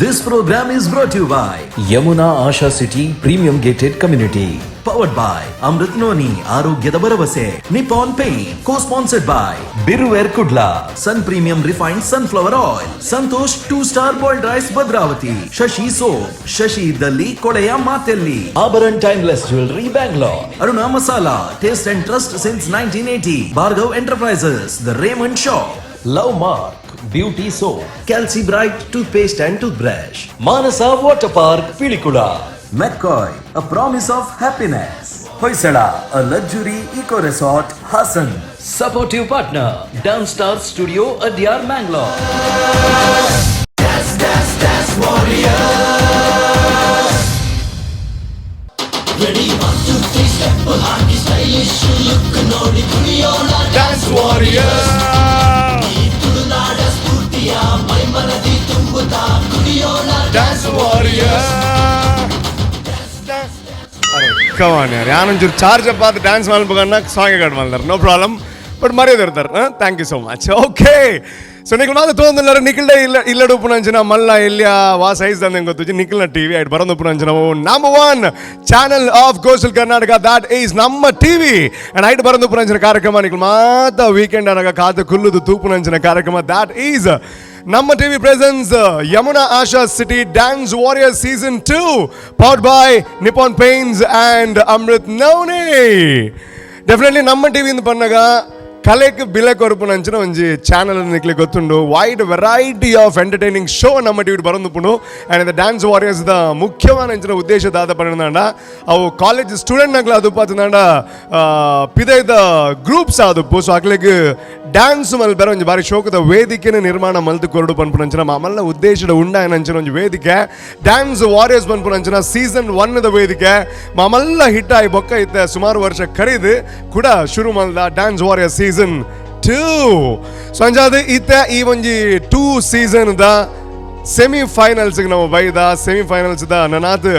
This program is brought to you by Yamuna Asha City Premium Gated Community. Powered by Amrit Noni, ಆರೋಗ್ಯದ ಭರವಸೆ, Nippon Paint, co-sponsored by Biruver Kudla, Sun Premium Refined Sunflower Oil, Santosh 2 Star Boiled Rice Bhadravati, Shashi Soap, Shashi ಇದ್ದಲ್ಲಿ ಕೊಳೆಯ ಮಾತೆಲ್ಲಿ, Abharan Timeless Jewelry Bangalore, Aruna Masala, taste and trust since 1980, Bhargav Enterprises, The Raymond Shop, Love Mark, Beauty Soap, Calci Bright Toothpaste and Toothbrush, Manasa Water Park, Pilikula, McCoy, a promise of happiness. Hoysala, a luxury eco resort, Hassan. Supportive partner, Downstar Studio, Adyar, Mangalore. Dance warrior. Dance warrior. ಅರೆ ಕಮಾನ್ ಯಾರ್, ಯಾನೊಂಚೂರು charge up ಆದ್ dance ಮಲ್ಪಗನ್ನ song cut ಮಲ್ದಾರ. No problem, but ಮರ್ಯಾದೆ ಇರ್ತಾರೆ. Thank you so much. Okay, so ನಿಕ್ಲ್ ಮಾತ ತೋಂದುಲ್ಲಾರ. ನಿಖಿಲ್ಡ ಇಲ್ಲ ಇಲ್ಲಡು ಉಪ್ಪುನಂಚಿನ ಮಲ್ಲ ಎಲ್ಯ ವಾ ಸೈಜ್ ದಂದೆ ಗೊತ್ತುಜಿ. ನಿಖಿಲ್ನ ಟಿವಿ ಐಟ್ ಬರಂದು ಉಪ್ಪುನಂಚಿನ number one channel of Coastal Karnataka, that is ನಮ್ಮ ಟಿವಿ. ಅಂಡ್ ಐಟ್ ಬರಂದು ಉಪ್ಪುನಂಚಿನ ಕಾರ್ಯಕ್ರಮ, ನಿಖಲ್ ಮಾತ ವೀಕೆಂಡ್ ಅನಗ ಕಾದು ಕುಲ್ಲುದು ತೂಪುನಂಚಿನ ಕಾರ್ಯಕ್ರಮ, that is ನಮ್ಮ TV presents Yamuna Asha City Dance Warrior Season 2, powered by Nippon Paints and Amrit Noni. Definitely ನಮ್ಮ ಟಿವಿಯಿಂದ ಪನ್ನಗ ಕಲೆಕ್ ಬಿಲೆ ಕೊರಪುನಂಚಿನ ಒಂಜಿ ಚಾನಲ್ ನಿಕ್ಲೆ ಗೊತ್ತುಂಡು. Wide variety of entertaining show Namma TV ಬರಂದುಪ್ಪುಂಡು. And the dance warriors the ಮುಖ್ಯವಾದ ಅಂಚಿನ ಉದ್ದೇಶ ದಾದ ಪಂಡ, ಅವು ಕಾಲೇಜ್ ಸ್ಟೂಡೆಂಟ್ ನಕ್ಲ ಅದು ಪತ್ತಂಡ ಪಿದೈದ ಗ್ರೂಪ್ಸ್ ಆದುಪ್ಪು. ಸೊ ಅಕ್ಲೆಗ್ ಡ್ಯಾನ್ಸ್ ಮಲ್ಪೆರ ಒಂಜಿ ಬಾರಿ ಶೋಕದ ವೇದಿಕೆನ ನಿರ್ಮಾಣ ಮಲ್ತು ಕೊರಡು ಪನ್ಪುನಂಚಿನ ಮಲ್ಲ ಉದ್ದೇಶದ ಉಂಡಾಯನಂಚಿನ ಒಂಜಿ ವೇದಿಕೆ ಡ್ಯಾನ್ಸ್ ವಾರಿಯರ್ಸ್ ಪನ್ಪುನಂಚಿನ. ಸೀಸನ್ 1 the ವೇದಿಕೆ ಮಾಮಲ್ಲ ಹಿಟ್ ಆಯಿ ಬೊಕ್ಕ ಇತ್ತೆ ಸುಮಾರು ವರ್ಷ ಕರೀದು ಕೂಡ ಶುರು ಮಲ್ದ dance warrior season 2. So ಅಂಚಾದ ಇತ್ತೆ ಈ ಒಂಜಿ 2 season the semi finals ನಾವು ಬೈದ. Semi finals the ನನಾತ್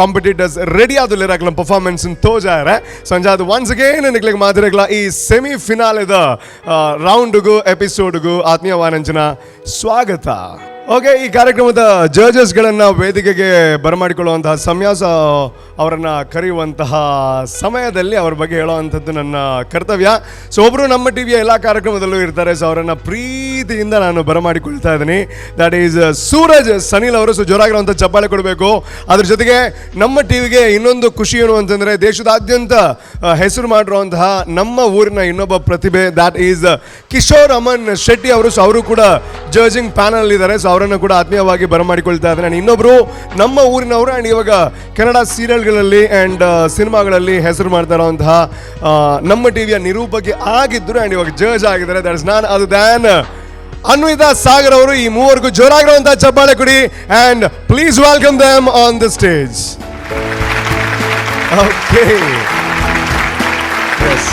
competitors ready ಆದುಲ್ಲೆರ್, ಅಕ್ಲ performance ತೋಜಾರೆ. So ಅಂಚಾದ once again ನಿಕ್ಲೆಗ್ ಮಾತಿರಗ್ಲ ಈ ಸೆಮಿ ಫಿನಾಲೆದ ರೌಂಡ್ಗು, ಎಪಿಸೋಡ್ಗು ಆತ್ಮೀಯವಾನಂಚಿನ ಸ್ವಾಗತ. ಓಕೆ, ಈ ಕಾರ್ಯಕ್ರಮದ ಜಡ್ಜಸ್ಗಳನ್ನ ವೇದಿಕೆಗೆ ಬರಮಾಡಿಕೊಳ್ಳುವಂತಹ ಸಮಯ. ಸೊ ಅವರನ್ನ ಕರೆಯುವಂತಹ ಸಮಯದಲ್ಲಿ ಅವರ ಬಗ್ಗೆ ಹೇಳುವಂಥದ್ದು ನನ್ನ ಕರ್ತವ್ಯ. ಸೊ ಒಬ್ಬರು ನಮ್ಮ ಟಿವಿಯ ಎಲ್ಲ ಕಾರ್ಯಕ್ರಮದಲ್ಲೂ ಇರ್ತಾರೆ. ಸೊ ಅವರನ್ನ ಪ್ರೀತಿಯಿಂದ ನಾನು ಬರಮಾಡಿಕೊಳ್ತಾ ಇದ್ದೀನಿ. That is Suraj Sanil ಅವರು. ಸೊ ಜೋರಾಗಿರುವಂಥ ಚಪ್ಪಾಳೆ ಕೊಡಬೇಕು. ಅದ್ರ ಜೊತೆಗೆ ನಮ್ಮ ಟಿವಿಗೆ ಇನ್ನೊಂದು ಖುಷಿ ಏನು ಅಂತಂದ್ರೆ, ದೇಶದಾದ್ಯಂತ ಹೆಸರು ಮಾಡಿರುವಂತಹ ನಮ್ಮ ಊರಿನ ಇನ್ನೊಬ್ಬ ಪ್ರತಿಭೆ, that is Kishore Aman Shetty ಅವರು. ಸೊ ಅವರು ಕೂಡ ಜಡ್ಜಿಂಗ್ ಪ್ಯಾನಲ್ ಇದ್ದಾರೆ. ಸೊ ಅವರನ್ನು ಕೂಡ ಆತ್ಮೀಯವಾಗಿ ಬರಮಾಡಿಕೊಳ್ತಾ ಇದ್ದಾರೆ. ಆ್ಯಂಡ್ ಇನ್ನೊಬ್ಬರು ನಮ್ಮ ಊರಿನವರು, ಆ್ಯಂಡ್ ಇವಾಗ ಕನ್ನಡ ಸೀರಿಯಲ್ಗಳಲ್ಲಿ ಆ್ಯಂಡ್ ಸಿನಿಮಾಗಳಲ್ಲಿ ಹೆಸರು ಮಾಡ್ತಾ ಇರುವಂತಹ ನಮ್ಮ ಟಿವಿಯ ನಿರೂಪಕಿ ಆಗಿದ್ದರು ಆ್ಯಂಡ್ ಇವಾಗ ಜಡ್ಜ್ ಆಗಿದ್ದಾರೆ, that is none other than Anvita Sagar ಅವರು. ಈ ಮೂವರಿಗೂ ಜೋರಾಗಿರುವಂತಹ ಚಪ್ಪಾಳೆ ಕೊಡಿ and please welcome them on the stage. Okay, yes,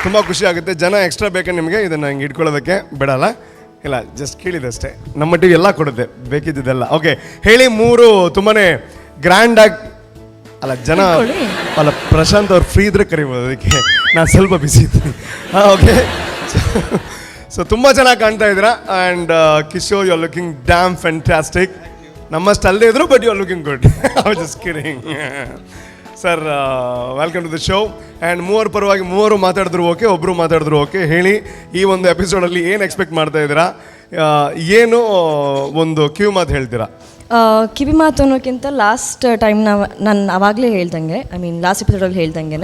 ತುಂಬ ಖುಷಿ ಆಗುತ್ತೆ. ಜನ ಎಕ್ಸ್ಟ್ರಾ ಬೇಕಾ ನಿಮಗೆ? ಇದನ್ನು ಹಿಂಗೆ ಇಟ್ಕೊಳ್ಳೋದಕ್ಕೆ ಬಿಡಲ್ಲ. ಇಲ್ಲ, ಜಸ್ಟ್ ಕೇಳಿದೆ ಅಷ್ಟೇ. ನಮ್ಮ ಟಿವಿ ಎಲ್ಲ ಕೊಡುತ್ತೆ ಬೇಕಿದ್ದೆಲ್ಲ. ಓಕೆ, ಹೇಳಿ. ಮೂರು ತುಂಬಾನೇ ಗ್ರ್ಯಾಂಡ್ ಆಗಿ ಅಲ್ಲ ಜನ ಇಟ್ಕೊಳ್ಳಿ. ಅಲ್ಲ, ಪ್ರಶಾಂತ್ ಅವ್ರು ಫ್ರೀ ಇದ್ರೆ ಕರಿಬೋದು, ಅದಕ್ಕೆ. ನಾನು ಸ್ವಲ್ಪ ಬಿಸಿ ಇದ್ದೀನಿ. ಹಾಂ, ಓಕೆ. ಸೊ ತುಂಬ ಚೆನ್ನಾಗಿ ಕಾಣ್ತಾ ಇದ್ದೀರಾ. And Kishore, you are looking damn fantastic. ನಮ್ಮಷ್ಟು ಅಲ್ಲದೆ ಇದ್ರು, but you are looking good. Just kidding, sir. Welcome to the show. And ಮೂವರ ಪರವಾಗಿ, ಮೂವರು ಮಾತಾಡಿದ್ರು ಓಕೆ, ಒಬ್ಬರು ಮಾತಾಡಿದ್ರು ಓಕೆ. ಹೇಳಿ, ಈ ಒಂದು ಎಪಿಸೋಡಲ್ಲಿ ಏನು ಎಕ್ಸ್ಪೆಕ್ಟ್ ಮಾಡ್ತಾ ಇದ್ದೀರಾ? ಏನು ಒಂದು ಕಿವಿ ಮಾತು ಹೇಳ್ತೀರಾ? ಕಿವಿ ಮಾತು ಅನ್ನೋಕ್ಕಿಂತ ಲಾಸ್ಟ್ ಟೈಮ್ ನಾವು ನಾನು ಆವಾಗಲೇ ಹೇಳ್ದಂಗೆ, I mean last ಎಪಿಸೋಡಲ್ಲಿ ಹೇಳ್ದಂಗೆ,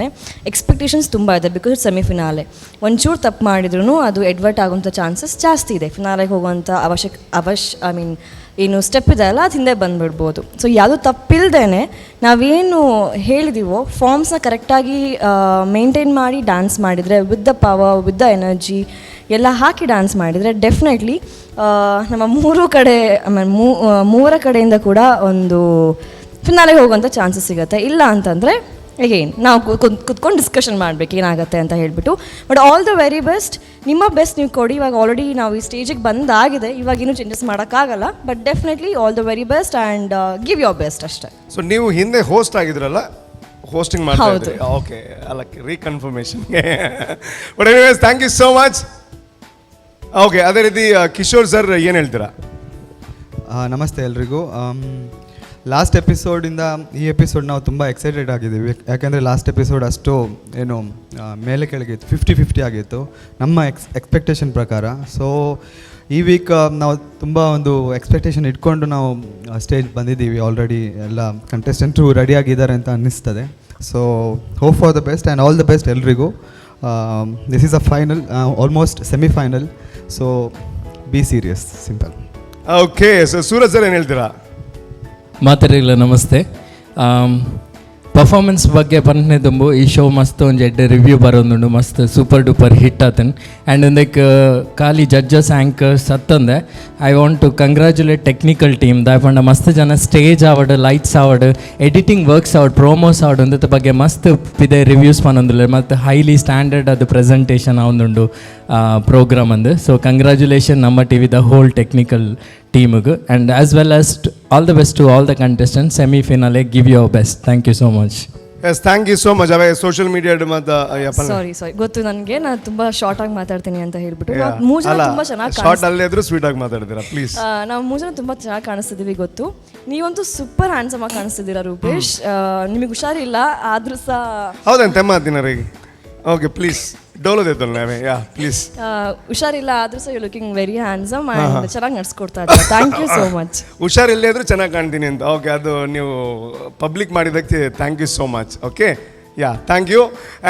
ಎಕ್ಸ್ಪೆಕ್ಟೇಷನ್ಸ್ ತುಂಬ ಇದೆ, because semi finale. ಒಂಚೂರು ತಪ್ಪು ಮಾಡಿದ್ರು ಅದು ಎಡ್ವರ್ಟ್ ಆಗುವಂಥ ಚಾನ್ಸಸ್ ಜಾಸ್ತಿ ಇದೆ. ಫಿನಾಲೆಗೆ ಹೋಗುವಂಥ ಅವಶ್ಯಕ ಅವಶ್ I mean ಏನು ಸ್ಟೆಪ್ ಇದೆ ಅಲ್ಲ, ಅದು ಹಿಂದೆ ಬಂದುಬಿಡ್ಬೋದು. ಸೊ ಯಾವುದು ತಪ್ಪಿಲ್ದೇ ನಾವೇನು ಹೇಳಿದೀವೋ ಫಾರ್ಮ್ಸ್ನ ಕರೆಕ್ಟಾಗಿ ಮೇಂಟೈನ್ ಮಾಡಿ ಡ್ಯಾನ್ಸ್ ಮಾಡಿದರೆ, with the power, with the energy ಎಲ್ಲ ಹಾಕಿ ಡ್ಯಾನ್ಸ್ ಮಾಡಿದರೆ, ಡೆಫಿನೆಟ್ಲಿ ನಮ್ಮ ಮೂರು ಕಡೆ, I mean ಮೂವರ ಕಡೆಯಿಂದ ಕೂಡ ಒಂದು ಫಿನಾಲೆಗೆ ಹೋಗುವಂಥ ಚಾನ್ಸಸ್ ಸಿಗುತ್ತೆ. ಇಲ್ಲ ಅಂತಂದರೆ ಅಗೈನ್ ನಾವು ಕುತ್ಕೊಂಡು ಡಿಸ್ಕಷನ್ ಮಾಡಬೇಕು ಏನಾಗುತ್ತೆ ಅಂತ ಹೇಳ್ಬಿಟ್ಟು. But all the very best. ನಿಮ್ಮ ಬೆಸ್ಟ್ ನೀವು ಕೊಡಿ. ಇವಾಗ ಆಲ್ರೆಡಿ ನಾವು ಈ ಸ್ಟೇಜಿಗೆ ಬಂದಾಗಿದೆ, ಇವಾಗ ಇನ್ನೂ ಚೇಂಜಸ್ ಮಾಡೋಕ್ಕಾಗಲ್ಲ. But definitely all the very best and give your best ಅಷ್ಟೇ. ಸೊ ನೀವು ಹಿಂದೆ ಹೋಸ್ಟ್ ಆಗಿದ್ರಲ್ಲ, ಹೋಸ್ಟಿಂಗ್ ಮಾಡ್ತಾ ಹೌದು. ಇದ್ರಿ. ಓಕೆ, ಅಲ್ಲ, reconfirmation. But anyways, thank you so much. Okay, ಅದೇ ರೀತಿ ಕಿಶೋರ್ ಸರ್, ಏನು ಹೇಳ್ತೀರಾ? ನಮಸ್ತೆ ಎಲ್ರಿಗೂ. ಲಾಸ್ಟ್ ಎಪಿಸೋಡಿಂದ ಈ ಎಪಿಸೋಡ್ ನಾವು ತುಂಬ ಎಕ್ಸೈಟೆಡ್ ಆಗಿದ್ದೀವಿ. ಯಾಕೆಂದರೆ ಲಾಸ್ಟ್ ಎಪಿಸೋಡ್ ಅಷ್ಟು ಏನು ಮೇಲೆ ಕೆಳಗೆ ಇತ್ತು, 50-50 ಆಗಿತ್ತು ನಮ್ಮ ಎಕ್ಸ್ಪೆಕ್ಟೇಷನ್ ಪ್ರಕಾರ. ಸೊ ಈ ವೀಕ್ ನಾವು ತುಂಬ ಒಂದು ಎಕ್ಸ್ಪೆಕ್ಟೇಷನ್ ಇಟ್ಕೊಂಡು ನಾವು ಸ್ಟೇಜ್ ಬಂದಿದ್ದೀವಿ. ಆಲ್ರೆಡಿ ಎಲ್ಲ ಕಂಟೆಸ್ಟೆಂಟು ರೆಡಿಯಾಗಿದ್ದಾರೆ ಅಂತ ಅನ್ನಿಸ್ತದೆ. So hope for the best and all the best ಎಲ್ರಿಗೂ. This is a final, almost semifinal, so be serious, simple. Okay, so Suraj sir, ಏನು ಹೇಳ್ತೀರಾ? ಮಾತಾಡಿಲ್ಲ. ನಮಸ್ತೆ. ಪರ್ಫಾರ್ಮೆನ್ಸ್ ಬಗ್ಗೆ ಪನ್ನೆ ದುಂಬು ಈ ಶೋ ಮಸ್ತ್ ಒಂಜಿ ಎಡ್ಡೆ ರಿವ್ಯೂ ಬರೋದುಂಡು. ಮಸ್ತ್ super duper hit ಆತನ್. ಆ್ಯಂಡ್ ಒಂದಕ್ಕೆ ಖಾಲಿ ಜಡ್ಜಸ್, ಆ್ಯಂಕರ್ಸ್ ಅತ್ತಂದೆ, I want to congratulate technical team. ದಾಯಪಂಡ ಮಸ್ತ್ ಜನ ಸ್ಟೇಜ್ ಆವಡ್, ಲೈಟ್ಸ್ ಆವಡ್, ಎಡಿಟಿಂಗ್ ವರ್ಕ್ಸ್ ಆವಡ್, ಪ್ರೋಮೋಸ್ ಆವಡ್, ಒಂದತ್ತ ಬಗ್ಗೆ ಮಸ್ತ್ ಪಿದೆ ರಿವ್ಯೂಸ್ ಪನೊಂದುಲ್ಲೆ. ಮತ್ತು ಹೈಲಿ ಸ್ಟ್ಯಾಂಡರ್ಡ್ ಅದು ಪ್ರೆಸೆಂಟೇಷನ್ ಆವೊಂದುಂಡು ಪ್ರೋಗ್ರಾಮ್ ಅಂದು. ಸೊ ಕಂಗ್ರ್ಯಾಚುಲೇಷನ್ ನಮ್ಮ T V the whole technical ಟೀಮಿಗೆ, and as well as all the best to all the contestant. Semi finale, give your best. Thank you so much. Yes, thank you so much. ಅವೇ social media ಮತ್ತು ಸಾರಿ ಸಾರಿ, ಗೊತ್ತು ನನಗೆ, ನಾನು ತುಂಬ short ಆಗಿ ಮಾತಾಡ್ತೀನಿ ಅಂತ ಹೇಳ್ಬಿಟ್ಟು. ನಾವು ಮೂರು ಜನ ತುಂಬ ಚೆನ್ನಾಗಿ ಶಾರ್ಟ್ ಅಲ್ಲೇ ಇದ್ರು ಸ್ವೀಟ್ ಆಗಿ ಮಾತಾಡ್ತೀರಾ, ಪ್ಲೀಸ್. ನಾವು ಮೂರು ಜನ ತುಂಬ ಚೆನ್ನಾಗಿ ಕಾಣಿಸ್ತಿದ್ದೀವಿ ಗೊತ್ತು. ನೀವಂತೂ ಸೂಪರ್ ಹ್ಯಾಂಡ್ಸಮ್ ಆಗಿ ಕಾಣಿಸ್ತಿದ್ದೀರಾ ರೂಪೇಶ್. ನಿಮಗೆ ಹುಷಾರಿಲ್ಲ ಆದ್ರೂ ಸಹ ಹೌದೇನು ತೆಮ್ಮ ದಿನರಿಗೆ? ಓಕೆ, ಪ್ಲೀಸ್, ಡೋಲೋ ದೇತಲ್ಲ ನಾವೇ, ಯಾ ಪ್ಲೀಸ್. ಹುಷಾರಿಲ್ಲ ಆದ್ರೂ ಸಹ you looking very handsome and ಚೆನ್ನಾಗಿ ನಡ್ಸ್ಕೊಡ್ತಾ ಇದ್ದಾರೆ. Thank you so much. ಹುಷಾರಿಲ್ಲೇ ಇದ್ರೂ ಚೆನ್ನಾಗಿ ಕಾಣ್ತೀನಿ ಅಂತ. ಓಕೆ, ಅದು ನೀವು ಪಬ್ಲಿಕ್ ಮಾಡಿದ್ದಕ್ಕೆ thank you so much. Okay, yeah, thank you.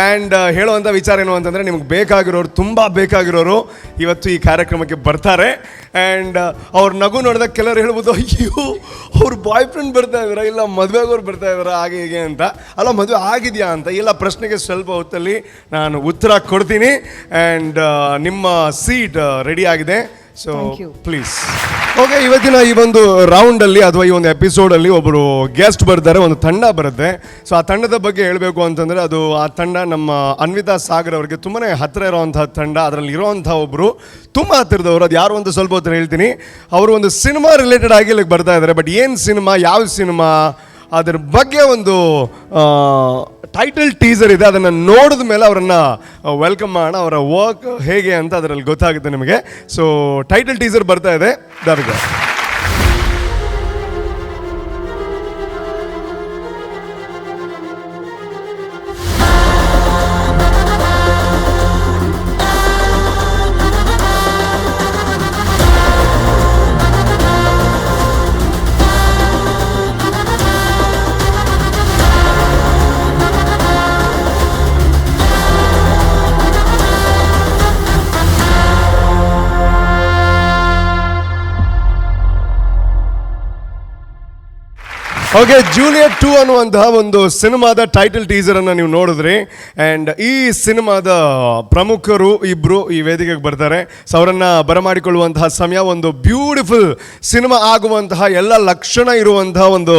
And ಹೇಳುವಂಥ ವಿಚಾರ ಏನು ಅಂತಂದರೆ, ನಿಮ್ಗೆ ಬೇಕಾಗಿರೋರು, ತುಂಬ ಬೇಕಾಗಿರೋರು ಇವತ್ತು ಈ ಕಾರ್ಯಕ್ರಮಕ್ಕೆ ಬರ್ತಾರೆ. ಆ್ಯಂಡ್ ಅವ್ರ ನಗು ನೋಡಿದಾಗ ಕೆಲವರು ಹೇಳ್ಬೋದು, ಅಯ್ಯೋ, ಅವ್ರ ಬಾಯ್ ಫ್ರೆಂಡ್ ಬರ್ತಾ ಇದ್ದಾರಾ, ಇಲ್ಲ ಮದುವೆಗೋರು ಬರ್ತಾ ಇದ್ದಾರಾ, ಹಾಗೆ ಹೀಗೆ ಅಂತ. ಅಲ್ಲ, ಮದುವೆ ಆಗಿದೆಯಾ ಅಂತ ಇಲ್ಲ ಪ್ರಶ್ನೆಗೆ ಸ್ವಲ್ಪ ಹೊತ್ತಲ್ಲಿ ನಾನು ಉತ್ತರ ಕೊಡ್ತೀನಿ. ಆ್ಯಂಡ್ ನಿಮ್ಮ ಸೀಟ್ ರೆಡಿ ಆಗಿದೆ, so Thank you. Please. Okay, ಇವತ್ತಿನ ಈ ಒಂದು ರೌಂಡಲ್ಲಿ ಅಥವಾ ಈ ಒಂದು ಎಪಿಸೋಡಲ್ಲಿ ಒಬ್ಬರು ಗೆಸ್ಟ್ ಬರ್ತಾರೆ, ಒಂದು ತಂಡ ಬರುತ್ತೆ. ಸೊ ಆ ತಂಡದ ಬಗ್ಗೆ ಹೇಳಬೇಕು ಅಂತಂದರೆ, ಅದು ಆ ತಂಡ ನಮ್ಮ ಅನ್ವಿತಾ ಸಾಗರ್ ಅವರಿಗೆ ತುಂಬಾ ಹತ್ತಿರ ಇರುವಂತಹ ತಂಡ. ಅದರಲ್ಲಿ ಇರುವಂಥ ಒಬ್ಬರು ತುಂಬ ಹತ್ತಿರದವರು. ಅದು ಯಾರು ಅಂತ ಸ್ವಲ್ಪ ಹೊತ್ತು ಹೇಳ್ತೀನಿ. ಅವರು ಒಂದು ಸಿನಿಮಾ ರಿಲೇಟೆಡ್ ಆಗಿ ಇಲ್ಲಿಗೆ ಬರ್ತಾ ಇದ್ದಾರೆ. ಬಟ್ ಏನು ಸಿನಿಮಾ, ಯಾವ ಸಿನಿಮಾ, ಅದ್ರ ಬಗ್ಗೆ ಒಂದು ಟೈಟಲ್ ಟೀಸರ್ ಇದೆ. ಅದನ್ನು ನೋಡಿದ ಮೇಲೆ ಅವರನ್ನು welcome ಮಾಡೋಣ. ಅವರ ವರ್ಕ್ ಹೇಗೆ ಅಂತ ಅದರಲ್ಲಿ ಗೊತ್ತಾಗುತ್ತೆ ನಿಮಗೆ. So title teaser ಬರ್ತಾ ಇದೆ ದಾವಿಗ. ಓಕೆ, ಜೂಲಿಯಟ್ 2 ಅನ್ನುವಂತಹ ಒಂದು ಸಿನಿಮಾದ ಟೈಟಲ್ ಟೀಸರ್ ಅನ್ನು ನೀವು ನೋಡಿದ್ರಿ. ಆ್ಯಂಡ್ ಈ ಸಿನಿಮಾದ ಪ್ರಮುಖರು ಇಬ್ಬರು ಈ ವೇದಿಕೆಗೆ ಬರ್ತಾರೆ. ಸೊ ಅವರನ್ನು ಬರಮಾಡಿಕೊಳ್ಳುವಂತಹ ಸಮಯ. ಒಂದು ಬ್ಯೂಟಿಫುಲ್ ಸಿನಿಮಾ ಆಗುವಂತಹ ಎಲ್ಲ ಲಕ್ಷಣ ಇರುವಂತಹ ಒಂದು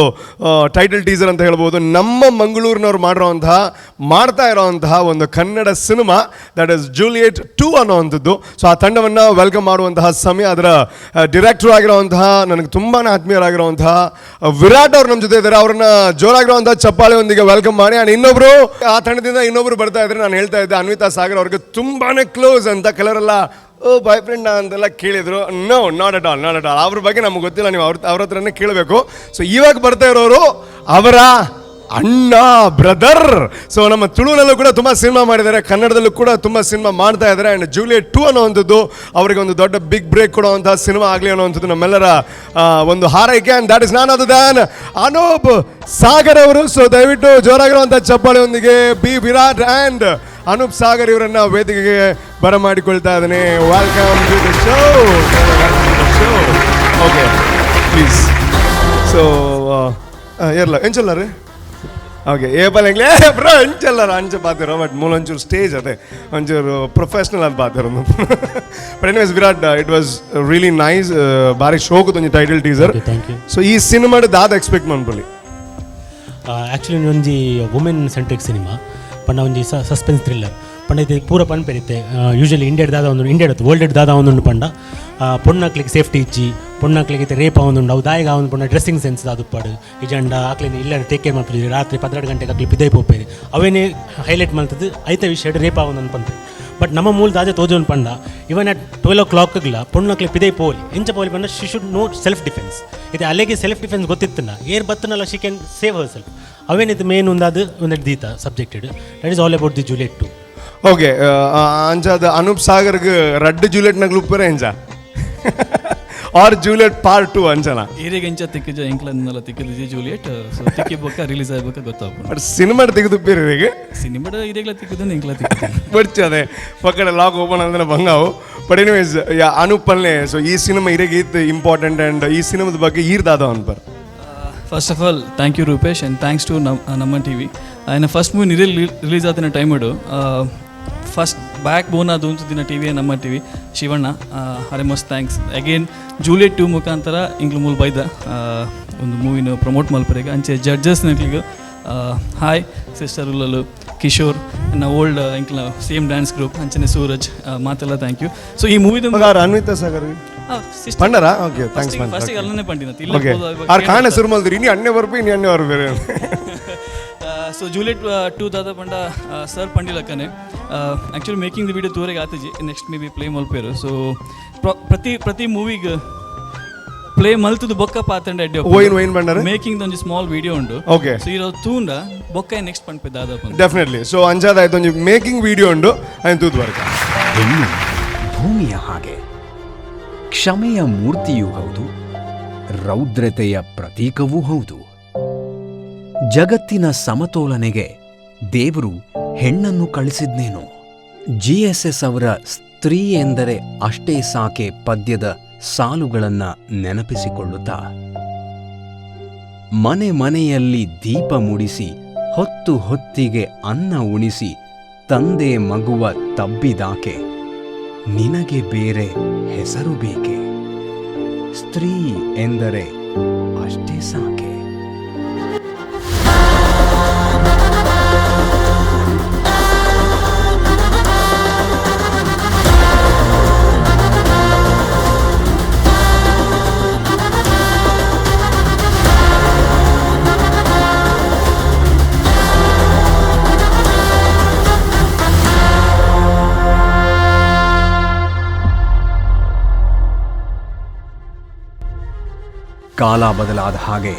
ಟೈಟಲ್ ಟೀಸರ್ ಅಂತ ಹೇಳ್ಬೋದು. ನಮ್ಮ ಮಂಗಳೂರಿನವ್ರು ಮಾಡಿರುವಂತಹ, ಮಾಡ್ತಾ ಇರೋವಂತಹ ಒಂದು Kannada cinema, that is Juliet 2 ಅನ್ನುವಂಥದ್ದು. ಸೊ ಆ ತಂಡವನ್ನು welcome ಮಾಡುವಂತಹ ಸಮಯ. ಅದರ ಡಿರೆಕ್ಟರ್ ಆಗಿರುವಂತಹ, ನನಗೆ ತುಂಬಾ ಆತ್ಮೀಯರಾಗಿರುವಂತಹ ವಿರಾಟ್ ಅವರು ನಮ್ಮ ಜೊತೆ ಇದ್ದಾರೆ. ಅವರನ್ನ ಜೋರಾಗಿರುವಂತಹ ಚಪ್ಪಾಳೆಯೊಂದಿಗೆ welcome ಮಾಡಿ. ಆ್ಯಂಡ್ ಇನ್ನೊಬ್ರು, ಆ ತಂಡದಿಂದ ಇನ್ನೊಬ್ರು ಬರ್ತಾ ಇದ್ದಾರೆ. ನಾನು ಹೇಳ್ತಾ ಇದ್ದೆ ಅನ್ವಿತಾ ಸಾಗರ್ ಅವ್ರಿಗೆ ತುಂಬಾನೇ ಕ್ಲೋಸ್ ಅಂತ. ಕೆಲವರೆಲ್ಲ ಓ ಬಾಯ್ ಫ್ರೆಂಡ್ ಅಂತೆಲ್ಲ ಕೇಳಿದ್ರು. No, not at all, not at all. ಅವ್ರ ಬಗ್ಗೆ ನಮ್ಗೆ ಗೊತ್ತಿಲ್ಲ, ನೀವು ಅವ್ರ ಅವ್ರ ಹತ್ರನೇ ಕೇಳಬೇಕು. ಸೊ ಇವಾಗ ಬರ್ತಾ ಇರೋರು ಅವರ ಅಣ್ಣ, ಬ್ರದರ್. ಸೊ ನಮ್ಮ ತುಳುನಲ್ಲೂ ಕೂಡ ತುಂಬ ಸಿನಿಮಾ ಮಾಡಿದ್ದಾರೆ, ಕನ್ನಡದಲ್ಲೂ ಕೂಡ ತುಂಬ ಸಿನಿಮಾ ಮಾಡ್ತಾ ಇದ್ದಾರೆ. ಆ್ಯಂಡ್ ಜೂಲಿಯಟ್ 2 ಅನ್ನುವಂಥದ್ದು ಅವರಿಗೆ ಒಂದು ದೊಡ್ಡ ಬಿಗ್ ಬ್ರೇಕ್ ಕೊಡುವಂತಹ ಸಿನಿಮಾ ಆಗಲಿ ಅನ್ನುವಂಥದ್ದು ನಮ್ಮೆಲ್ಲರ ಒಂದು ಹಾರೈಕೆ. And that is none other than Anoop Sagar ಅವರು. ಸೊ ದಯವಿಟ್ಟು ಜೋರಾಗಿರುವಂಥ ಚಪ್ಪಾಳೆಯೊಂದಿಗೆ ಬಿ ವಿರಾಟ್ ಆ್ಯಂಡ್ ಅನೂಪ್ ಸಾಗರ್ ಇವರನ್ನ ವೇದಿಕೆಗೆ ಬರಮಾಡಿಕೊಳ್ತಾ ಇದ್ದೇನೆ. Welcome to the show. Okay, please. So ಏರ್ಲ ಎಂಚಲ್ಲ ರೀ? ಓಕೆ, ಏ ಪಲ್ಲೆಂಗ್ಲೇ ಬ್ರೋ, ಅಂಚಲ್ಲ, ಅಂಚ ಪಾತಿರೋ. ಬಟ್ ಮೂಲೊಂಚೂರು ಸ್ಟೇಜ್ ಅದೇ ಒಂಚೂರು ಪ್ರೊಫೆಷ್ನಲ್ ಅಂತ ಪಾತಿರೋ. But anyways Virat, it was really nice. ಬಾರಿ ಶೋಕ್ ಒಂಜಿ title teaser. Thank you. So ಈ ಸಿನಿಮಾಡ್ ದಾದ ಎಕ್ಸ್ಪೆಕ್ಟ್ ಮನ್ಪೊಲಿ? ಆ್ಯಕ್ಚುಲಿ ಒಂಜಿ women centric cinema ಪಂಡ ಒಂಜಿ ಸಸ್ಪೆನ್ಸ್ ಥ್ರಿಲ್ಲರ್ ಪಂಡ ಇದು ಪೂರ ಪನ್ಪೆರಿತ್ತೆ. ಯೂಶಲಿ ಇಂಡಿಯಾಡ್ ದಾದ ಒಂದು, ಇಂಡಿಯಾಡ್ ವರ್ಲ್ಡ್ ದಾದ ಒಂದುಂಡು ಪಂಡ, ಪೊಣ್ಣಕ್ಲಿಗೆ ಸೇಫ್ಟಿ ಇಜ್ಜಿ, ಪೊಣ್ಣಕ್ಲಿಗೆ ಇತ್ತೆ ರೇಪ್ ಆವೊಂದುಂಡು. ಅವು ದಾಯಿಗ ಆವೊಂದು ಪಂಡ ಡ್ರೆಸ್ಸಿಂಗ್ ಸೆನ್ಸ್ ದಾದುಪ್ಪಾಡು ಇಜಂಡ ಆಕ್ಲಿನ ಇಲ್ಲ ಟೇಕ್ ಕೇರ್ ಮಲ್ಪುಜಿ, ರಾತ್ರಿ 12 ಗಂಟೆಗೆ ಅಕ್ಲಿ ಪಿದೈ ಪೋಪೇರಿ. ಅವೇನೇ ಹೈಲೈಟ್ ಮಲ್ತದ್ದು ಐತ ವಿಷಯ ರೇಪ್ ಆವೊಂದು ಪನ್ಪೆ. But ನಮ್ಮ ಮೂಲ ದಾದೆ ತೋಜೊಂದು ಪಂಡ ಇವನ್ ಅಟ್ 12 ಓ ಕ್ಲಾಕ್ಗ್ಲ ಪೊಣ್ಣಕ್ಲೆ ಪಿದೈ ಪೋಲಿ ಎಂಚ ಪೋಲಿ ಪಂಡ she should know self defence. ಇದು ಅಲೆಗೆ ಸೆಲ್ಫ್ ಡಿಫೆನ್ಸ್ ಗೊತ್ತಿತ್ತನ ಏರ್ ಬತ್ತನಲ್ಲ she can save her self. ಅವೇನಿತ್ತು main ಒಂದಾದ ಒಂದು ದೀತ subjected. That is all about the Juliet 2. Okay, ಅಂಚಾದ Anoop ಸಾಗರ್ಗ್ ರಡ್ಡ್ ಜೂಲಿಯಟ್ ನಗ್ಲು ಉಪ್ಪರೆ ಎಂಚ R Juliet part 2 ಅಂಚನ? ಏರಿಯಾಗ ಎಂಚ ತಿಕ್ಕಿಜ ಎಂಕ್ಲನ್ನೆಲ್ಲ ತಿಕ್ಕಿದ್ಜಿ ಜೂಲಿಯಟ್. ಸೊ ತಿಕ್ಕಿ ಬೊಕ್ಕ ರಿಲೀಸ್ ಆಗ್ಬೇಕ ಗೊತ್ತಾಗ್ಬೋದು. ಬಟ್ ಸಿನಿಮಾ ತೆಗೆದುಪ್ಪಿರಿ ಈಗ. ಸಿನಿಮಾಡ ಇರೇಗ್ಲ ತಿಕ್ಕಿದ್ದು ಎಂಕ್ಲ ತಿಕ್ಕಿದ್ದು. ಬಡ್ಚು ಅದೇ ಪಕ್ಕಡೆ ಲಾಕ್ ಓಪನ್ ಅಂದ್ರೆ ಬಂಗಾವು. ಬಟ್ ಎನಿವೇಸ್ ಅನೂಪ್ ಪಲ್ಲೆ, ಸೊ ಈ ಸಿನಿಮಾ ಇರೆಗೆ ಇತ್ತು ಇಂಪಾರ್ಟೆಂಟ್ ಆ್ಯಂಡ್ ಈ ಸಿನಿಮಾದ ಬಗ್ಗೆ ಈರ್ದಾದ ಅನ್ಪರ್? First of all thank you Rupesh and thanks to Namma T V. ಆಯ್ನ ಫಸ್ಟ್ ಮೂವಿ ನಿರೆ ರಿಲೀಸ್ ಆತಿನ ಟೈಮ್ ಇಡು ಫಸ್ಟ್ ಬ್ಯಾಕ್ ಬೋನ್ ಅದು ದಿನ T V Namma T V Shivanna ಅರೆ ಮಸ್ತ್ thanks. Again Juliet 2 ಮುಖಾಂತರ ಇಂಗ್ಲು ಮೂಲ ಬೈದ ಒಂದು ಮೂವಿನ ಪ್ರಮೋಟ್ ಮಲ್ಪರೆಗೆ ಅಂಚೆ ಜಡ್ಜಸ್ ನಕ್ಲಿಗೆ ಹಾಯ್ ಸಿಸ್ಟರ್ ಉಲ್ಲಲು ಕಿಶೋರ್ ನನ್ನ ಓಲ್ಡ್ ಇಂಕ್ಲ same dance group ಅಂಚನೆ ಸೂರಜ್ ಮಾತೆಲ್ಲ thank you. So ಈ ಮೂವಿದ Anvita Sagar ಪಂಡರಾ? Okay, thanks. First ಅಲ್ಲನೇ ಪಂಡಿನ. ಓಕೆ, ಆರ್ ಕಾಣ ಶುರು ಮಲ್ದಿರಿ ಇನಿ ಅಣ್ಣೆ ಬರ್ಪು ಇನಿ ಅಣ್ಣೆ ಬರ್ಬೇರೆ. ಸೊ ಜೂಲಿಯಟ್ 2 ದಾದ ಪಂಡ ಸರ್ ಪಂಡಿಲಕ್ಕನೆ actually making the video ತೂರೆಗೆ ಆತಿಜಿ next may be play ಮಲ್ಪೇರು. So ಪ್ರತಿ ಪ್ರತಿ ಮೂವಿಗೆ ಪ್ಲೇ ಮಲ್ತದ ಬೊಕ್ಕ ಪಾತಂಡ ಎಡ್ಡೆ. ಓಯಿನ್ ಓಯಿನ್ ಬಂಡರೆ ಮೇಕಿಂಗ್ ಒಂಜಿ ಸ್ಮಾಲ್ ವಿಡಿಯೋ ಉಂಡು. ಓಕೆ. ಸೊ ಇರೋ ತೂಂಡ ಬೊಕ್ಕ ನೆಕ್ಸ್ಟ್ ಪಂಪೆ ದಾದ ಪಂಡ. ಡೆಫಿನೆಟ್ಲಿ. ಸೊ ಅಂಜಾದ ಆಯ್ತು ಒಂಜಿ ಮೇಕಿಂಗ್ ವಿಡಿಯೋ ಉಂಡು ಐನ್ ತೂದು ಬರ್ಕ. ಹೆಣ್ಣು ಭೂಮಿಯ ಹಾಗೆ ಕ್ಷಮೆಯ ಮೂರ್ತಿಯೂ ಹೌದು, ರೌದ್ರತೆಯ ಪ್ರತೀಕವೂ ಹೌದು. ಜಗತ್ತಿನ ಸಮತೋಲನೆಗೆ ದೇವರು ಹೆಣ್ಣನ್ನು ಕಳಿಸಿದ್ನೇನೋ. ಜಿಎಸ್ಎಸ್ ಅವರ ಸ್ತ್ರೀ ಎಂದರೆ ಅಷ್ಟೇ ಸಾಕೆ ಪದ್ಯದ ಸಾಲುಗಳನ್ನ ನೆನಪಿಸಿಕೊಳ್ಳುತ್ತಾ, ಮನೆ ಮನೆಯಲ್ಲಿ ದೀಪ ಮುಡಿಸಿ, ಹೊತ್ತು ಹೊತ್ತಿಗೆ ಅನ್ನ ಉಣಿಸಿ, ತಂದೆ ಮಗುವ ತಬ್ಬಿದಾಕೆ, ನಿನಗೆ ಬೇರೆ ಹೆಸರು ಬೇಕೆ? ಸ್ತ್ರೀ ಎಂದರೆ ಅಷ್ಟೇ ಸಾಕೆ. ಕಾಲ ಬದಲಾದ ಹಾಗೆ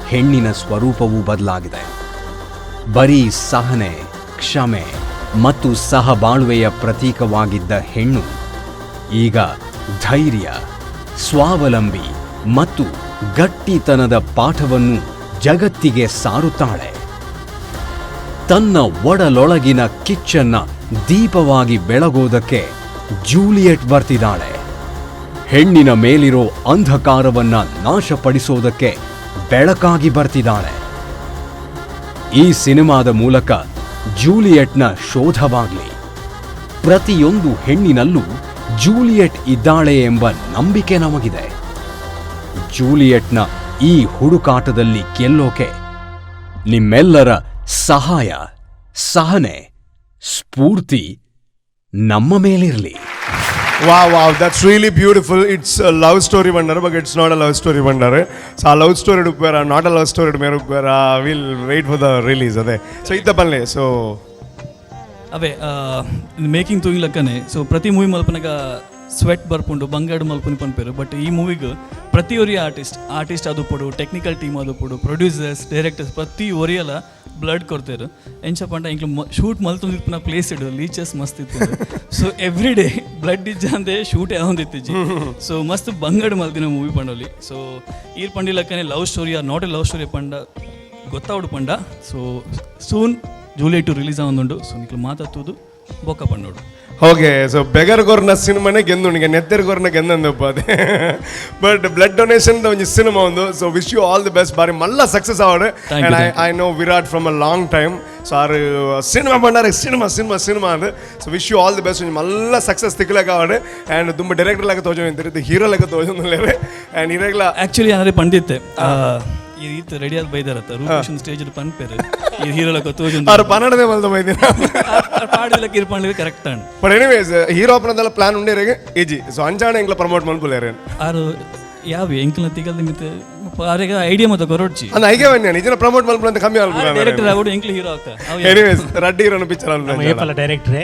ಹೆಣ್ಣಿನ ಸ್ವರೂಪವೂ ಬದಲಾಗಿದೆ. ಬರೀ ಸಹನೆ, ಕ್ಷಮೆ ಮತ್ತು ಸಹಬಾಳ್ವೆಯ ಪ್ರತೀಕವಾಗಿದ್ದ ಹೆಣ್ಣು ಈಗ ಧೈರ್ಯ, ಸ್ವಾವಲಂಬಿ ಮತ್ತು ಗಟ್ಟಿತನದ ಪಾಠವನ್ನು ಜಗತ್ತಿಗೆ ಸಾರುತ್ತಾಳೆ. ತನ್ನ ಒಡಲೊಳಗಿನ ಕಿಚ್ಚನ್ನ ದೀಪವಾಗಿ ಬೆಳಗೋದಕ್ಕೆ ಜೂಲಿಯೆಟ್ ಬರ್ತಿದ್ದಾಳೆ. ಹೆಣ್ಣಿನ ಮೇಲಿರೋ ಅಂಧಕಾರವನ್ನ ನಾಶಪಡಿಸೋದಕ್ಕೆ ಬೆಳಕಾಗಿ ಬರ್ತಿದ್ದಾಳೆ. ಈ ಸಿನಿಮಾದ ಮೂಲಕ ಜೂಲಿಯೆಟ್ನ ಶೋಧವಾಗ್ಲಿ. ಪ್ರತಿಯೊಂದು ಹೆಣ್ಣಿನಲ್ಲೂ ಜೂಲಿಯೆಟ್ ಇದ್ದಾಳೆ ಎಂಬ ನಂಬಿಕೆ ನಮಗಿದೆ. ಜೂಲಿಯೆಟ್ನ ಈ ಹುಡುಕಾಟದಲ್ಲಿ ಗೆಲ್ಲೋಕೆ ನಿಮ್ಮೆಲ್ಲರ ಸಹಾಯ, ಸಹನೆ, ಸ್ಫೂರ್ತಿ ನಮ್ಮ ಮೇಲಿರಲಿ. Wow wow, that's really beautiful. It's love story Bhandara, but it's not a love story ಬಂಡಾರ. ಸೊ ಆ ಲವ್ ಸ್ಟೋರಿ ಉಪ್ಪೇರ, not a love story ಮೇರೆ ಉಪ್ಪೇರ. Will wait for the release ಅದೇ. ಸೊ ಇತ್ತ ಬಲ್ಲೆ ಸೊ ಅವೇ ಮೇಕಿಂಗ್ ತೂಯಿಂಗ್ಲಕ್ಕನೆ. ಸೊ ಪ್ರತಿ ಮೂವಿ ಮಲ್ಪನಾಗ ಸ್ವೆಟ್ ಬರ್ಪುಂಡು, ಬಂಗಾಡು ಮಲ್ಪುನಿ ಪನ್ಪೇರು. ಬಟ್ ಈ ಮೂವಿಗ್ ಪ್ರತಿ ಒರಿ ಆರ್ಟಿಸ್ಟ್ ಆರ್ಟಿಸ್ಟ್ ಅದು ಪಡು, ಟೆಕ್ನಿಕಲ್ ಟೀಮ್ ಅದು ಪಡು, ಪ್ರೊಡ್ಯೂಸರ್ಸ್, ಡೈರೆಕ್ಟರ್ಸ್ ಪ್ರತಿ ಒರಿಯಲ ಬ್ಲಡ್ ಕೊಡ್ತೇರು. ಎಂಚ ಪಂಡ ಇಂಕ್ಲು ಶೂಟ್ ಮಲ್ತೊಂದಿಪ್ಪುನ ಪ್ಲೇಸ್ ಇಡು ಲೀಚಸ್ ಮಸ್ತ್ ಇತ್ತು. So every day blood ಇಜ್ಜಂದೆ shoot ಯಾವೊಂದಿತ್ತಿಜ್ಜಿ. So ಮಸ್ತ್ ಬಂಗಡ್ ಮಲ್ತಿನ ಮೂವಿ ಪಂಡೋಲಿ. ಸೊ ಈರ್ ಪಂಡಿಲಕ್ಕನೆ love story or not a love story ಪಂಡ ಗೊತ್ತಾವಡು ಪಂಡ. So soon July 2 release ಆವೊಂದುಂಡು. So ನಿಕ್ಲು ಮಾತಾಡ್ತುದು ಬೊಕ್ಕ ಪಂಡೋಡು. ಓಕೆ, ಸೊ ಬೆಗರ್ ಕೊರ್ನ ಸಿನಿಮಾನೇ ಗೆಂದುಣಿಗೆ ನೆತ್ತೆರ್ ಕೊರ್ನ ಗೆಂದಂದಪ್ಪ ಅದೇ. But blood donation ಒಂಜಿ ಸಿನಿಮಾ ಒಂದು. So wish you all the best. ಬಾರಿ ಮಲ್ಲ ಸಕ್ಸಸ್ ಆವಡ್. Thank you. And I know Virat from a long time. So are cinema ಬಂಡಾರೆ cinema cinema cinema ಅದು. So wish you all the best. ಒಂಜಿ ಮಲ್ಲ success ತಿಕ್ಲಕ ಆವಡ್. And ತುಂಬ director ಲೆಕ್ಕ ತೋಜ ನಿಂತಿರುತ್ತೆ, hero ಲೆಕ್ಕ ತೋಜೊಂದುಲ್ಲೆರ್. ಆ್ಯಂಡ್ ಇರೆಗ್ಲ ಆಕ್ಚುಲಿ ಅಂದ್ರೆ ಪಂಡಿತ್ತೆ ಈ ರೀತಿ ರೆಡಿ ಆದ ಬೈದಾರತ್ತ ರೂಪೇಶ್ ಸ್ಟೇಜ್ ಪನ್ಪೇರು ಈ ಹೀರೋ ಲೆಕ್ಕ ತೋಜೊಂದು. ಆರು ಪನ್ನಡದೇ ಮಲ್ದ ಮೈದಿನ. ಪಾಡಿದ ಕಿರ್ಪಂಡ್ಲಿಗೆ ಕರೆಕ್ಟ್ ಅಂಡ್. But anyways hero ಅಪ್ಪನದೆಲ್ಲ plan ಉಂಡೇರಿಗೆ easy. So ಅಂಚಾಣ ಎಂಗ್ಲ promote ಮಲ್ಪುಲೇರು. ಆರು ಯಾವ ಎಂಕಲ್ನ ತಿಗಲ್ದ ಮಿತ್ತೆ ಅರೆಗ ಐಡಿಯಾ ಮಾತ ಕೊರೊಡ್ಚಿ. ಅಂದ್ ಐಗೆ ಬನ್ನಿ, ನಿಜನ ಪ್ರಮೋಟ್ ಮಲ್ಪುನಂತ ಕಮ್ಮಿ ಅಲ್ಪ. ಡೈರೆಕ್ಟರ್ ಆಗೋಡು, ಎಂಕ್ಲು ಹೀರೋ ಅಕ್ಕ. Anyways, Reddy ಹೀರೋನ picture. ನಮ್ಮ ಏಪಲ ಡೈರೆಕ್ಟ್ರೇ.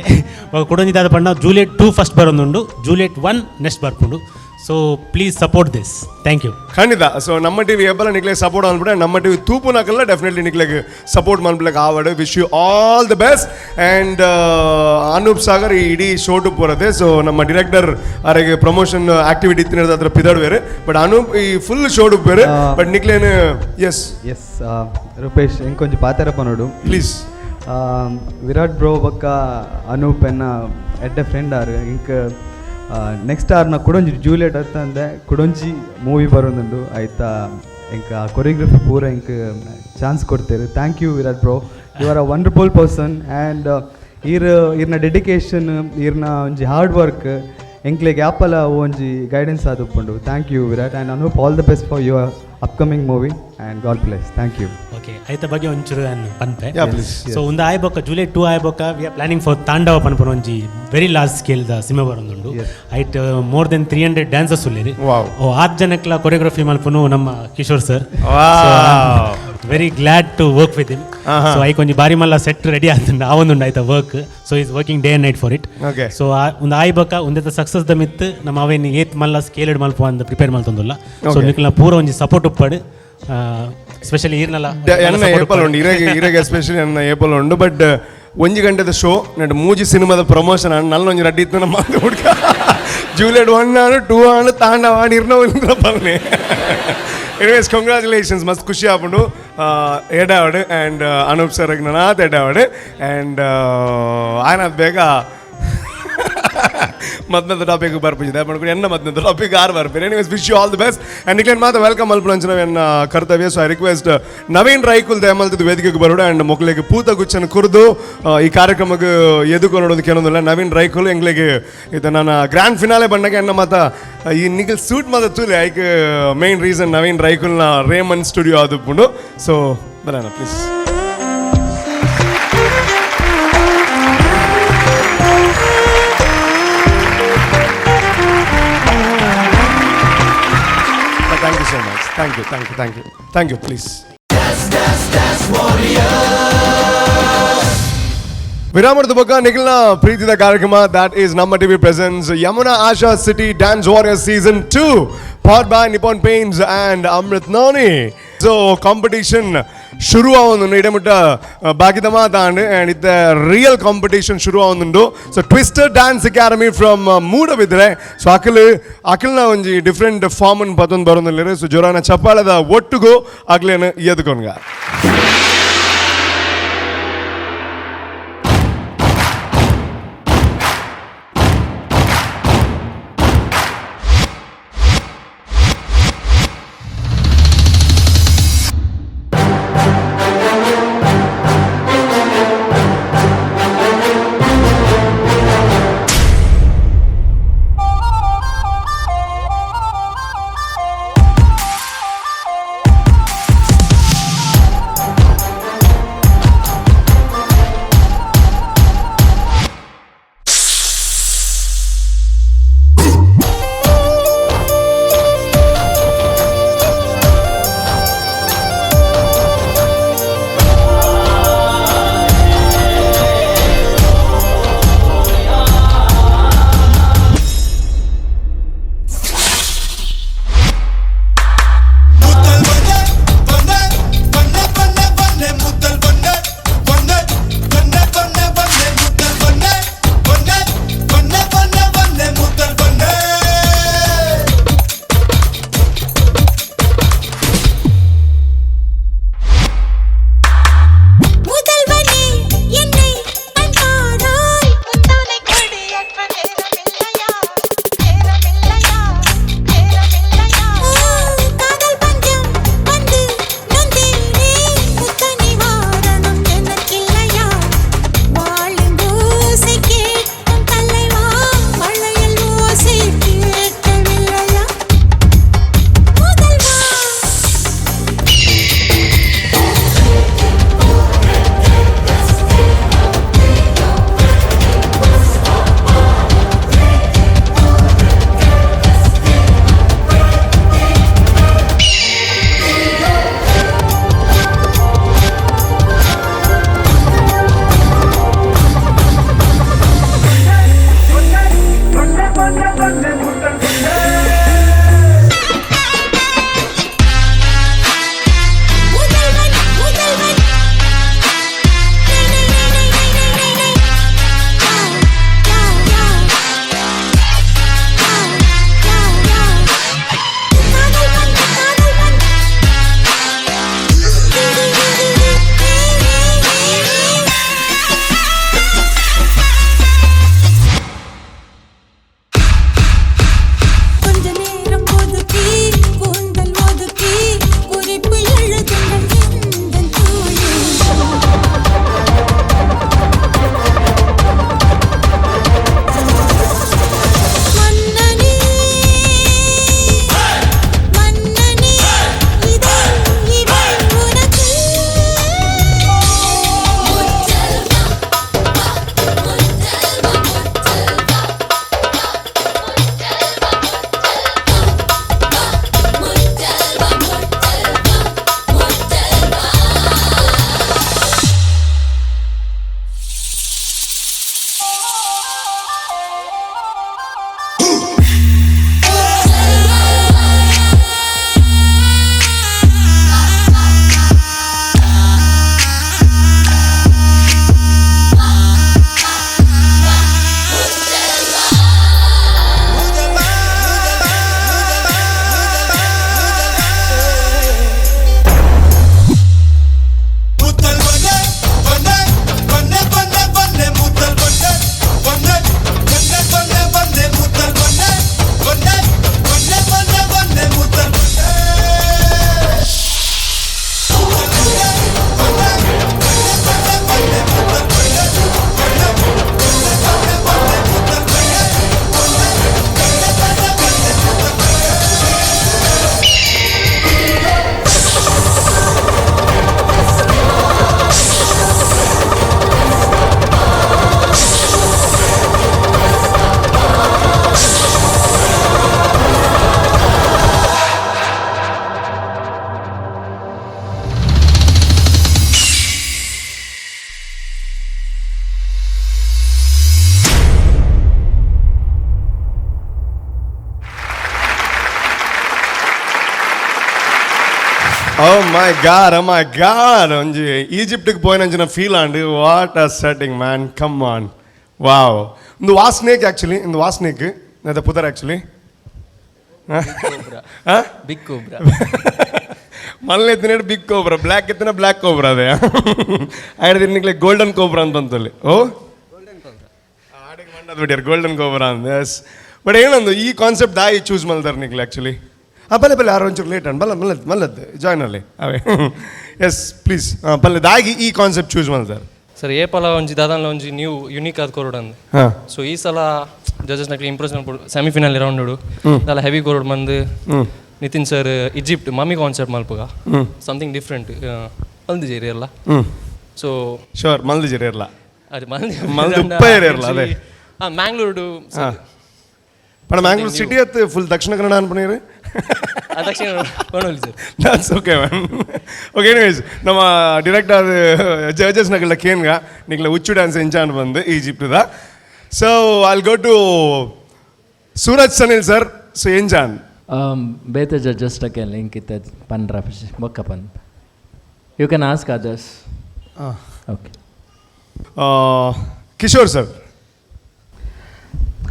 ಕುಡೊಂಜಿ ದಾದ ಪಂಡ, ಜೂಲಿಯಟ್ 2 ಫಸ್ಟ್ ಬರೋದುಂಡು, ಜೂಲಿಯಟ್ 1 ನೆಕ್ಸ್ಟ್ ಬರ್ಪುಂಡು. So please support this. Thank you. ಖಂಡಿತ. ಸೊ ನಮ್ಮ ಟಿವಿ ಏಪಲ ನಿಕ್ಲೆ ಸಪೋರ್ಟ್ ಅನ್ಬಿಟ್ಟೆ. ನಮ್ಮ ಟಿವಿ ತೂಪುನಕಲ್ಲ ಡೆಫಿನೆಟ್ಲಿ ನಿಕ್ಲೆಗ್ ಸಪೋರ್ಟ್ ಮನ್ಪುಲೆಗ್ ಆವಡ್. Wish you all the best. And Anoop Sagar ಈ ಇಡೀ ಶೋಟು ಪೋರದೆ. ಸೊ ನಮ್ಮ ಡಿರೆಕ್ಟರ್ ಅರೆಗೆ ಪ್ರಮೋಷನ್ ಆಕ್ಟಿವಿಟಿ ಇತ್ತಿನ ಹತ್ರ ಪಿದಡ್ವೇರು. ಬಟ್ ಅನೂಪ್ ಈ ಫುಲ್ ಶೋಟು ಪೇರು. ಬಟ್ ನಿಕ್ಲೇನು ಎಸ್. ಎಸ್ ರೂಪೇಶ್, ಇಂಕೊಂಚ ಪಾತೆರ ಪನೋಡು. ಪ್ಲೀಸ್. ವಿರಾಟ್ ಬ್ರೋ ಬೊಕ್ಕ ಅನೂಪ್ ಎನ್ನ ಎಡ್ಡೆ ಫ್ರೆಂಡ್ ಆರ್. ಇಂಕ್ ನೆಕ್ಸ್ಟ್ ಆರ್ನ ಕುಡೊಂಜಿ ಜೂಲಿಯಟ್ ಅತ್ತಂದೆ ಕುಡೊಂಜಿ ಮೂವಿ ಬರೋದುಂಡು ಆಯ್ತಾ. ಇಂಕ್ ಆ ಕೊರಿಯೋಗ್ರಫಿ ಪೂರ ಇಂಕ್ ಚಾನ್ಸ್ ಕೊಡ್ತೇವೆ. Thank you Virat bro, you are a wonderful person. And ಈರ್ ಈರ್ನ ಡೆಡಿಕೇಶನ್, ಈರ್ನ ಒಂಜಿ ಹಾರ್ಡ್ ವರ್ಕ್ ಎಂಕ್ಲೆಗ್ ಯಾಪಲ ಒಂಜಿ guidance ಆದುಪ್ಪುಂಡು. Thank you Virat and Anoop, all the best for your upcoming movie and God bless. Thank you. Okay, ಐತ ಬಗ್ಗೆ ಒಂಚೂರು ನಾನು ಪನ್ಪೆ. Yeah, please. So ಒಂದು ಆಯ್ಬೊಕ್ಕ, ಜೂಲಿಯಟ್ 2 ಆಯ್ಬೊಕ್ಕ, we are planning for Tandava ಪನ್ಪುನ ಒಂಜಿ very large scale the cinema ಬರೋದುಂಡು. ಐಟ್ ಮೋರ್ ದೆನ್ 300 ಡ್ಯಾನ್ಸರ್ಸ್ ಉಲ್ಲೇರಿ. ಓ ಆತ್ ಜನಕ್ಲ ಕೊರಿಯೋಗ್ರಫಿ ಮಲ್ಪುನು ನಮ್ಮ Kishore sir. Very glad to work with him. So ಐಕ್ ಒಂಜಿ ಬಾರಿ ಮಲ್ಲ ಸೆಟ್ ರೆಡಿ ಆತುಂಡು, ಆವೊಂದುಂಡು ಆಯ್ತ work. So he's working day and night for it. So ಒಂದು ಆಯ್ಬೊಕ್ಕ ಒಂದೆತ ಸಕ್ಸಸ್ ದ ಮಿತ್ ನಮ್ಮ ಅವೇನು ಏತ್ ಮಲ್ಲ ಸ್ಕೇಲ್ಡ್ ಮಲ್ಪ ಅಂದ್ ಪ್ರಿಪೇರ್ ಮಲ್ತೊಂದುಲ್ಲ. ಸೊ ನಿಕ್ಲ ಪೂರ ಒಂಜಿ ಸಪೋರ್ಟ್ ಉಪ್ಪಡು, ಸ್ಪೆಷಲಿ ಈರ್ನಲ. ಎನ್ನ ಏಪಲ್ ಉಂಡು, ಇರೆಗೆ ಇರೆಗೆ ಎಸ್ಪೆಷಲಿ ಎನ್ನ ಏಪಲ್ ಉಂಡು. ಬಟ್ ಒಂಜಿ ಗಂಟೆದ ಶೋ ನೆಟ್ ಮೂಜಿ ಸಿನಿಮಾದ ಪ್ರಮೋಷನ್ ಆಂಡ್ ನಲ್ಲ ಒಂಜಿ ರಡ್ಡಿ ಇತ್ತು ನಮ್ಮ ಹುಡ್ಕ. ಜೂಲಿಯಟ್ 1 ಆನು, 2 ಆನು, ತಾಂಡವ ಆನ್, ಇರ್ನ ಪಲ್ನೆ. Anyways, congratulations. ಮಸ್ತ್ ಖುಷಿ ಆಪುಂಡು ಎಡಾವಡ್. ಆ್ಯಂಡ್ ಅನೂಪ್ ಸರ್ ನನಾತ್ ಎಡಾವಡ್. ಆ್ಯಂಡ್ ಆಯ್ನಾತ್ ಬೇಗ ಮದ್ನದ ಟಾಪಿಕ್ ಬರ್ಪಿದೆ ಪಂಡ್ಕೊಂಡು ಎನ್ನ ಮದ್ನದ ಟಾಪಿಕ್ ಆರು ಬರ್ಪೇರು. Anyways, wish you all the best. And ನಿಕ್ಲೇನ್ ಮಾತ್ರ welcome ಮಲ್ಪುನಂಚಿನ ಎನ್ನ ಕರ್ತವ್ಯ. ಸೊ I request Naveen ರೈಕುಲ್ ದಯಮಲ್ತದ ವೇದಿಕೆಗೆ ಬರೋಡು ಆ್ಯಂಡ್ ಮೊಕ್ಕಳಿಗೆ ಪೂತ ಗುಚ್ಚನ್ನು ಕುರಿದು ಈ ಕಾರ್ಯಕ್ರಮಕ್ಕೆ ಎದುಕೊನೋದು ಕೇಳೋದಿಲ್ಲ. ನವೀನ್ ರೈಕುಲ್ ಎಂಗ್ಲಿಗೆ ಇದು ನನ್ನ ಗ್ರ್ಯಾಂಡ್ ಫಿನಾಲೆ ಬಂದಾಗ ಎನ್ನ ಮಾತ ಈ ನಿಖಲ್ ಸೂಟ್ ಮಾತ ತೂಲೆ. ಐಕ್ ಮೇನ್ ರೀಸನ್ ನವೀನ್ ರೈಕುಲ್ನ ರೇಮನ್ ಸ್ಟುಡಿಯೋ ಆದುಪ್ಪುಂಡು. ಸೊ ಬರೋಣ, please. Thank you so much. Thank you, thank you, thank you. Thank you, please. ವಿರಾಮದ ಬೊಕ್ಕ ನಿಖಿಲ್ನ ಪ್ರೀತಿದ ಕಾರ್ಯಕ್ರಮ, that is ನಮ್ಮ TV presents Yamuna Asha city dance warrior season 2, powered by Nippon Paints and Amrit Noni. So competition ಶುರು ಆವೊಂದುಂಡು. ಇಡಮುಟ್ಟ ಬಾಕಿದ ಮಾತಾಂಡ್ and ಇತ್ತ real competition ಶುರು ಆವೊಂದುಂಡು. So twister dance academy from Moodbidri. So Akhil ಅಖಿಲ್ನ ಒಂಜಿ ಡಿಫ್ರೆಂಟ್ ಫಾರ್ಮ್ ಪತ್ತೊಂದು ಬರೋದಿಲ್ಲ. ಸೊ ಜೋರಾನ ಚಪ್ಪಾಳದ ಒಟ್ಟುಗು ಅಗ್ಲೇನು ಎದ್ಕೊಂಡ್ಗ. Oh my God, oh my God. ಒಂಜಿ ಈಜಿಪ್ಟಿಗೆ ಪೋಯಿನಂಚಿನ feel and. What a setting, man. Come on, wow. ಒಂದು ವಾ ಸ್ನೇಕ್ ಆ್ಯಕ್ಚುಲಿ, ಒಂದು ವಾ ಸ್ನೇಕ್ ಅದ ಪುದರ್ ಆ್ಯಕ್ಚುಲಿ? Big cobra. ಮಲ್ಲೆ ಎತ್ತಿನ ಬಿಗ್ ಕೋಬ್ರಾ, ಬ್ಲ್ಯಾಕ್ ಎತ್ತಿನ ಬ್ಲ್ಯಾಕ್ ಕೋಬ್ರಾ. ಅದೇ ಆಯ್ತು, ಗೋಲ್ಡನ್ ಕೋಬ್ರಾ ಅಂತ ಅಂತಲ್ಲಿ. ಓ, ಆಡಿಗೆ ಮಂಡದ್ ಬಿಡ್ಯಾರ ಗೋಲ್ಡನ್ ಕೋಬ್ರಾ ಅಂದ. ಎಸ್, ಬಟ್ ಏನೊಂದು ಈ ಕಾನ್ಸೆಪ್ಟ್ ದಾಯಿ ಚೂಸ್ ಮಲ್ದಾರ ನಿಕ್ಲೆ ಆ್ಯಕ್ಚುಲಿ? ಹಾಂ, ಬಲ್ಲೆ ಬಲ್ಲೆ, ಯಾರು ಒಂಚೂರು ಲೇಟ್ ಅನ್ ಬಲ್ಲ ಮಲ್ಲದ್ ಮಲ್ಲದ್ ಜಾಯ್ನ್ ಅಲ್ಲಿ ಅವೇ. Yes, please. ಹಾಂ, ಬಲ್ಲೆ, ದಾಗಿ ಈ ಕಾನ್ಸೆಪ್ಟ್ ಚೂಸ್ ಮಲ್ದಾರ? ಸರ್, ಏಪಲ ಒಂಜಿ ದಾದಾನ್ಲ ಒಂಜಿ ನ್ಯೂ ಯುನೀಕ್ ಆದ್ ಕೊರೊಡಂದ್. ಸೊ ಈ ಸಲ ಜಡ್ಜಸ್ ನಕ್ಲೆ ಇಂಪ್ರೆಸ್ ಮಲ್ಪೊಡು. ಸೆಮಿಫೈನಲ್ ರೌಂಡ್ ದಾಲ ಹೆವಿ ಕೊರೊಡು ಮಂದ್ Nitin sir Egypt mummy concept ಮಲ್ಪುಗ, ಸಮಥಿಂಗ್ ಡಿಫ್ರೆಂಟ್ ಮಲ್ದಿಜೇರಿ ಎಲ್ಲ. ಸೊ ಶೋರ್, ಮಲ್ದಿಜಿರಿ ಇರಲ್ಲ. ಅದು ಮಲ್ದಿ. ಮಲ್ದು ಉಪ್ಪ ಇರಲ್ಲ ಅದೇ. ಹಾಂ, ಮ್ಯಾಂಗ್ಳೂರ್ಡು. ಹಾಂ, ಪಣ ಮ್ಯಾಂಗ್ಳೂರ್ ಸಿಟಿ ಅತ್ತು ಫುಲ್ ದಕ್ಷಿಣ ಕನ್ನಡ ಅನ್ಪನೀರು. ದಕ್ಷಿಣ ಪಣೋಲಿ sir. That's okay, ma'am. Okay, anyways, ನಮ್ಮ ಡಿರೆಕ್ಟರ್ ಜಡ್ಜಸ್ ನಗಲ ಕೇನ್ಗ ನಿಗ್ಲ ಹುಚ್ಚು ಡ್ಯಾನ್ಸ್ ಎಂಚಾನ್ ಬಂದು ಈಜಿಪ್ಟ್ದ. So I'll go to Suraj Sanil sir. So ಎಂಜಾನ್? ಬೇತೆ ಜಡ್ಜಸ್ ಟಕ್ಕೆ ಲಿಂಕ್ ಇತ್ತ ಪನ್ರ ಬೊಕ್ಕ ಪನ್. You can ask others. Okay. Kishore sir.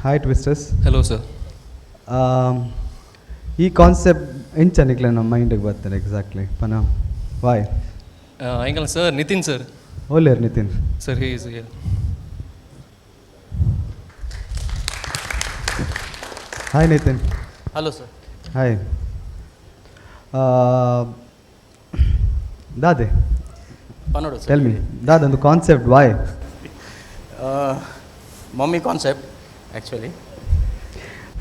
Hi twisters. Hello sir. ಈ ಕಾನ್ಸೆಪ್ಟ್ ಎಂಚ ನಿಕ್ಲೆ ನಮ್ಮ ಮೈಂಡಿಗೆ ಬರ್ತಾರೆ ಎಕ್ಸಾಕ್ಟ್ಲಿ ಪನ ವಾಯ್? ಎಂಕಲ್ ಸರ್ ನಿತಿನ್ ಸರ್. ಓಲೇರ್ Nitin? Sir, he is here. Hi Nitin. Hello sir. Hi. ದಾದೆ? ಪನೋಡು ಸರ್. ಟೆಲ್ ಮೀ, ದಾದೊಂದು concept Y? Mummy concept actually.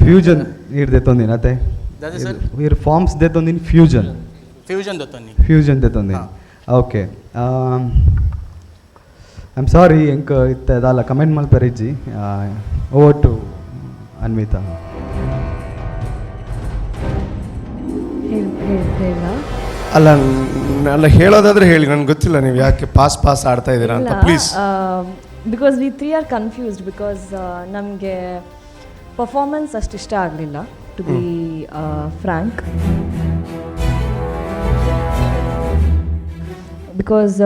Fusion ಈರ್ ದೆತ್ತೊಂದಿನ ಅತ್ತೆ? ದಾದೆ ಸರ್? ಈರ್ ಫಾರ್ಮ್ಸ್ ದೆತ್ತೊಂದಿನ ಫ್ಯೂಷನ್. ಫ್ಯೂಷನ್ ದತ್ತೊಂದಿ. ಫ್ಯೂಷನ್ ದೆತ್ತೊಂದಿನ. ಓಕೆ, I am sorry, ಎಂಕ್ ಇತ್ತೆ ದಾಲ ಕಮೆಂಟ್ ಮಲ್ಪೆರೆ ಇಜ್ಜಿ. ಓವರ್ ಟು ಅನ್ವಿತಾ. ಹೇಳ. ಅಲ್ಲ ಅಲ್ಲ, ಹೇಳೋದಾದ್ರೆ ಹೇಳಿ. ನನ್ಗೆ ಗೊತ್ತಿಲ್ಲ ನೀವು ಯಾಕೆ ಪಾಸ್ ಪಾಸ್ ಆಡ್ತಾ ಇದ್ದೀರಾ ಅಂತ. Please. Because we three are confused, because ನಮಗೆ ಪರ್ಫಾರ್ಮೆನ್ಸ್ ಅಷ್ಟು ಇಷ್ಟ ಆಗಲಿಲ್ಲ, ಟು ಬಿ ಫ್ರ್ಯಾಂಕ್. Because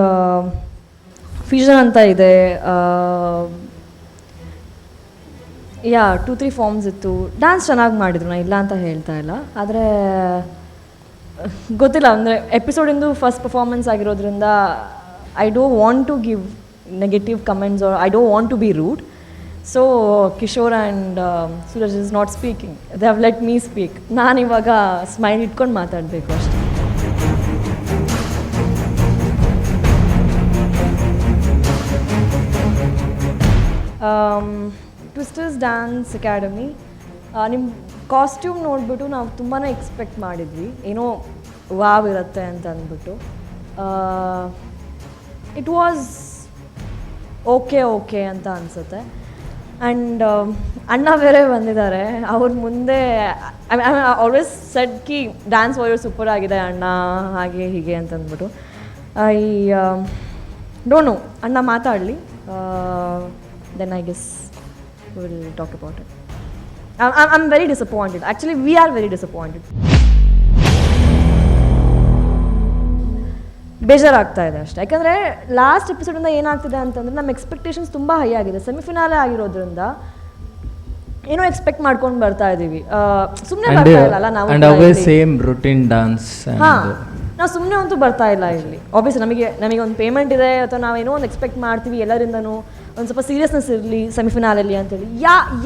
fusion ಅಂತ ಇದೆ, ಯಾ, ಟೂ ತ್ರೀ ಫಾರ್ಮ್ಸ್ ಇತ್ತು. ಡ್ಯಾನ್ಸ್ ಚೆನ್ನಾಗಿ ಮಾಡಿದ್ರು, ನಾನು ಇಲ್ಲ ಅಂತ ಹೇಳ್ತಾ ಇಲ್ಲ. ಆದರೆ ಗೊತ್ತಿಲ್ಲ, ಅಂದರೆ ಎಪಿಸೋಡಿಂದು ಫಸ್ಟ್ ಪರ್ಫಾರ್ಮೆನ್ಸ್ ಆಗಿರೋದ್ರಿಂದ I don't want to give negative comments or I don't want to be rude. So Kishore and Suraj is not speaking, they have let me speak. ನಾನಿವಾಗ ಸ್ಮೈಲ್ ಇಟ್ಕೊಂಡು ಮಾತಾಡಬೇಕು ಅಷ್ಟೇ. ಟ್ವಿಸ್ಟರ್ಸ್ ಡ್ಯಾನ್ಸ್ ಅಕಾಡೆಮಿ, ನಿಮ್ಮ costume ನೋಡಿಬಿಟ್ಟು ನಾವು ತುಂಬಾ expect ಮಾಡಿದ್ವಿ, ಏನೋ ವಾವ್ ಇರುತ್ತೆ ಅಂತ ಅಂದ್ಬಿಟ್ಟು. It was okay okay ಅಂತ ಅನಿಸುತ್ತೆ. ಆ್ಯಂಡ್ ಅಣ್ಣ ಬೇರೆ ಬಂದಿದ್ದಾರೆ, ಅವ್ರ ಮುಂದೆ ಆಲ್ವೇಸ್ ಸೆಡ್ ಕಿ ಡ್ಯಾನ್ಸ್ ವಾರಿಯರ್ ಸೂಪರ್ ಆಗಿದೆ ಅಣ್ಣ, ಹಾಗೆ ಹೀಗೆ ಅಂತ ಅಂದ್ಬಿಟ್ಟು. I don't know, ಅಣ್ಣ ಮಾತಾಡಲಿ, then I guess we'll talk about it. I am very disappointed. Actually, we are very disappointed. ಬೇಜಾರಾಗ್ತಾ ಇದೆ ಅಷ್ಟೇ. ಯಾಕಂದರೆ ಲಾಸ್ಟ್ ಎಪಿಸೋಡಿಂದ ಏನಾಗ್ತಿದೆ ಅಂತಂದರೆ, ನಮ್ಮ ಎಕ್ಸ್ಪೆಕ್ಟೇಷನ್ಸ್ ತುಂಬ ಹೈ ಆಗಿದೆ. ಸೆಮಿಫಿನಾಲೆ ಆಗಿರೋದ್ರಿಂದ ಏನೋ ಎಕ್ಸ್ಪೆಕ್ಟ್ ಮಾಡ್ಕೊಂಡು ಬರ್ತಾ ಇದ್ದೀವಿ. ಸುಮ್ಮನೆ ಬರ್ತಾ ಇಲ್ಲ ಅಲ್ಲ ನಾವು. ಅಂಡ್ ಅವೇ ಸೇಮ್ ರುಟೀನ್ ಡಾನ್ಸ್. ಹಾಂ, ನಾವು ಸುಮ್ಮನೆ ಅಂತೂ ಬರ್ತಾ ಇಲ್ಲ ಇಲ್ಲಿ. ಆಬ್ವಿಯಸ್ ನಮಗೆ ನಮಗೆ ಒಂದು ಪೇಮೆಂಟ್ ಇದೆ ಅಥವಾ ನಾವೇನೋ ಒಂದು ಎಕ್ಸ್ಪೆಕ್ಟ್ ಮಾಡ್ತೀವಿ ಎಲ್ಲರಿಂದನೂ. ಒಂದು ಸ್ವಲ್ಪ ಸೀರಿಯಸ್ನೆಸ್ ಇರಲಿ ಸೆಮಿಫಿನಾಲಲ್ಲಿ ಅಂತೇಳಿ.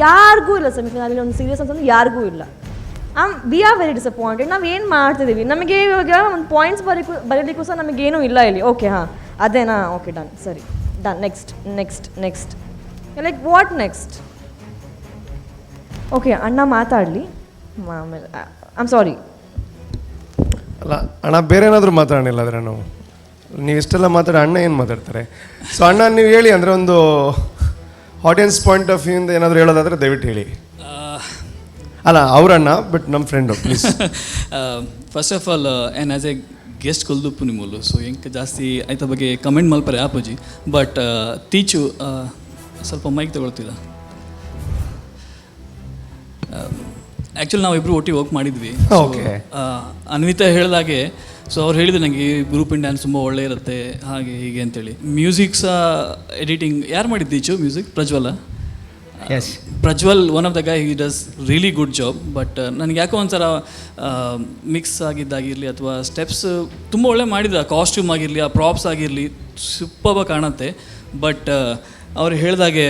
ಯಾರಿಗೂ ಇಲ್ಲ ಸೆಮಿಫಿನಾಲಲ್ಲಿ ಒಂದು ಸೀರಿಯಸ್ ಅಂತಂದ್ರೆ, ಯಾರಿಗೂ ಇಲ್ಲ. We are very disappointed. ನಾವು ಏನು ಮಾಡ್ತಿದ್ದೀವಿ? ನಮಗೆ ಇವಾಗ ಒಂದು ಪಾಯಿಂಟ್ಸ್ ಬರೀಲಿಕ್ಕೂ ಸಹ ನಮಗೇನೂ ಇಲ್ಲ ಇಲ್ಲಿ. ಓಕೆ, ಹಾಂ, ಅದೇನಾ, ಓಕೆ, ಡನ್, ಸರಿ, done, next, next, next, like what next? Okay, ಅಣ್ಣ ಮಾತಾಡಲಿ ಆಮೇಲೆ. I am sorry. ಅಲ್ಲ ಅಣ್ಣ, ಬೇರೆ ಏನಾದರೂ ಮಾತಾಡೋಣಿಲ್ಲ ಆದರೆ ನಾವು ನೀವು ಇಷ್ಟೆಲ್ಲ ಮಾತಾಡಿ ಅಣ್ಣ ಏನು ಮಾತಾಡ್ತಾರೆ? ಸೊ ಅಣ್ಣ, ನೀವು ಹೇಳಿ. ಅಂದರೆ ಒಂದು ಆಡಿಯನ್ಸ್ ಪಾಯಿಂಟ್ ಆಫ್ ವ್ಯೂಯಿಂದ ಏನಾದರೂ ಹೇಳೋದಾದರೆ ದಯವಿಟ್ಟು ಹೇಳಿ. ಅಲ್ಲ, ಅವ್ರಣ್ಣ, ಬಟ್ ನಮ್ಮ friend, please. First of all, ಏನ್ ಆ್ಯಸ್ ಎ ಗೆಸ್ಟ್ ಕೊಲ್ದುಪ್ಪು ನಿಮ್ಮಲು. ಸೊ ಎಂಕ್ ಜಾಸ್ತಿ ಐತ ಬಗ್ಗೆ ಕಮೆಂಟ್ ಮಲ್ಪರೆ ಆಪುಜಿ. ಬಟ್ ತೀಚು ಸ್ವಲ್ಪ ಮೈಕ್ ತಗೊಳ್ತಿಲ್ಲ. ಆ್ಯಕ್ಚುಲಿ ನಾವಿಬ್ಬರು ಒಟ್ಟಿಗೆ ವರ್ಕ್ ಮಾಡಿದ್ವಿ. Okay. Anvita ಹೇಳ್ದಾಗೆ, So ಅವ್ರು ಹೇಳಿದ್ರು ನನಗೆ ಈ ಗ್ರೂಪಿನ ಡ್ಯಾನ್ಸ್ ತುಂಬ ಒಳ್ಳೆ ಇರುತ್ತೆ, ಹಾಗೆ ಹೀಗೆ ಅಂತೇಳಿ. ಮ್ಯೂಸಿಕ್ ಸಹ ಎಡಿಟಿಂಗ್ ಯಾರು ಮಾಡಿದ್ದು each music? Prajwal. Yes. Prajwal one of the guy, he does really good job. But ನನಗೆ ಯಾಕೋ ಒಂಥರ ಮಿಕ್ಸ್ ಆಗಿದ್ದಾಗಿರಲಿ ಅಥವಾ ಸ್ಟೆಪ್ಸ್ ತುಂಬ ಒಳ್ಳೆ ಮಾಡಿದ್ರು. ಆ ಕಾಸ್ಟ್ಯೂಮ್ ಆಗಿರಲಿ, ಆ ಪ್ರಾಪ್ಸ್ ಆಗಿರಲಿ, ಸೂಪರ್ಬಾಗಿ ಕಾಣುತ್ತೆ. ಬಟ್ ಅವ್ರು ಹೇಳ್ದಾಗೆ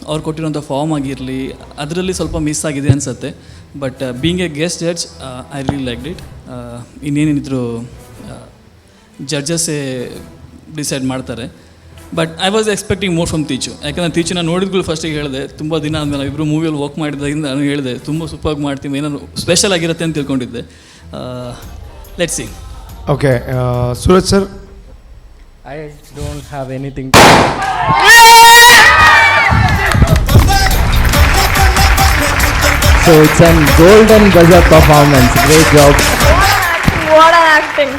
ಅವ್ರು ಕೊಟ್ಟಿರೋಂಥ ಫಾರ್ಮ್ ಆಗಿರಲಿ, ಅದರಲ್ಲಿ ಸ್ವಲ್ಪ ಮಿಸ್ ಆಗಿದೆ ಅನಿಸುತ್ತೆ. But being a guest judge, I really like it. ಇನ್ನೇನೇನಿದ್ರು ಜಡ್ಜಸ್ಸೇ decide ಮಾಡ್ತಾರೆ. But I was expecting more from Teechu. ಯಾಕಂದರೆ ತೀಚು ನಾನು ನೋಡಿದ್ಗಳು ಫಸ್ಟಿಗೆ ಹೇಳಿದೆ, ತುಂಬ ದಿನ ಆದಮೇಲೆ ಇಬ್ಬರು ಮೂವಿಯಲ್ಲಿ ವರ್ಕ್ ಮಾಡಿದಾಗಿಂದ ನಾನು ಹೇಳಿದೆ, ತುಂಬ ಸೂಪರ್ಗೆ ಮಾಡ್ತೀವಿ, ಏನಾದ್ರು ಸ್ಪೆಷಲ್ ಆಗಿರುತ್ತೆ ಅಂತ ತಿಳ್ಕೊಂಡಿದ್ದೆ. Let's see. Okay, Suraj sir. I don't have anything. So it's an golden buzzer performance. Great job. What an acting!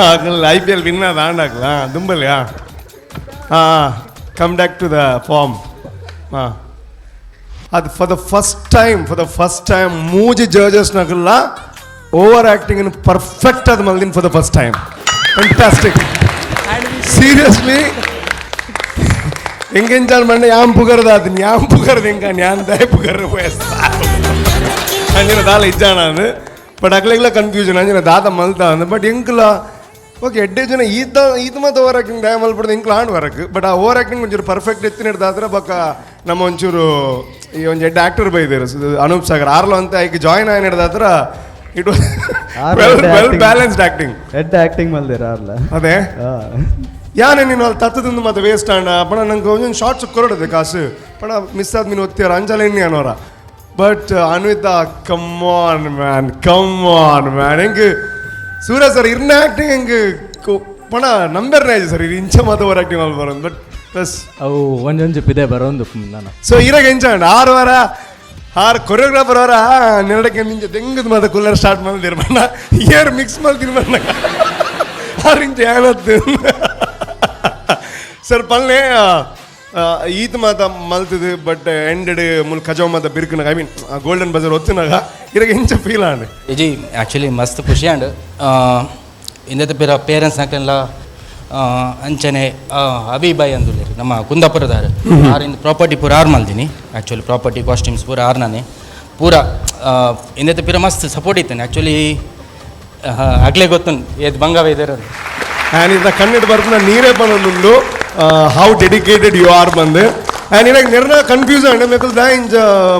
ಆಗಲ್ಲ, IPL win ಆದ ಆಂಡಾಗ್ಲ ದುಂಬಲ್ಯಾ. ಹಾಂ, come back to the form. ಹಾಂ, ಅದು for the first time ಮೂಜಿ ಜಡ್ಜಸ್ನಾಗಲ್ಲ over acting perfect ಅದು ಮಲ್ದಿನ್ for the first time. Fantastic, seriously. ಎಂಗೆಂಚಾಲ್ ಮಂಡೆ yam ಪುಗರ್ದ, ಅದನ್ನ yam ಪುಗರ್ದ, ಎಂಕ ಯಾನ್ ದಾಯ ಪುಗರ್ ಅಂಜಿನ ದಾಲ ಇಜ್ಜಾಣ ಅದು. ಬಟ್ ಅಕ್ಲೆಗ್ಲ ಕನ್ಫ್ಯೂಷನ್, ಅಂಜಿನ ದಾದ ಮಲ್ತ ಅಂದ್. ಬಟ್ ಎಂಕ್ಲ ಓಕೆ, ಎಡ್ಡೆ ಜನ ಈತ ಈತ ಮಾತ ಓವರ್ ಆಕ್ಟಿಂಗ್ ದಾಯ ಮಲ್ಪಡ್ದು ಎಂಕ್ಲ ಆಂಡ್ ವರಕ್. ಬಟ್ ಆ ಓವರ್ ಆಕ್ಟಿಂಗ್ ಒಂಚೂರು ಪರ್ಫೆಕ್ಟ್ ಎತ್ತಿನ ಹಿಡ್ದಾದ್ರೆ ಬಕ್ಕ ನಮ್ಮ ಒಂಚೂರು ಈ ಒಂಜಿ ಎಡ್ಡೆ ಆಕ್ಟರ್ ಬೈದೇರು ಅನೂಪ್ ಸಾಗರ್ ಆರ್ಲೋ ಅಂತ ಐಕ್ ಜಾಯಿನ್ ಆಯ್ನ ಹಿಡ್ದಾದ್ರ it well well balanced acting. ಎಡ್ಡೆ ಆಕ್ಟಿಂಗ್ ಮಲ್ದಿರ ಅಲ್ಲ. ಅದೇ ಯಾನೆ ನೀನು ಅಲ್ಲಿ ತತ್ತದಿಂದ ಮತ್ತೆ ವೇಸ್ಟ್ ಆಂಡ ಪಣ ನಂಗೆ ಒಂದೊಂದು ಶಾರ್ಟ್ಸ್ ಕೊರಡದೆ ಕಾಸು ಪಣ ಮಿಸ್ ಆದ ಮೀನು ಒತ್ತಿಯಾರ ಅಂಜಲ ಎಣ್ಣೆ ಅನ್ನೋರ. But Anvitha, come on man, come on man. ಹೆಂಗೆ ಸೂರ್ಯ ಸರ್ ಇರ್ನ ಆಕ್ಟಿಂಗ್ ಹೆಂಗೆ ಪಣ ನಂಬರ್ ನೇಜ್ ಸರ್ ಇದು ಇಂಚ ಮಾತು ಓವರ್ ಆಕ್ಟಿಂಗ್ ಅಲ್ಲಿ ಬರೋದು. ಬಟ್ ಪ್ಲಸ್ ಅವು ಒಂಜೊಂಜಿ ಪಿದೆ ಬರೋಂದು ನಾನು. ಸೊ ಇರಾಗ ಎಂಚ ಆರು ವಾರ ಆರು ಕೊರಿಯೋಗ್ರಾಫರ್ ಅವರ ನೆರಡಕ್ಕೆ ನಿಂಚೆ ತೆಂಗದ ಮಾತ ಕುಲ್ಲರ್ ಸ್ಟಾರ್ಟ್ ಮಾಡಿದಿರ ಬಣ್ಣ ಏರ್ ಮಿಕ್ಸ್ ಮಾಡ್ತೀನಿ ಬಣ್ಣ ಆರು ಇಂಚ ಏನತ್ತು ಸರ್ ಪಲ್ಲೆ ಈತ ಮಾತ ಮಲ್ತದು. ಬಟ್ ಎಂಡೆಡ್ ಮುಲ್ ಕಜವ್ ಮಾತ ಬಿರ್ಕನಾಗ, I mean golden buzzer ಒತ್ತಿನಾಗ ಇರಾಗ ಎಂಚ ಫೀಲ್ ಆಂಡ್? ಇಜಿ, ಆ್ಯಕ್ಚುಲಿ ಮಸ್ತ್ ಖುಷಿ ಆಂಡ್. ಇಂದತೆ ಪಿರ ಪೇರೆಂಟ್ಸ್ ನಕ್ಲೆನ್ಲ ಅಂಚನೆ ಅಭಿ ಬಾಯ್ ಅಂದುಲ್ಲೇರು ನಮ್ಮ ಕುಂದಾಪುರದಾರು ಆರ್ ಇಂದ ಪ್ರಾಪರ್ಟಿ ಪೂರ ಆರ್ ಮಲ್ದಿನಿ. Actually property costumes ಪೂರ ಆರ್ ನಾನೇ ಪೂರ. ಇಂದತೆ ಪಿರ ಮಸ್ತ್ ಸಪೋರ್ಟ್ ಇತ್ತೇನೆ. ಆ್ಯಕ್ಚುಲಿ ಅಗ್ಲೇ ಗೊತ್ತು ಏದ್ ಬಂಗಾವ ಇದ್ದಾರೆ. ಆ್ಯಂಡ್ ಇದ ಕಣ್ಣಿಟ್ಟು ಬರ್ಪುನ ನೀರೇ ಪನೊಂದುಂಡು how dedicated you are ಬಂದು. ಆ್ಯಂಡ್ ಇರಾಗ ನೆರ್ನ ಕನ್ಫ್ಯೂಸ್ ಆಂಡ್ ಮೆಕಲ್ ದಾ ಇಂಚ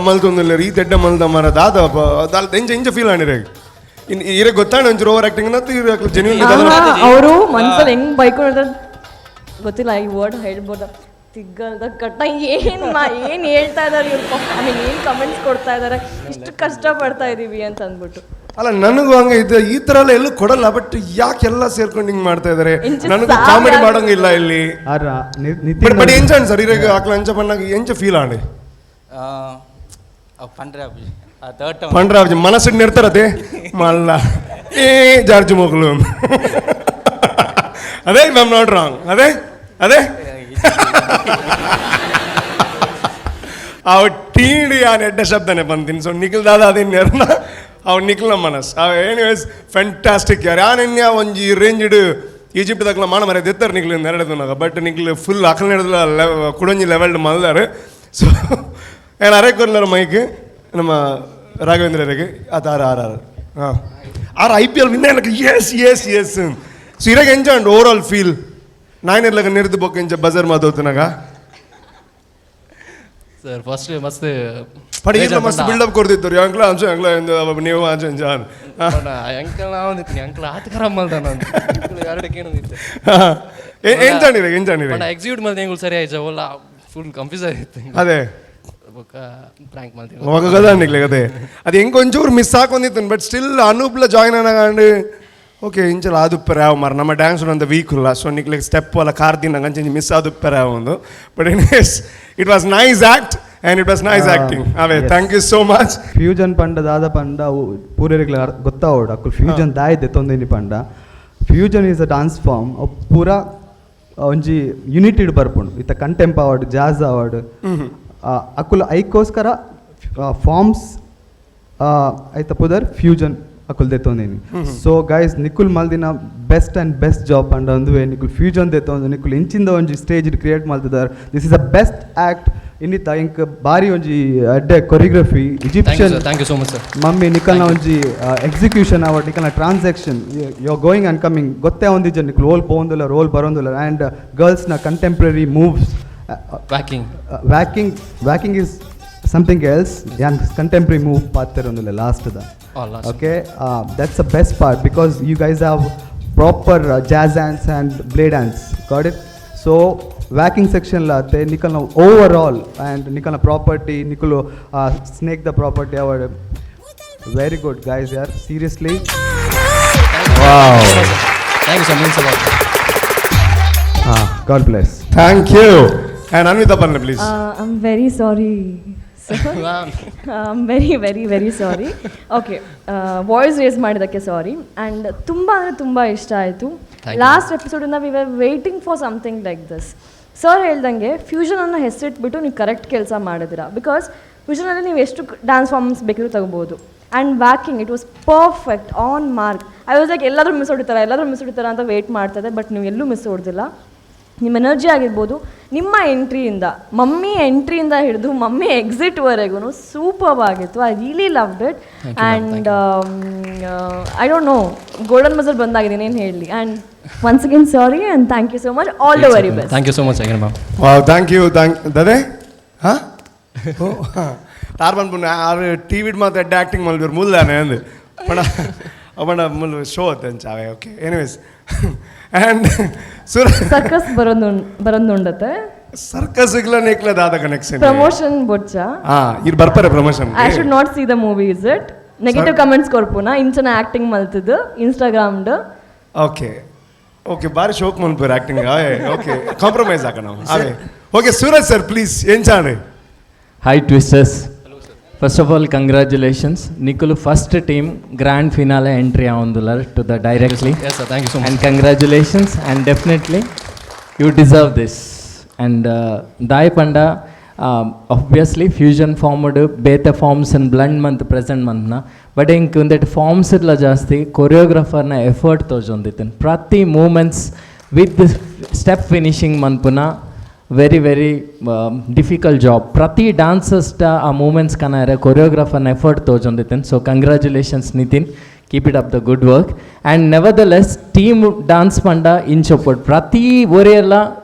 ಮಲ್ತೊಂದುಲ್ಲೇರು ಈ ತೆಡ್ಡ ಮಲ್ದ ಮರ ದಾದ ದಾಲ್ ಇಂಚ ಇಂಚ ಫೀಲ್ ಆಂಡ್ ಇರಾಗ ಇರ ಗೊತ್ತಾಂಡ ಒಂಚೂರು ಓವರ್ ಆಕ್ಟಿಂಗ್ ಅಂತ ಜೆನ್ಯೂನ್. ಅವರು ಮನ್ಸಲ್ಲಿ ಹೆಂಗ್ ಬೈಕೊಂಡಿರ್ತಾರೆ ಗೊತ್ತಿಲ್ಲ. ಈ ವರ್ಡ್ ಹೇಳ್ಬೋದ? ತಿಗ್ಗಲ್ದ ಕಟ್ಟ, ಏನ್ ಏನ್ ಹೇಳ್ತಾ ಇದಾರೆ ಇವ್ರು, I mean ಏನ್ ಕಮೆಂಟ್ಸ್ ಕೊಡ್ತಾ ಇದಾರೆ, ಇಷ್ಟು ಕಷ್ಟ ಪಡ್ತಾ ಇದೀವಿ ಅಂತ ಅಂದ್ಬಿಟ್ಟು. ಅಲ್ಲ, ನನಗೂ ಹಂಗೆ ಇದು ಈ ಥರ ಎಲ್ಲ ಎಲ್ಲೂ ಕೊಡಲ್ಲ. ಬಟ್ ಯಾಕೆ ಎಲ್ಲ ಸೇರ್ಕೊಂಡು ಹಿಂಗ್ ಮಾಡ್ತಾ ಇದಾರೆ? ಇಂಚ ನನಗೂ ಸಾಕ್ ಕಾಮಿಡಿ ಆಗಿದೆ. ಮಾಡೋಂಗಿಲ್ಲ ಇಲ್ಲಿ. ಆರ ಬಟ್ ಬಟ್ ಎಂಚ ಸರ್ ಇರಾಗ ಆಕ್ಲ ಅಂಚ ಪನ್ನಾಗ ಎಂಚ ಫೀಲ್ ಆಂಡ್? ಪಂಡ್ರೆ ಥರ್ಡ್ ಟೈಮ್. ಪಂಡ್ರಾವ್ಜಿ ಮನಸ್ಸಿಗೆ ನಿರ್ತಾರತೆ ಮಲ್ಲ ಏ ಜಾರ್ಜ್ ಮೋಗ್ಲು ಅದೇ ma'am, not wrong. ಅದೇ ಅದೇ ಅವ ಟೀಡಿ ಆ ಎಡ್ಡ ಶಬ್ದನೆ ಬಂತೀನಿ. ಸೊ ನಿಖಿಲ್ ದಾದ ಅದೇ ನೆರ್ನ ಅವ್ ನಿಖಿಲ್ನ ಮನಸ್ ಅವ. ಎನಿವೇಸ್, ಫ್ಯಾಂಟಾಸ್ಟಿಕ್ ಯಾರು ಯಾನ್ ಒಂಜಿ ರೇಂಜ್ ಇಡು ಈಜಿಪ್ಟ್ ದಕ್ಲ ಮಾನ ಮರ ದೆತ್ತಾರೆ ನಿಖಿಲ್ ನೆರಡದನಾಗ. ಬಟ್ ನಿಖಿಲ್ ಫುಲ್ ಅಕಲ್ ನಡೆದಲ ಕುಡೊಂಜಿ ಲೆವೆಲ್ ಮಲ್ದಾರು. ಸೊ ಏನು ಅರೆ ಕೊರ್ಲಾರ ಮೈಕ್ ನಮ್ಮ ರಾಘವೇಂದ್ರರಿಗೆ ಅದು ಆರು ಆರು ಆರು ಹಾಂ ಆರು IPL win. S S S. So ಇರಾಗ ಎಂಚ and over all feel nine ಇರ್ಲಕ ನಿರ್ದು ಬೊಕ್ಕ ಇಂಚ ಬಜಾರ್ ಮಾತೋತನಾಗ? ಸರ್, ಫಸ್ಟ್ ಮಸ್ತ್ ಪಡಿ ಇಲ್ಲ, ಮಸ್ತ್ ಬಿಲ್ಡಪ್ ಕೊಡ್ತಿದ್ದರು ಅಂಕ್ಲ ಅಂಚು ಅಂಕ್ಲ ನೀವು ಅಂಚು ಅಂಚ. ಅಂಕಲ್ ನಾವೊಂದಿತ್ತೀನಿ ಅಂಕಲ್ ಆತ ಖರಾಬ್ ಮಲ್ದ ನಾನು ಎರಡು ಕೇಳೊಂದಿತ್ತೆ. ಎಂಚ ಎಂಚ? ಪಂಡ ಎಕ್ಸಿಕ್ಯೂಟ್ ಮಲ್ದ ಎಂಗುಲ್ ಸರಿ ಆಯ್ತು ಒಲ್ಲ, ಫುಲ್ ಕನ್ಫ್ಯೂಸ್ ಆಗಿತ್ತು. ಅದೇ. ಬೊಕ್ಕ ಪ್ರ್ಯಾಂಕ್ ಮಲ್ತೀನಿ. ಅವಾಗ ಗದಾಂಡಿಗ್ಲೆ ಅದೇ ಅದು ಹೆಂಗೆ ಒಂಚೂರು ಮಿಸ್ ಹಾಕೊಂಡಿತ್ತು. ಬಟ್ ಸ್ಟಿಲ್ ಅನೂಪ್ಲ ಜಾಯ್ನ್ ಆನಾಗಂಡು ಓಕೆ ಇಂಚಲ ಆದುಪ್ಪರೆ ಯಾವ ಮಾರ ನಮ್ಮ ಡ್ಯಾನ್ಸ್ ಅಂತ ವೀಕ್ ಇಲ್ಲ. ಸೊ ನಿಕ್ಲೆ ಸ್ಟೆಪ್ ಅಲ್ಲ ಕಾರ್ದಿನ ಅಂಚೆ ಮಿಸ್ ಆದುಪ್ಪರೆ ಒಂದು. But anyways, it was nice act and it was nice acting away. Thank you so much. Fusion ಪಂಡ ದಾದ ಪಂಡ ಅವು ಪೂರೆಗ್ಲ ಗೊತ್ತಾವಡು ಅಕ್ಕುಲು ಫ್ಯೂಷನ್ ದಾಯ್ದೆ ತೊಂದಿನಿ ಪಂಡ fusion is a dance form. ಅವು ಪೂರ ಒಂಜಿ ಯುನಿಟೆಡ್ ಬರ್ಪುಂಡು. ಇತ್ತ ಕಂಟೆಂಪ್ ಅವಾರ್ಡ್, ಜಾಝ್ award ಅಕುಲು ಐಕೋಸ್ಕರ ಫಾರ್ಮ್ಸ್ ಐತ ಪುದರ್ ಫ್ಯೂಷನ್. ಅಕುಲ್ ದೆತ್ತೊಂದಿನಿ. ಸೊ ಗೈಸ್, ನಿಕುಲ್ ಮಲ್ದಿನ best and best job ಪಂಡ ಒಂದುವೆ ನಿಕುಲ್ ಫ್ಯೂಜನ್ ದೆತ್ತೊಂದು ನಿಕುಲ್ ಇಂಚಿಂದ ಒಂಜಿ ಸ್ಟೇಜ್ ಕ್ರಿಯೇಟ್ ಮಲ್ತಿದ್ದಾರೆ. This is a best act ಇನ್ನಿತ್ತ ಇಂಕ್ ಬಾರಿ ಒಂಜಿ ಅಡ್ಡೆ choreography Egyptian. Thank you so much, sir. Mummy, ನಿಕಲ್ನ ಒಂಜಿ execution ಅವಡ್, ನಿಕಲ್ನ transaction, you are going and coming, ಗೊತ್ತೇ ಒಂದಿಜ್ಜ ನಿಕುಲ್ ಓಲ್ ಪೋಂದುಲ್ಲ, ರೋಲ್ ಬರೋಂದುಲ್ಲ. ಆ್ಯಂಡ್ ಗರ್ಲ್ಸ್ನ contemporary moves. Waacking. Waacking, waacking is something else. ಯಾನ್ ಕಂಟೆಂಪ್ರರಿ ಮೂವ್ ಪಾತಿರೊಂದುಲ್ಲ last the. Oh, last. Okay, that's the best part because you guys have proper jazz hands and blade hands. Got it? So waacking section ಲಾತೆ ನಿಕಲ್ನ over all and ನಿಕಲ್ನ property, ನಿಕುಲು snake the property our very good guys ಯಾರ್, seriously. Thank you, sir. Means a lot. God bless. Thank you. And Anvita ಪನ್ಲೆ please. I am very sorry, sir. I am very, very, very sorry. Okay, voice raise ಮಾಡಿದ್ದಕ್ಕೆ ಸಾರಿ. And ತುಂಬ ಅಂದರೆ ತುಂಬ ಇಷ್ಟ ಆಯಿತು. Thank you. Last ಎಪಿಸೋಡಿಂದ we are waiting for something like this. Sir ಹೇಳ್ದಂಗೆ fusion ಅನ್ನೋ ಹೆಸರಿಟ್ಬಿಟ್ಟು ನೀವು correct ಕೆಲಸ ಮಾಡಿದಿರಾ, because ಫ್ಯೂಷನಲ್ಲಿ ನೀವು ಎಷ್ಟು ಡ್ಯಾನ್ಸ್ ಫಾರ್ಮ್ಸ್ ಬೇಕಿದ್ರು ತಗೋಬೋದು. And waacking, it was perfect, on mark. I was like, ಎಲ್ಲಾದರೂ ಮಿಸ್ ಹೊಡಿತಾರ, ಎಲ್ಲಾದರೂ ಮಿಸ್ ಹೊಡಿತಾರ ಅಂತ ವೇಟ್ ಮಾಡ್ತಾಯಿದ್ದೆ. ಬಟ್ ನೀವು ಎಲ್ಲೂ ಮಿಸ್ ಹೊಡೆದಿಲ್ಲ. ನಿಮ್ಮ ಎನರ್ಜಿ ಆಗಿರ್ಬೋದು, ನಿಮ್ಮ ಎಂಟ್ರಿಯಿಂದ, ಮಮ್ಮಿ ಎಂಟ್ರಿಯಿಂದ ಹಿಡಿದು ಮಮ್ಮಿ ಎಕ್ಸಿಟ್ವರೆಗೂ ಸೂಪರ್ ಆಗಿತ್ತು. I really loved it. Thank you, ma'am. And I don't know, golden buzzer ಬಂದಾಗಿದೆ, ಏನು ಹೇಳಲಿ. And once again, sorry and thank you so much. All the very best. Thank you so much again, ma'am. Wow, thank you, thank ದದೆ. ಹಾಂ, tar ಪನ್ಪುನ ಆರು ಟಿವಿಡ್ ಮಾತ್ರ ಎಡ್ಡೆ acting ಮಲ್ಪೇರು ಮುಲ್ದಾನೆ ಅಂದು ಪಂಡ ಪಂಡ ಮುಲ್ show ಅಂಚಾವೆ. Okay, anyways, and Sura circus ಬರೋದು ಬರೋದುಂಡತ್ತೆ. Circus ಇಗ್ಲ ನೆಕ್ಲ ದಾದ ಕನೆಕ್ಷನ್? ಪ್ರಮೋಷನ್ ಬೊಚ್ಚ. ಹಾಂ, ಇರ್ ಬರ್ತಾರೆ promotion. I should not see the movie, is it? Negative comments ಕೊರ್ಪುನ ಇಂಚನ acting ಮಲ್ತದ್ದು ಇನ್ಸ್ಟಾಗ್ರಾಮ್ಡ್. Okay okay, ಬಾರಿ ಶೋಕ್ ಮನ್ಪೇರು acting. Okay, compromise ಹಾಕ ನಾವು ಅವೇ. Okay, Suraj sir, please, ಎಂಚಾಣೆ? Hi Twisters. First of all, congratulations. ನಿಕುಲು first team grand finale entry ಆವೊಂದುಲ್ಲರ್ to the directly. Yes, sir. Thank you so much. And congratulations, and definitely you deserve this. And ದಾಯ್ ಪಂಡ obviously fusion ಫಾರ್ಮ್ಡ್ ಬೇತೆ forms and blend month present ಮಂತ್ನ, but ಇಂಕ್ ಒಂದೆಟ್ forms ಇರ್ಲ ಜಾಸ್ತಿ ಕೊರಿಯೋಗ್ರಾಫರ್ನ effort ತೋಜೊಂದಿತ್ತನ್. ಪ್ರತಿ movements with step finishing ಮನ್ಪುನ very very difficult job. ಪ್ರತಿ ಡಾನ್ಸರ್ಸ್ಟ ಆ ಮೂಮೆಂಟ್ಸ್ ಕನಾರೆ ಕೊರಿಯೋಗ್ರಾಫರ್ನ ಎಫರ್ಟ್ ತೋಜೊಂದಿತ್ತನ್. So congratulations Nitin, keep it up the good work. And nevertheless, team dance ಪಂಡ ಇಂಚೊಪ್ಪೊಡು. ಪ್ರತಿ ಒರೆಯೆಲ್ಲ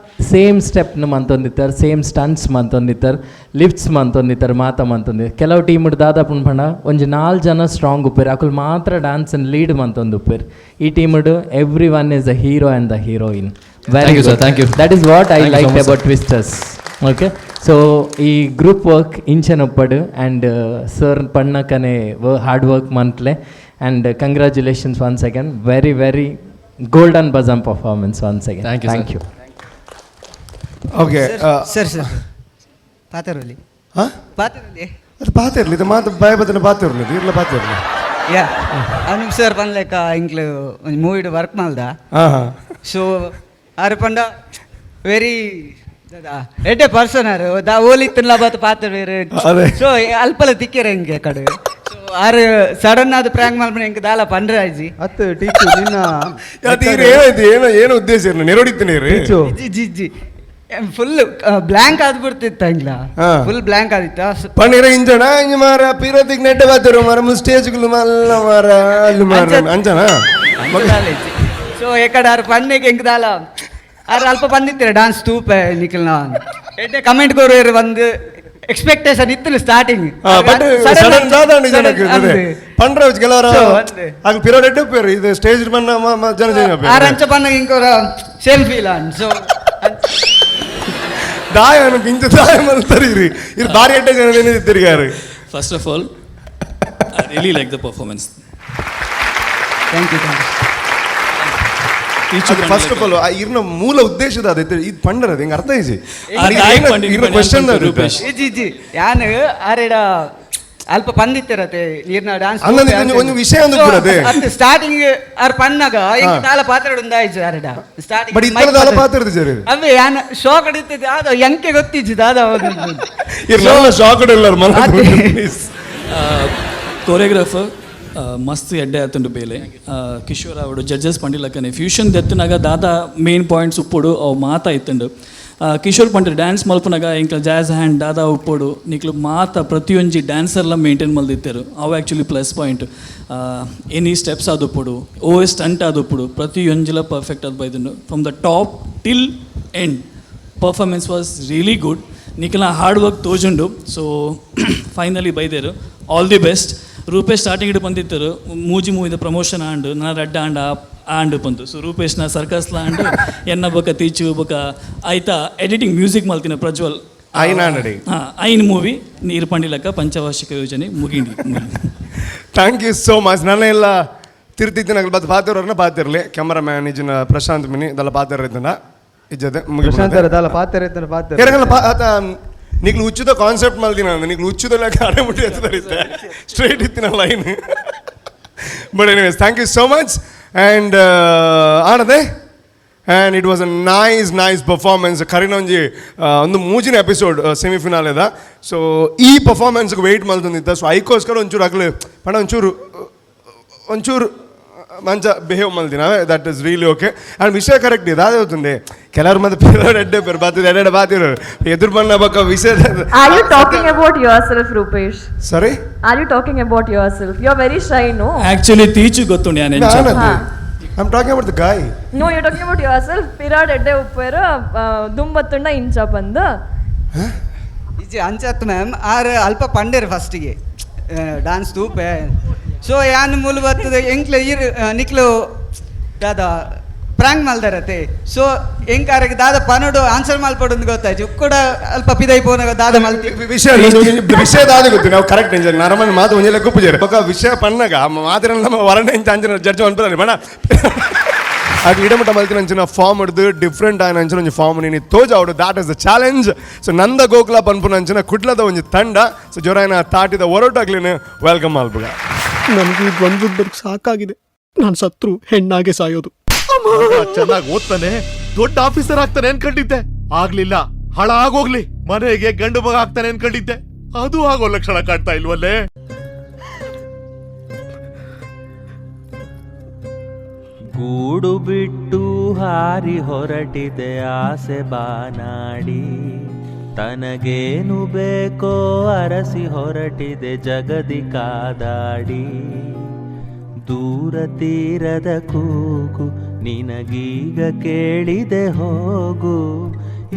ಸೇಮ್ ಸ್ಟೆಪ್ನ ಮಂತೊಂದಿತ್ತಾರೆ, ಸೇಮ್ ಸ್ಟಂಟ್ಸ್ ಮಂತೊಂದಿತ್ತಾರೆ, ಲಿಫ್ಟ್ಸ್ ಮಂತೊಂದಿತ್ತಾರೆ, ಮಾತ ಮಂತೊಂದಿ. ಕೆಲವು ಟೀಮ್ ದಾದ ಪಂಡ ಒಂಜಿ ನಾಲ್ ಜನ ಸ್ಟ್ರಾಂಗ್ ಉಪ್ಪೇರು, ಅಕುಲು ಮಾತ್ರ ಡ್ಯಾನ್ಸ್ ಲೀಡ್ ಮಂತೊಂದು ಉಪ್ಪೇರು. ಈ ಟೀಮ್ಡ್ everyone is the hero and the heroine. Very Thank you, sir. Thank you. That is what I Thank you so like much, sir. About Twisters. Okay, so ಈ group work ಇಂಚನೊಪ್ಪಡು and sir ಪಣ್ಣಕನೆ hard work ಮಂತ್ಲೆ. And congratulations once again, very, very golden buzzer performance once again. Thank you, sir. Thank you. Okay. Sir, sir, ಪಾತೆರೊಲಿ? ಹಾಂ. ಪಾತೆರೊಲಿ? ಅದು ಪಾತಿರ್ಲಿ, ಇದು ಮಾತು boy ಬದನ ಪಾತಿರ್ಲಿ, ಇರ್ಲ ಪಾತಿರ್ಲಿ. ಯಾ, ಅನು sir ಪನ್ಲೆಕ್ಕ ಇಂಕ್ಲು ಒಂಜಿ ಮೂವಿಡ್ work ಮಲ್ದ. ಹಾಂ ಹಾಂ ಸೊ ಆರು ಪಂಡ ವೆರಿ ಎಡ್ಡೆ ಪರ್ಸನ್ ಆರು ದಾ ಓಲಿತ್ತನ್ಲ ಬಾತ್ ಪಾತ್ರ ಬೇರೆ. ಅದೇ. ಸೊ ಅಲ್ಪಲ ತಿಕ್ಕೆರೆ ಹಿಂಗೆ ಕಡೆ. ಸೊ ಆರು ಸಡನ್ ಆದ ಪ್ರಾಂಕ್ ಮಲ್ಪನ ಇಂಕ್ ದಾಲ ಪಂಡ್ರೆ ಆಜಿ. ಅತ್ತು ಟೀಚು ನಿನ್ನ ಅದು ಇವ್ರು ಏನಾಯ್ತು, ಏನು ಏನು ಉದ್ದೇಶ ಇರ್ಲಿ ನೆರೊಡಿತ್ತು ನೀರು? ಟೀಚು. G G G, full blank ಆದ್ ಬಿಡ್ತಿತ್ತ ಇಂಗ್ಲ. ಫುಲ್ ಬ್ಲ್ಯಾಂಕ್ ಆದಿತ್ತ. ಪಣ್ಣೀರ ಇಂಜಣ ಇಂಜ ಮಾರ ಪಿರತಿಗ್ ನೆಟ್ಟ ಬಾತಿರು ಮಾರ ಸ್ಟೇಜ್ಗಳು ಮಲ್ಲ ಮಾರ ಅಲ್ಲಿ ಮಾರ ಅಂಚನ. ಸೊ ಎಕಡೆ ಆರು ಪನ್ನೆಗೆ ಎಂಕ್ ದಾಲ ಆರು ಅಲ್ಪ ಬಂದಿತ್ತೀರ ಡಾನ್ಸ್ ತೂಪೆ ನಿಖಿಲ್ನ ಎಡ್ಡೆ ಕಮೆಂಟ್ ಕೊರುವೆರ್ ಒಂದು ಎಕ್ಸ್ಪೆಕ್ಟೇಷನ್ ಇತ್ತು starting. But sudden ದಾದಾಂಡ್ ಜನಕ್ಕೆ ಪಂಡ್ರ ಕೆಲವರ ಆಗ ಪಿರೋಡ್ ಎಡ್ಡೆ ಪೇರು ಇದು ಸ್ಟೇಜ್ ಬಣ್ಣ ಜನ ಜನ ಆರ್ ಅಂಚ ಪನ್ನ ಇಂಕೋರ same feel on so ದಾಯ ಇಂಚ ದಾಯ ಮಲ್ತರಿ ಇರಿ ಇರು ಬಾರಿ ಎಡ್ಡೆ ಜನ ತಿರುಗಾರು. First of all, I really like the performance. Thank you, thank you. First of all ಇರ್ನ ಮೂಲ ಉದ್ದೇಶದ ಅದೇ ಇದು ಪಂಡರದ ಹಿಂಗೆ ಅರ್ಥ ಐಜಿ. ಆ ದಾಯಿ ಪಂಡಿನ ಇರ್ನ ಕ್ವಶನ್ ರೂಪೇಶ್. G G, ಯಾನ್ ಆರೇಡ ಅಲ್ಪ ಪಂದಿತ್ತಿರತೆ ನೀರ್ನ ಡಾನ್ಸ್. ಅಂದಂದ್ರೆ ಒಂಜಿ ವಿಷಯ ಒಂದು ಇಪ್ಪುಡದೆ. ಸ್ಟಾರ್ಟಿಂಗ್ ಆರ್ ಪನ್ನಾಗ ಇಂಕ್ ದಾಲ ಪಾತ್ರ ಉಂದಾಯ್ತು ಆರೇಡ ಸ್ಟಾರ್ಟಿಂಗ್. ಬಟ್ ಇತ್ತಲ ದಾಲ ಪಾತ್ರ ಜರಿ. ಅವೇ ಯಾನ್ ಶಾಕ್ ಇತ್ತಿದ್ದೆ ಆದ ಎಂಕೆ ಗೊತ್ತಿಜ್ಜಿ ದಾದ. ಇರ್ ನನ್ನ ಶಾಕ್ ಇಲ್ಲ ಮನ please. Choreographer, ಮಸ್ತ್ ಎಡ್ಡೆ ಆತುಂಡು ಬೇಲೆ. ಕಿಶೋರ್ ಅವಡು ಜಡ್ಜಸ್ ಪಂಡಿಲಕ್ಕನೆ ಫ್ಯೂಷನ್ ದೆತ್ತನಾಗ ದಾದ ಮೇನ್ ಪಾಯಿಂಟ್ಸ್ ಉಪ್ಪೊಡು ಅವು ಮಾತ ಇತ್ತುಂಡು. ಕಿಶೋರ್ ಪಂಡ ಡ್ಯಾನ್ಸ್ ಮಲ್ಪನಾಗ ಎಂಕ್ಲ ಜಾಸ್ ಹ್ಯಾಂಡ್ ದಾದ ಉಪ್ಪೊಡು, ನಿಕ್ಲು ಮಾತ ಪ್ರತಿಯೊಂಜಿ ಡ್ಯಾನ್ಸರ್ಲ ಮೇಂಟೈನ್ ಮಲ್ದಿತ್ತೆರು. ಅವು actually plus point. Any steps ಆದುಪ್ಪೊಡು, ಓ ಸ್ಟಂಟ್ ಆದುಪ್ಪೊಡು, ಪ್ರತಿಯೊಂಜಿಲ ಪರ್ಫೆಕ್ಟ್ ಆದ್ ಬೈದುಂಡು. From the top till end performance was really good. ನಿಕ್ಲ ಹಾರ್ಡ್ ವರ್ಕ್ ತೋಜುಂಡು. ಸೊ ಫೈನಲಿ ಬೈದೇರು, all the best. Rupesh starting ಇಡು ಬಂದಿತ್ತರು, ಮೂಜಿ ಮೂವಿದ ಪ್ರಮೋಷನ್ ಆಂಡು ನಾ ರಡ್ಡ ಆಂಡ ಆಂಡು ಬಂತು. ಸೊ ರೂಪೇಶ್ನ ಸರ್ಕಸ್ಲ ಆಂಡು ಎನ್ನ ಬೊಕ ತೀಚು ಬೊಕ ಆಯ್ತಾ ಎಡಿಟಿಂಗ್ ಮ್ಯೂಸಿಕ್ ಮಲ್ತಿನ ಪ್ರಜ್ವಲ್. ಐನ್ ಆಂಡಡಿ. ಹಾಂ, ಐನ್ ಮೂವಿ ನೀರು ಪಂಡಿಲಕ್ಕ ಪಂಚವಾರ್ಷಿಕ ಯೋಜನೆ ಮುಗಿಂಡಿ. Thank you so much. ನನ್ನ ಎಲ್ಲ ತಿರ್ತಿತ್ತಿನ ಬತ್ ಪಾತಿರೋರ್ನ ಪಾತಿರ್ಲಿ, ಕ್ಯಾಮರಾಮ್ಯಾನ್ ಇಜ್ಜಿನ ಪ್ರಶಾಂತ್ ಮಿನಿ ಇದೆಲ್ಲ ಪಾತಿರ ಇದ್ದನ ಇಜ್ಜದೆ. ಪ್ರಶಾಂತ್ ದಾಲ ಪಾತೆರ ಇತ್ತನ ಪಾತೆರ. ಎರಗಲ್ಲ ಆತ ನಿಕ್ಲು ಉಚ್ಚುದ ಕಾನ್ಸೆಪ್ಟ್ ಮಲ್ದಿನ, ನಿಕ್ಲು ಉಚ್ಚುದ ಲೆಕ್ಕ ಅಡೆ ಮುಟ್ಟಿ ಎತ್ತದರಿತ್ತೆ ಸ್ಟ್ರೈಟ್ ಇತ್ತಿನ line. But anyways, thank you so much. And ಆನದೆ and it was a nice nice performance. ಕರಿನ ಒಂಜಿ ಒಂದು ಮೂಜಿನ ಎಪಿಸೋಡ್ ಸೆಮಿಫಿನಾಲ್. ಸೊ ಈ ಪರ್ಫಾರ್ಮೆನ್ಸ್ಗೆ ವೆಯ್ಟ್ ಮಲ್ತೊಂದಿತ್ತ. ಸೊ ಐಕೋಸ್ಕರ ಒಂಚೂರು ಅಗ್ಲು ಪಂಡ ಒಂಚೂರು ಒಂಚೂರು ಮಂಚ ಬಿಹೇವ್ ಮಲ್ದಿನ, that is really okay. And ವಿಷಯ ಕರೆಕ್ಟ್ ಇದೆ ಅದೇ. ಕೆಲವರು ಮತ್ತೆ ಪಿರೋಡ್ ಎಡ್ಡೆ ಪೇರು ಬಾತಿರು ಎಡೆ ಬಾತಿರು ಎದುರು ಬಣ್ಣ ಬಕ್ಕ ವಿಷಯ. Are you talking about yourself, Rupesh? Sorry? Are you talking about yourself? You are very shy, no? Actually ತೀಚು ಗೊತ್ತುಂಡು ಯಾನ್ ಎಂಚ. I am talking about the guy. No, you talking about yourself. ಪಿರಾಡ್ ಎಡ್ಡೆ ಉಪ್ಪೇರು ದುಂಬತ್ತುಂಡ ಇಂಚ ಪಂದು. ಇಜ್ಜಿ ಅಂಚತ್ ಮ್ಯಾಮ್, ಆರ್ ಅಲ್ಪ ಪಂಡೇರು ಫಸ್ಟಿಗೆ ಡಾನ್ಸ್ ತೂಪೆ. ಸೊ ಯಾನ್ ಮೂಲು ಬರ್ತದೆ ಎಂಕ್ಲೆ ಇರ್ ನಿಕ್ಲು ದಾದ ಪ್ರಾಂಕ್ ಮಲ್ದಾರತೆ. ಸೊ ಎಂಕಾರಿಗೆ ದಾದ ಪನೋಡು ಆನ್ಸರ್ ಮಲ್ಪಡು ಗೊತ್ತಾಯ್ತು ಕೂಡ ಅಲ್ಪ ಪಿದೈ ಪೋನಾಗ ದಾದ ಮಲ್ತಿ. ವಿಷಯ ವಿಷಯ ದಾದ ಗೊತ್ತು ನಾವು ಕರೆಕ್ಟ್ ಎಂಜಲ್ ನರಮನೆ ಮಾತು ಒಂಜೆಲ್ಲ ಕುಪ್ಪುಜೇರು ಬೊಕ ವಿಷಯ ಪನ್ನಗ ಮಾತಿನ ನಮ್ಮ ವರಣ ಎಂಚ ಅಂಚಿನ ಜಡ್ಜ್ ಅನ್ಪದಾನೆ ಬಣ ಅದು ಇಡಮಟ್ಟ ಮಲ್ತಿನ ಅಂಚಿನ ಫಾರ್ಮ್ ಹಿಡ್ದು ಡಿಫ್ರೆಂಟ್ ಆಯ್ನ ಅಂಚಿನ ಒಂಜಿ ಫಾರ್ಮ್ ನೀನು ತೋಜಾವಡು, that is the challenge. So Nanda Gokula ಪನ್ಪುನ ಅಂಚಿನ ಕುಡ್ಲದ ಒಂಜಿ ತಂಡ. ಸೊ ಜೊರಾಯನ ತಾಟಿದ ಒರಟಾಗ್ಲಿನ welcome ಮಲ್ಪುಗ. ನನಗೆ ಈ ದ್ವಂದ್ವದ ಬದುಕು ಸಾಕಾಗಿದೆ. ನಾನು ಸತ್ರು ಹೆಣ್ಣಾಗೆ ಸಾಯೋದು. ಚೆನ್ನಾಗಿ ಓದ್ತಾನೆ, ದೊಡ್ಡ ಆಫೀಸರ್ ಆಗ್ತಾನೆ ಅನ್ಕೊಂಡಿದ್ದೆ, ಆಗ್ಲಿಲ್ಲ. ಹಳ ಆಗೋಗ್ಲಿ, ಮನೆಗೆ ಗಂಡು ಮಗ ಆಗ್ತಾನೆ ಅನ್ಕೊಂಡಿದ್ದೆ, ಅದು ಆಗೋ ಲಕ್ಷಣ ಕಾಣ್ತಾ ಇಲ್ವಲ್ಲೇ. ಗೂಡು ಬಿಟ್ಟು ಹಾರಿ ಹೊರಟಿದೆ ಆಸೆ ಬಾನಾಡಿ, ತನಗೇನು ಬೇಕೋ ಅರಸಿ ಹೊರಟಿದೆ ಜಗದಿ ಕಾದಾಡಿ. ದೂರ ತೀರದ ಕೂಗು ನಿನಗೀಗ ಕೇಳಿದೆ ಹೋಗು,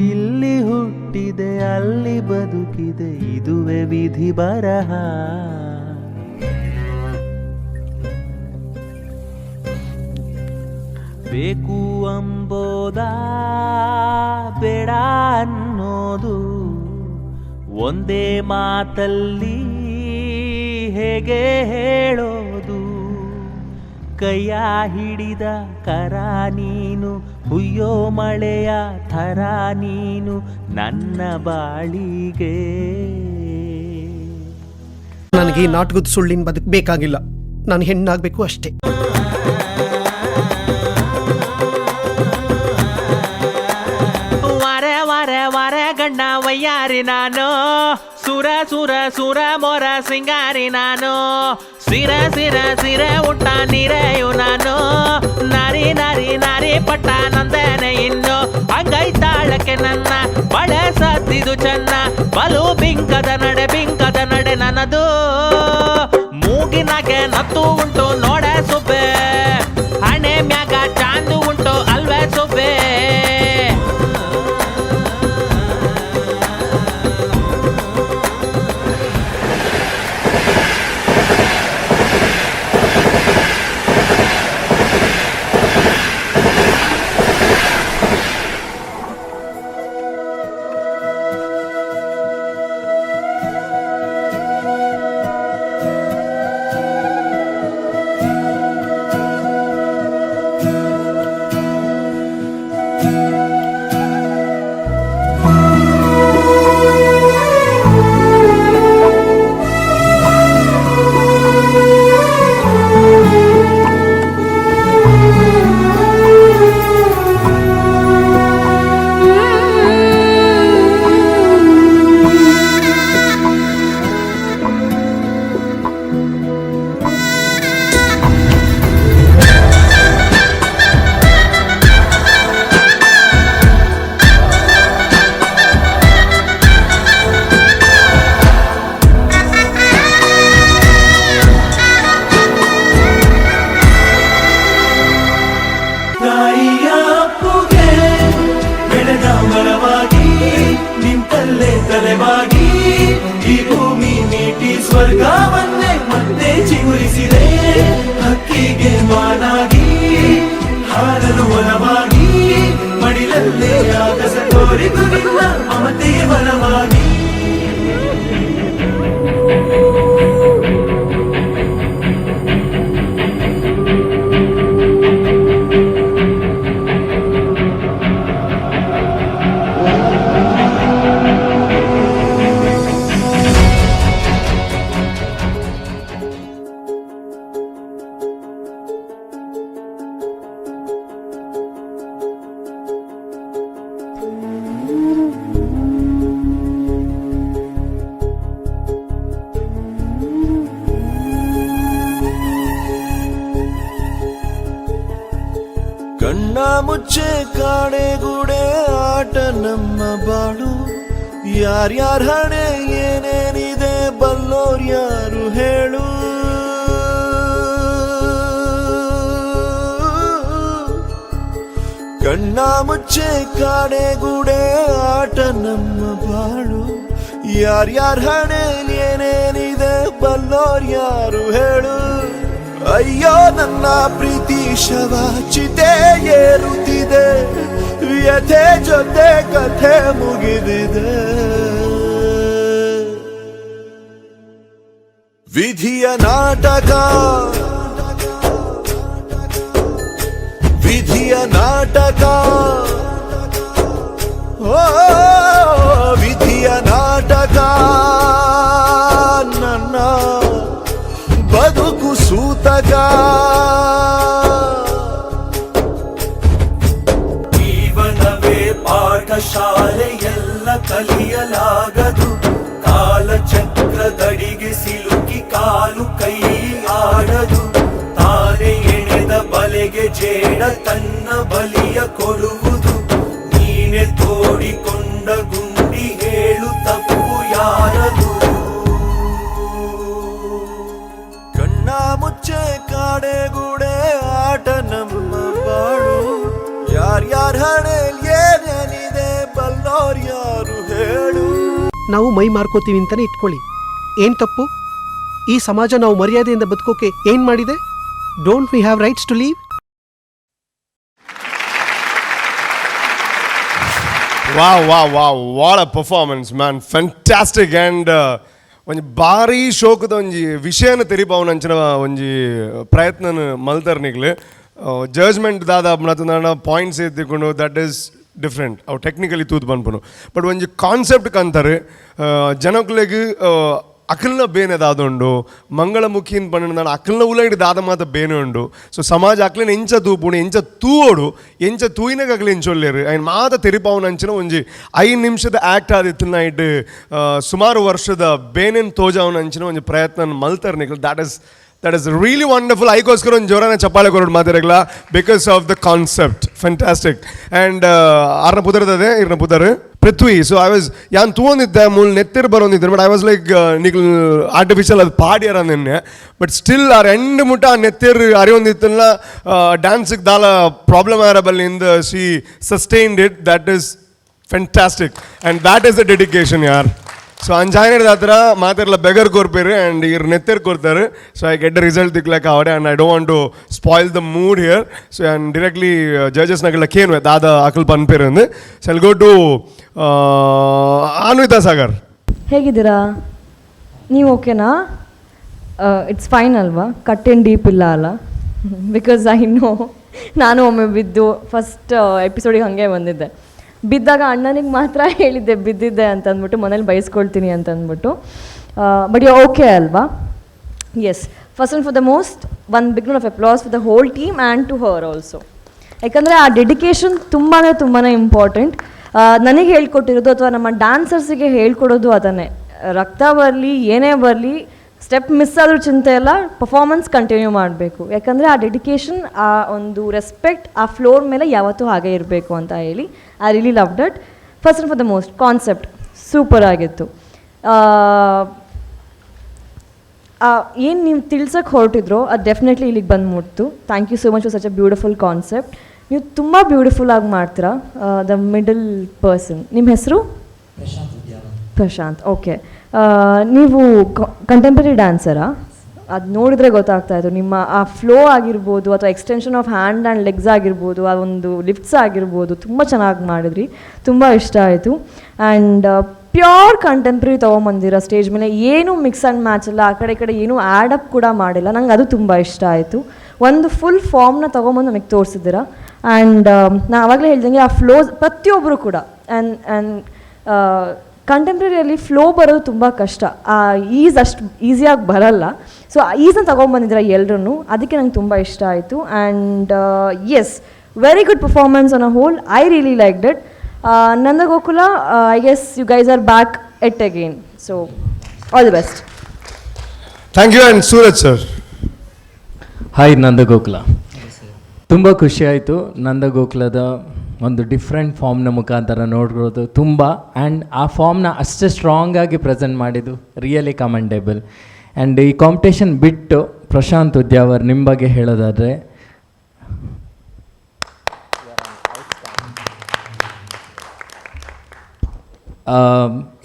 ಇಲ್ಲಿ ಹುಟ್ಟಿದೆ ಅಲ್ಲಿ ಬದುಕಿದೆ ಇದುವೆ ವಿಧಿ ಬರಹ. ಬೇಕು ಅಂಬೋದ ಬೇಡ ಅನ್ನೋದು ಒಂದೇ ಮಾತಲ್ಲಿ ಹೇಗೆ ಹೇಳೋದು. ಕೈಯ ಹಿಡಿದ ಕರ ನೀನು, ಹುಯ್ಯೋ ಮಳೆಯ ಥರ ನೀನು ನನ್ನ ಬಾಳಿಗೆ. ನನಗೆ ಈ ನಾಟಕದ ಸುಳ್ಳಿನ ಬದುಕು ಬೇಕಾಗಿಲ್ಲ, ನಾನು ಹೆಣ್ಣಾಗಬೇಕು ಅಷ್ಟೇ. ವಾರ ವಾರ ವಾರ ಗಣ್ಣ ವಯ್ಯಾರಿ ನಾನು, ಸುರ ಸುರ ಸುರ ಮೊರ ಸಿಂಗಾರಿ ನಾನು, ಸಿರ ಸಿರ ಸಿರ ಊಟ ನೀರೆಯು ನಾನು, ನಾರಿ ನಾರಿ ನಾರಿ ಪಟ್ಟ ನಂದನೆ ಇನ್ನು. ಅಂಗೈತಾಳಕ್ಕೆ ನನ್ನ ಬಳೆ ಸದ್ದಿದು ಚೆನ್ನ, ಬಲು ಬಿಂಕದ ನಡೆ ಬಿಂಕದ ನಡೆ ನನ್ನದು. ಮೂಗಿನಾಗೆ ನತ್ತು ಉಂಟು ನೋಡ ಸುಬ್ಬೆ, ಹಣೆ ಮ್ಯಾಗ ಚಾಂದು ಉಂಟು ಅಲ್ವೇ ಸುಬ್ಬೆ. ತಲೆಬಾಗಿ ಈ ಭೂಮಿ ಮೀಟಿ ಸ್ವರ್ಗವನ್ನೇ ಮತ್ತೆ ಚಿಗುರಿಸಿದೆ. ಹಕ್ಕಿಗೆ ಮಾನಾಗಿ ಹಾರಲು ಒಲವಾಗಿ ಮಡಿಲಲ್ಲೇ ಆಗಸ ತೋರಿತು ನಿನ್ನ ಮಮತೆಯ ಬಲವಾಗಿ. ಕಣ್ಣ ಮುಚ್ಚೆ ಕಾಡೆಗೂಡೆ ಆಟ ನಮ್ಮ ಬಾಳು, ಯಾರ್ಯಾರ ಹಣೆ ಏನೇನಿದೆ ಬಲ್ಲೋರ್ ಯಾರು ಹೇಳು. ಕಣ್ಣ ಮುಚ್ಚೆ ಕಾಡೆಗೂಡೆ ಆಟ ನಮ್ಮ ಬಾಳು, ಯಾರ್ಯಾರ ಹಣೆ ಏನೇನಿದೆ ಬಲ್ಲೋರ್ ಯಾರು ಹೇಳು. ಅಯ್ಯೋ ನನ್ನ ಪ್ರೀತಿ ಶವ ಚಿತೆ ಏರುತ್ತಿದೆ, ವ್ಯಥೆ ಜೊತೆ ಕಥೆ ಮುಗಿದಿದೆ. ವಿಧಿಯ ನಾಟಕ, ವಿಧಿಯ ನಾಟಕ, ಓ ವಿಧಿಯ ನಾಟಕ, ನನ್ನ ಬದುಕು ಸೂತಕ. ಜೀವನವೇ ಪಾಠಶಾಲೆಯೆಲ್ಲ ಕಲಿಯಲಾಗದು, ಕಾಲಚಕ್ರದಡಿಗೆ ಸಿಲುಕಿ ಕಾಲು ಕೈ ಆಡದು, ತಾನೇ ಎಣೆದ ಬಲೆಗೆ ಜೇಡ ತನ್ನ ಬಲಿಯ ಕೊಡುವುದು, ನೀನೆ ತೋಡಿಕೊಂಡ ಗುಂಡಿ ಹೇಳು ತಪ್ಪು ಯಾರದು. ಕಣ್ಣ ಮುಚ್ಚೆ ಕಾಡೆಗೂಡೆ ಆಟ ನಮ್ಮ ಬಾಳು, ಯಾರ್ಯಾರ ಹಣೆಯಲ್ಲಿ ಏನೇನಿದೆ ಬಲ್ಲೋರ್ ಯಾರು ಹೇಳು. ನಾವು ಮೈ ಮಾರ್ಕೋತೀವಿ ಅಂತಾನೆ ಇಟ್ಕೊಳ್ಳಿ, ಏನ್ ತಪ್ಪು? ಈ ಸಮಾಜ ನಾವು ಮರ್ಯಾದೆಯಿಂದ ಬದುಕೋಕೆ ಏನ್ ಮಾಡಿದೆ? Don't we have rights to live? Wow wow wow, what a performance man, fantastic. And ಒಂಜಿ ಭಾರಿ ಶೋಕದ ಒಂಜಿ ವಿಷಯನ ತೆರಿಪಾವುನಂಚಿನ ಒಂಜಿ ಪ್ರಯತ್ನನ ಮಲ್ತರ್ ನಿಕ್ಲು. ಜಡ್ಜ್ಮೆಂಟ್ ದಾದ ಅಪ್ಪನ ಪಾಯಿಂಟ್ಸ್ ಎತ್ತಿಕೊಂಡು that is different, ಅವು ಟೆಕ್ನಿಕಲಿ ತೂತು ಪನ್ಪುನು. ಬಟ್ ಒಂಜಿ ಕಾನ್ಸೆಪ್ಟ್ ಕಂತಾರೆ ಜನಕ್ಲೆಗ್ ಅಕಲ್ನ ಬೇನೆ ದಾದುಂಡು, ಮಂಗಳಮುಖಿನ ಪಂಡ ಅಕಲ್ನ ಉಲೈಡ್ ದಾದ ಮಾತ ಬೇನೆ ಉಂಡು. ಸೊ ಸಮಾಜ ಅಕ್ಲೆನ ಎಂಚ ತೂಪುಣು, ಎಂಚ ತೂವೋಡು, ಎಂಚ ತೂಯಿನಾಗ ಅಕ್ಲೆ ಎಂಚೊಲ್ಲೇರು ಐನ್ ಮಾತ ತೆರಿಪಾವುನಂಚಿನ ಒಂಜಿ 5 ನಿಮಿಷದ ಆ್ಯಕ್ಟ್ ಆದಿತ್ತು ನೈಟ್ ಸುಮಾರು ವರ್ಷದ ಬೇನೆನ್ ತೋಜಾವುನಂಚಿನ ಒಂಜಿ ಪ್ರಯತ್ನ ಮಲ್ತರ್ ನಿಕ್ಲು. That is really wonderful. ಐಕೋಸ್ಕರ ಒಂದು ಜೋರಾನ ಚಪ್ಪಾಳೆ ಕೊರೋಡು ಮಾತಾಡಲ್ಲ, because of the concept, fantastic. And ಆರ್ನ ಪುದರ್ದದೆ ಇರ್ನ ಪುದರ್ ಪೃಥ್ವಿ. So I was ಯಾನ್ ತೂವೊಂದಿದ್ದೆ ಮೂಲ ನೆತ್ತಿರ್ ಬರೋಂದಿದ್ದೆ, but I was like ನಿಕ್ಲು artificial ಅದು ಪಾಡ್ಯಾರ ನಿನ್ನೆ. But still R end ಮುಟ್ಟ ಆ ನೆತ್ತಿರ್ ಅರಿಯೊಂದಿತ್ತಲ್ಲ, ಡ್ಯಾನ್ಸಿಗೆ ದಾಲ problem ಆರಬಲ್ಲಿಂದ she sustained it. That is fantastic and that is the dedication ಯಾರ್. ಸೊ ಅಂಜಾಯನದ ಹತ್ರ ಮಾತಿರಲ್ಲ ಬೆಗರ್ ಕೊರ್ಪೇರು ಆ್ಯಂಡ್ ಇರ್ ನೆತ್ತಿರ್ ಕೊರ್ತಾರೆ. So I get the result ತಿಕ್ಲಕ್ಕ ಅವಡೆ and I don't want to spoil the mood here. So and directly ಜಡ್ಜಸ್ನಾಗೆಲ್ಲ ಕೇನು ದಾದ ಅಕಲ್ ಪನ್ಪೇರು ಅಂದು. So I'll go to Anvita Sagar. ಹೇಗಿದ್ದೀರಾ ನೀವು? ಓಕೆನಾ? It's fine ಅಲ್ವಾ? Cut and deep ಇಲ್ಲ ಅಲ್ಲ? Because I know ನಾನು ಒಮ್ಮೆ ಬಿದ್ದು ಫಸ್ಟ್ ಎಪಿಸೋಡಿಗೆ ಹಾಗೆ ಬಂದಿದ್ದೆ. ಬಿದ್ದಾಗ ಅಣ್ಣನಿಗೆ ಮಾತ್ರ ಹೇಳಿದ್ದೆ ಬಿದ್ದಿದ್ದೆ ಅಂತ ಅಂದ್ಬಿಟ್ಟು, ಮನೇಲಿ ಬೈಸ್ಕೊಳ್ತೀನಿ ಅಂತ ಅಂದ್ಬಿಟ್ಟು. But you okay ಅಲ್ವಾ? Yes. First and for the most one big round of applause for the whole team and to her also. ಯಾಕಂದರೆ ಆ ಡೆಡಿಕೇಶನ್ ತುಂಬಾ ತುಂಬಾ ಇಂಪಾರ್ಟೆಂಟ್. ನನಗೆ ಹೇಳ್ಕೊಟ್ಟಿರೋದು ಅಥವಾ ನಮ್ಮ ಡ್ಯಾನ್ಸರ್ಸಿಗೆ ಹೇಳ್ಕೊಡೋದು ಅದನ್ನೇ. ರಕ್ತ ಬರಲಿ ಏನೇ ಬರಲಿ, ಸ್ಟೆಪ್ ಮಿಸ್ ಆದರೂ ಚಿಂತೆ ಇಲ್ಲ, ಪರ್ಫಾರ್ಮೆನ್ಸ್ ಕಂಟಿನ್ಯೂ ಮಾಡಬೇಕು. ಯಾಕಂದರೆ ಆ ಡೆಡಿಕೇಶನ್, ಆ ಒಂದು ರೆಸ್ಪೆಕ್ಟ್ ಆ ಫ್ಲೋರ್ ಮೇಲೆ ಯಾವತ್ತೂ ಹಾಗೆ ಇರಬೇಕು ಅಂತ ಹೇಳಿ I really love that. First and for the most concept super ಆಗಿತ್ತು. ಏನು ನೀವು ತಿಳ್ಸೋಕ್ಕೆ ಹೊರಟಿದ್ರೋ ಅದು ಡೆಫಿನೆಟ್ಲಿ ಇಲ್ಲಿಗೆ ಬಂದು ಮುಟ್ತು. Thank you so much for such a beautiful concept. ನೀವು ತುಂಬ ಬ್ಯೂಟಿಫುಲ್ಲಾಗಿ ಮಾಡ್ತೀರಾ. The middle person, ನಿಮ್ಮ ಹೆಸರು? ಪ್ರಶಾಂತ್ ವಿದ್ಯಾವನ್. ಪ್ರಶಾಂತ್, ಓಕೆ. ನೀವು ಕಂಟೆಂಪ್ರರಿ ಡ್ಯಾನ್ಸರಾ? ಅದು ನೋಡಿದ್ರೆ ಗೊತ್ತಾಗ್ತಾ ಇತ್ತು. ನಿಮ್ಮ ಆ ಫ್ಲೋ ಆಗಿರ್ಬೋದು ಅಥವಾ extension of hand and legs ಆಗಿರ್ಬೋದು, ಆ ಒಂದು ಲಿಫ್ಟ್ಸ್ ಆಗಿರ್ಬೋದು, ತುಂಬ ಚೆನ್ನಾಗಿ ಮಾಡಿದ್ರಿ, ತುಂಬ ಇಷ್ಟ ಆಯಿತು. ಆ್ಯಂಡ್ ಪ್ಯೂರ್ ಕಂಟೆಂಪ್ರರಿ ತೊಗೊಂಬಂದಿರೋ ಸ್ಟೇಜ್ ಮೇಲೆ ಏನೂ ಮಿಕ್ಸ್ ಆ್ಯಂಡ್ ಮ್ಯಾಚ್ ಇಲ್ಲ, ಆ ಕಡೆ ಈ ಕಡೆ ಏನೂ ಆ್ಯಡ್ ಅಪ್ ಕೂಡ ಮಾಡಿಲ್ಲ. ನಂಗೆ ಅದು ತುಂಬ ಇಷ್ಟ ಆಯಿತು. ಒಂದು ಫುಲ್ ಫಾರ್ಮ್ನ ತೊಗೊಂಬಂದು ನಮಗೆ ತೋರಿಸಿದ್ದೀರ. ಆ್ಯಂಡ್ ನಾನು ಆವಾಗಲೇ ಹೇಳ್ದಂಗೆ ಆ ಫ್ಲೋಸ್ ಪ್ರತಿಯೊಬ್ಬರು ಕೂಡ ಆ್ಯಂಡ್ ಆ್ಯಂಡ್ ಕಂಟೆಂಪ್ರರಿಯಲ್ಲಿ ಫ್ಲೋ ಬರೋದು ತುಂಬ ಕಷ್ಟ, ಆ is ಅಷ್ಟು ಈಸಿಯಾಗಿ ಬರಲ್ಲ. ಸೊ ಆ ಈಸನ್ನು ತೊಗೊಂಬಂದಿದ್ದೀರ ಎಲ್ಲರೂ, ಅದಕ್ಕೆ ನಂಗೆ ತುಂಬ ಇಷ್ಟ ಆಯಿತು. And yes, very good performance on a whole. I really like it. Nandagokula, I guess you guys are back at again, so all the best. Thank you. And Suraj sir. Hi Nandagokula, ತುಂಬ ಖುಷಿಯಾಯಿತು ನಂದಗೋಕುಲದ ಒಂದು different ಫಾರ್ಮ್ನ ಮುಖಾಂತರ ನೋಡಿರೋದು ತುಂಬ. And ಆ ಫಾರ್ಮ್ನ ಅಷ್ಟೇ ಸ್ಟ್ರಾಂಗಾಗಿ present ಮಾಡಿದ್ದು ರಿಯಲಿ ಕಮೆಂಡೇಬಲ್. ಆ್ಯಂಡ್ ಈ ಕಾಂಪಿಟೇಷನ್ ಬಿಟ್ಟು ಪ್ರಶಾಂತ್ ಉದ್ಯಾವರ್ ನಿಮ್ಮ ಬಗ್ಗೆ ಹೇಳೋದಾದರೆ,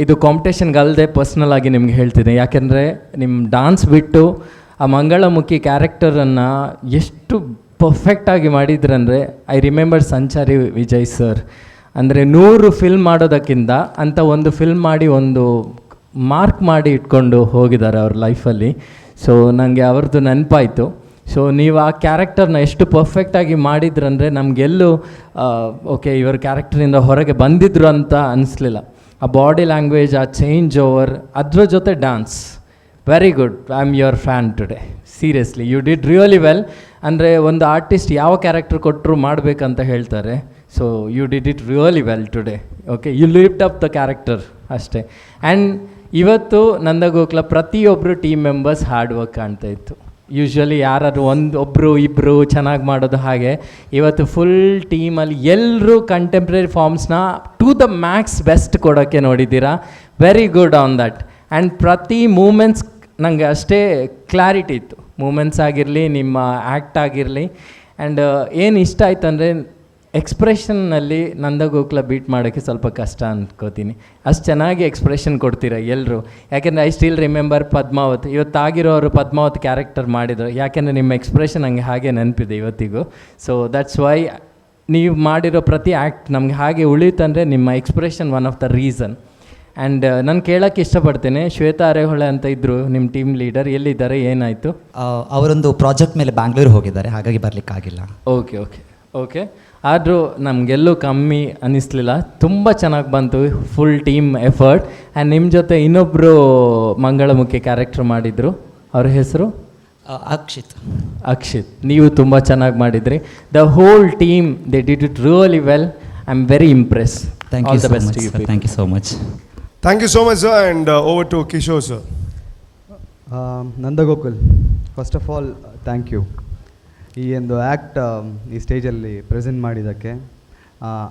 ಇದು ಕಾಂಪಿಟೇಷನ್ಗೆ ಅಲ್ಲದೆ ಪರ್ಸ್ನಲ್ ಆಗಿ ನಿಮ್ಗೆ ಹೇಳ್ತಿದ್ದೆ. ಯಾಕೆಂದರೆ ನಿಮ್ಮ ಡಾನ್ಸ್ ಬಿಟ್ಟು ಆ ಮಂಗಳಮುಖಿ ಕ್ಯಾರೆಕ್ಟರನ್ನು ಎಷ್ಟು ಪರ್ಫೆಕ್ಟಾಗಿ ಮಾಡಿದ್ರಂದರೆ, I remember Sanchari Vijay sir, ಅಂದರೆ 100 ಫಿಲ್ಮ್ ಮಾಡೋದಕ್ಕಿಂತ ಅಂಥ ಒಂದು ಫಿಲ್ಮ್ ಮಾಡಿ ಒಂದು ಮಾರ್ಕ್ ಮಾಡಿ ಇಟ್ಕೊಂಡು ಹೋಗಿದ್ದಾರೆ ಅವ್ರ ಲೈಫಲ್ಲಿ. ಸೊ ನನಗೆ ಅವ್ರದ್ದು ನೆನಪಾಯಿತು. ಸೊ ನೀವು ಆ ಕ್ಯಾರೆಕ್ಟರ್ನ ಎಷ್ಟು ಪರ್ಫೆಕ್ಟಾಗಿ ಮಾಡಿದ್ರಂದರೆ ನಮಗೆಲ್ಲೂ ಓಕೆ ಇವರ ಕ್ಯಾರೆಕ್ಟರಿಂದ ಹೊರಗೆ ಬಂದಿದ್ರು ಅಂತ ಅನಿಸ್ಲಿಲ್ಲ. ಆ ಬಾಡಿ ಲ್ಯಾಂಗ್ವೇಜ್, ಆ ಚೇಂಜ್ ಓವರ್, ಅದ್ರ ಜೊತೆ dance, very good. I am your fan today. Seriously, you did really well. ಅಂದರೆ ಒಂದು ಆರ್ಟಿಸ್ಟ್ ಯಾವ ಕ್ಯಾರೆಕ್ಟರ್ ಕೊಟ್ಟರು ಮಾಡಬೇಕಂತ ಹೇಳ್ತಾರೆ. So you did it really well today. Okay, you lived up the character ಅಷ್ಟೇ. ಆ್ಯಂಡ್ ಇವತ್ತು ನಂದಗೋಕುಲ ಪ್ರತಿಯೊಬ್ಬರು ಟೀಮ್ ಮೆಂಬರ್ಸ್ ಹಾರ್ಡ್ ವರ್ಕ್ ಕಾಣ್ತಾ ಇತ್ತು. ಯೂಶ್ವಲಿ ಯಾರಾದ್ರು ಒಂದು ಒಬ್ಬರು ಇಬ್ಬರು ಚೆನ್ನಾಗಿ ಮಾಡೋದು ಹಾಗೆ, ಇವತ್ತು ಫುಲ್ ಟೀಮಲ್ಲಿ ಎಲ್ಲರೂ ಕಂಟೆಂಪ್ರರಿ ಫಾರ್ಮ್ಸ್ನ ಟು the Max best ಕೊಡೋಕ್ಕೆ ನೋಡಿದ್ದೀರಾ. Very good on that. And ಪ್ರತಿ ಮೂಮೆಂಟ್ಸ್ ನನಗೆ ಅಷ್ಟೇ ಕ್ಲಾರಿಟಿ ಇತ್ತು. ಮೂಮೆಂಟ್ಸ್ ಆಗಿರಲಿ, ನಿಮ್ಮ ಆ್ಯಕ್ಟ್ ಆಗಿರಲಿ. ಆ್ಯಂಡ್ ಏನು ಇಷ್ಟ ಆಯ್ತು ಅಂದರೆ ಎಕ್ಸ್ಪ್ರೆಷನ್ನಲ್ಲಿ ನಂದಗೋಕುಲ ಬೀಟ್ ಮಾಡೋಕ್ಕೆ ಸ್ವಲ್ಪ ಕಷ್ಟ ಅಂದ್ಕೋತೀನಿ. ಅಷ್ಟು ಚೆನ್ನಾಗಿ ಎಕ್ಸ್ಪ್ರೆಷನ್ ಕೊಡ್ತೀರ ಎಲ್ಲರೂ. ಯಾಕೆಂದರೆ I still remember Padmaavat, ಇವತ್ತಾಗಿರೋರು ಪದ್ಮಾವತ್ ಕ್ಯಾರೆಕ್ಟರ್ ಮಾಡಿದರು. ಯಾಕೆಂದರೆ ನಿಮ್ಮ ಎಕ್ಸ್ಪ್ರೆಷನ್ ನನಗೆ ಹಾಗೆ ನೆನಪಿದೆ ಇವತ್ತಿಗೂ. ಸೊ that's why ನೀವು ಮಾಡಿರೋ ಪ್ರತಿ ಆ್ಯಕ್ಟ್ ನಮಗೆ ಹಾಗೆ ಉಳಿತಂದರೆ ನಿಮ್ಮ expression one of the reason. And ನಾನು ಕೇಳೋಕ್ಕೆ ಇಷ್ಟಪಡ್ತೇನೆ, ಶ್ವೇತಾ ಅರೆಹೊಳೆ ಅಂತ ಇದ್ದರು ನಿಮ್ಮ ಟೀಮ್ ಲೀಡರ್, ಎಲ್ಲಿದ್ದಾರೆ, ಏನಾಯಿತು? ಅವರೊಂದು ಪ್ರಾಜೆಕ್ಟ್ ಮೇಲೆ ಬ್ಯಾಂಗ್ಳೂರು ಹೋಗಿದ್ದಾರೆ, ಹಾಗಾಗಿ ಬರಲಿಕ್ಕಾಗಿಲ್ಲ. ಓಕೆ ಓಕೆ ಓಕೆ, ಆದರೂ ನಮಗೆಲ್ಲೂ ಕಮ್ಮಿ ಅನ್ನಿಸ್ಲಿಲ್ಲ, ತುಂಬ ಚೆನ್ನಾಗಿ ಬಂತು ಫುಲ್ ಟೀಮ್ ಎಫರ್ಟ್. ಆ್ಯಂಡ್ ನಿಮ್ಮ ಜೊತೆ ಇನ್ನೊಬ್ಬರು ಮಂಗಳಮುಖಿ ಕ್ಯಾರೆಕ್ಟರ್ ಮಾಡಿದರು, ಅವ್ರ ಹೆಸರು ಅಕ್ಷಿತ್. ಅಕ್ಷಿತ್, ನೀವು ತುಂಬ ಚೆನ್ನಾಗಿ ಮಾಡಿದ್ರಿ. The whole team they did it really well. I am very impress. Thank you so much sir, thank you so much. Thank you so much sir. And over to Kishore sir. Nandagokul, first of all thank you ಈ ಒಂದು act ಈ ಸ್ಟೇಜಲ್ಲಿ present ಮಾಡಿದ್ದಕ್ಕೆ.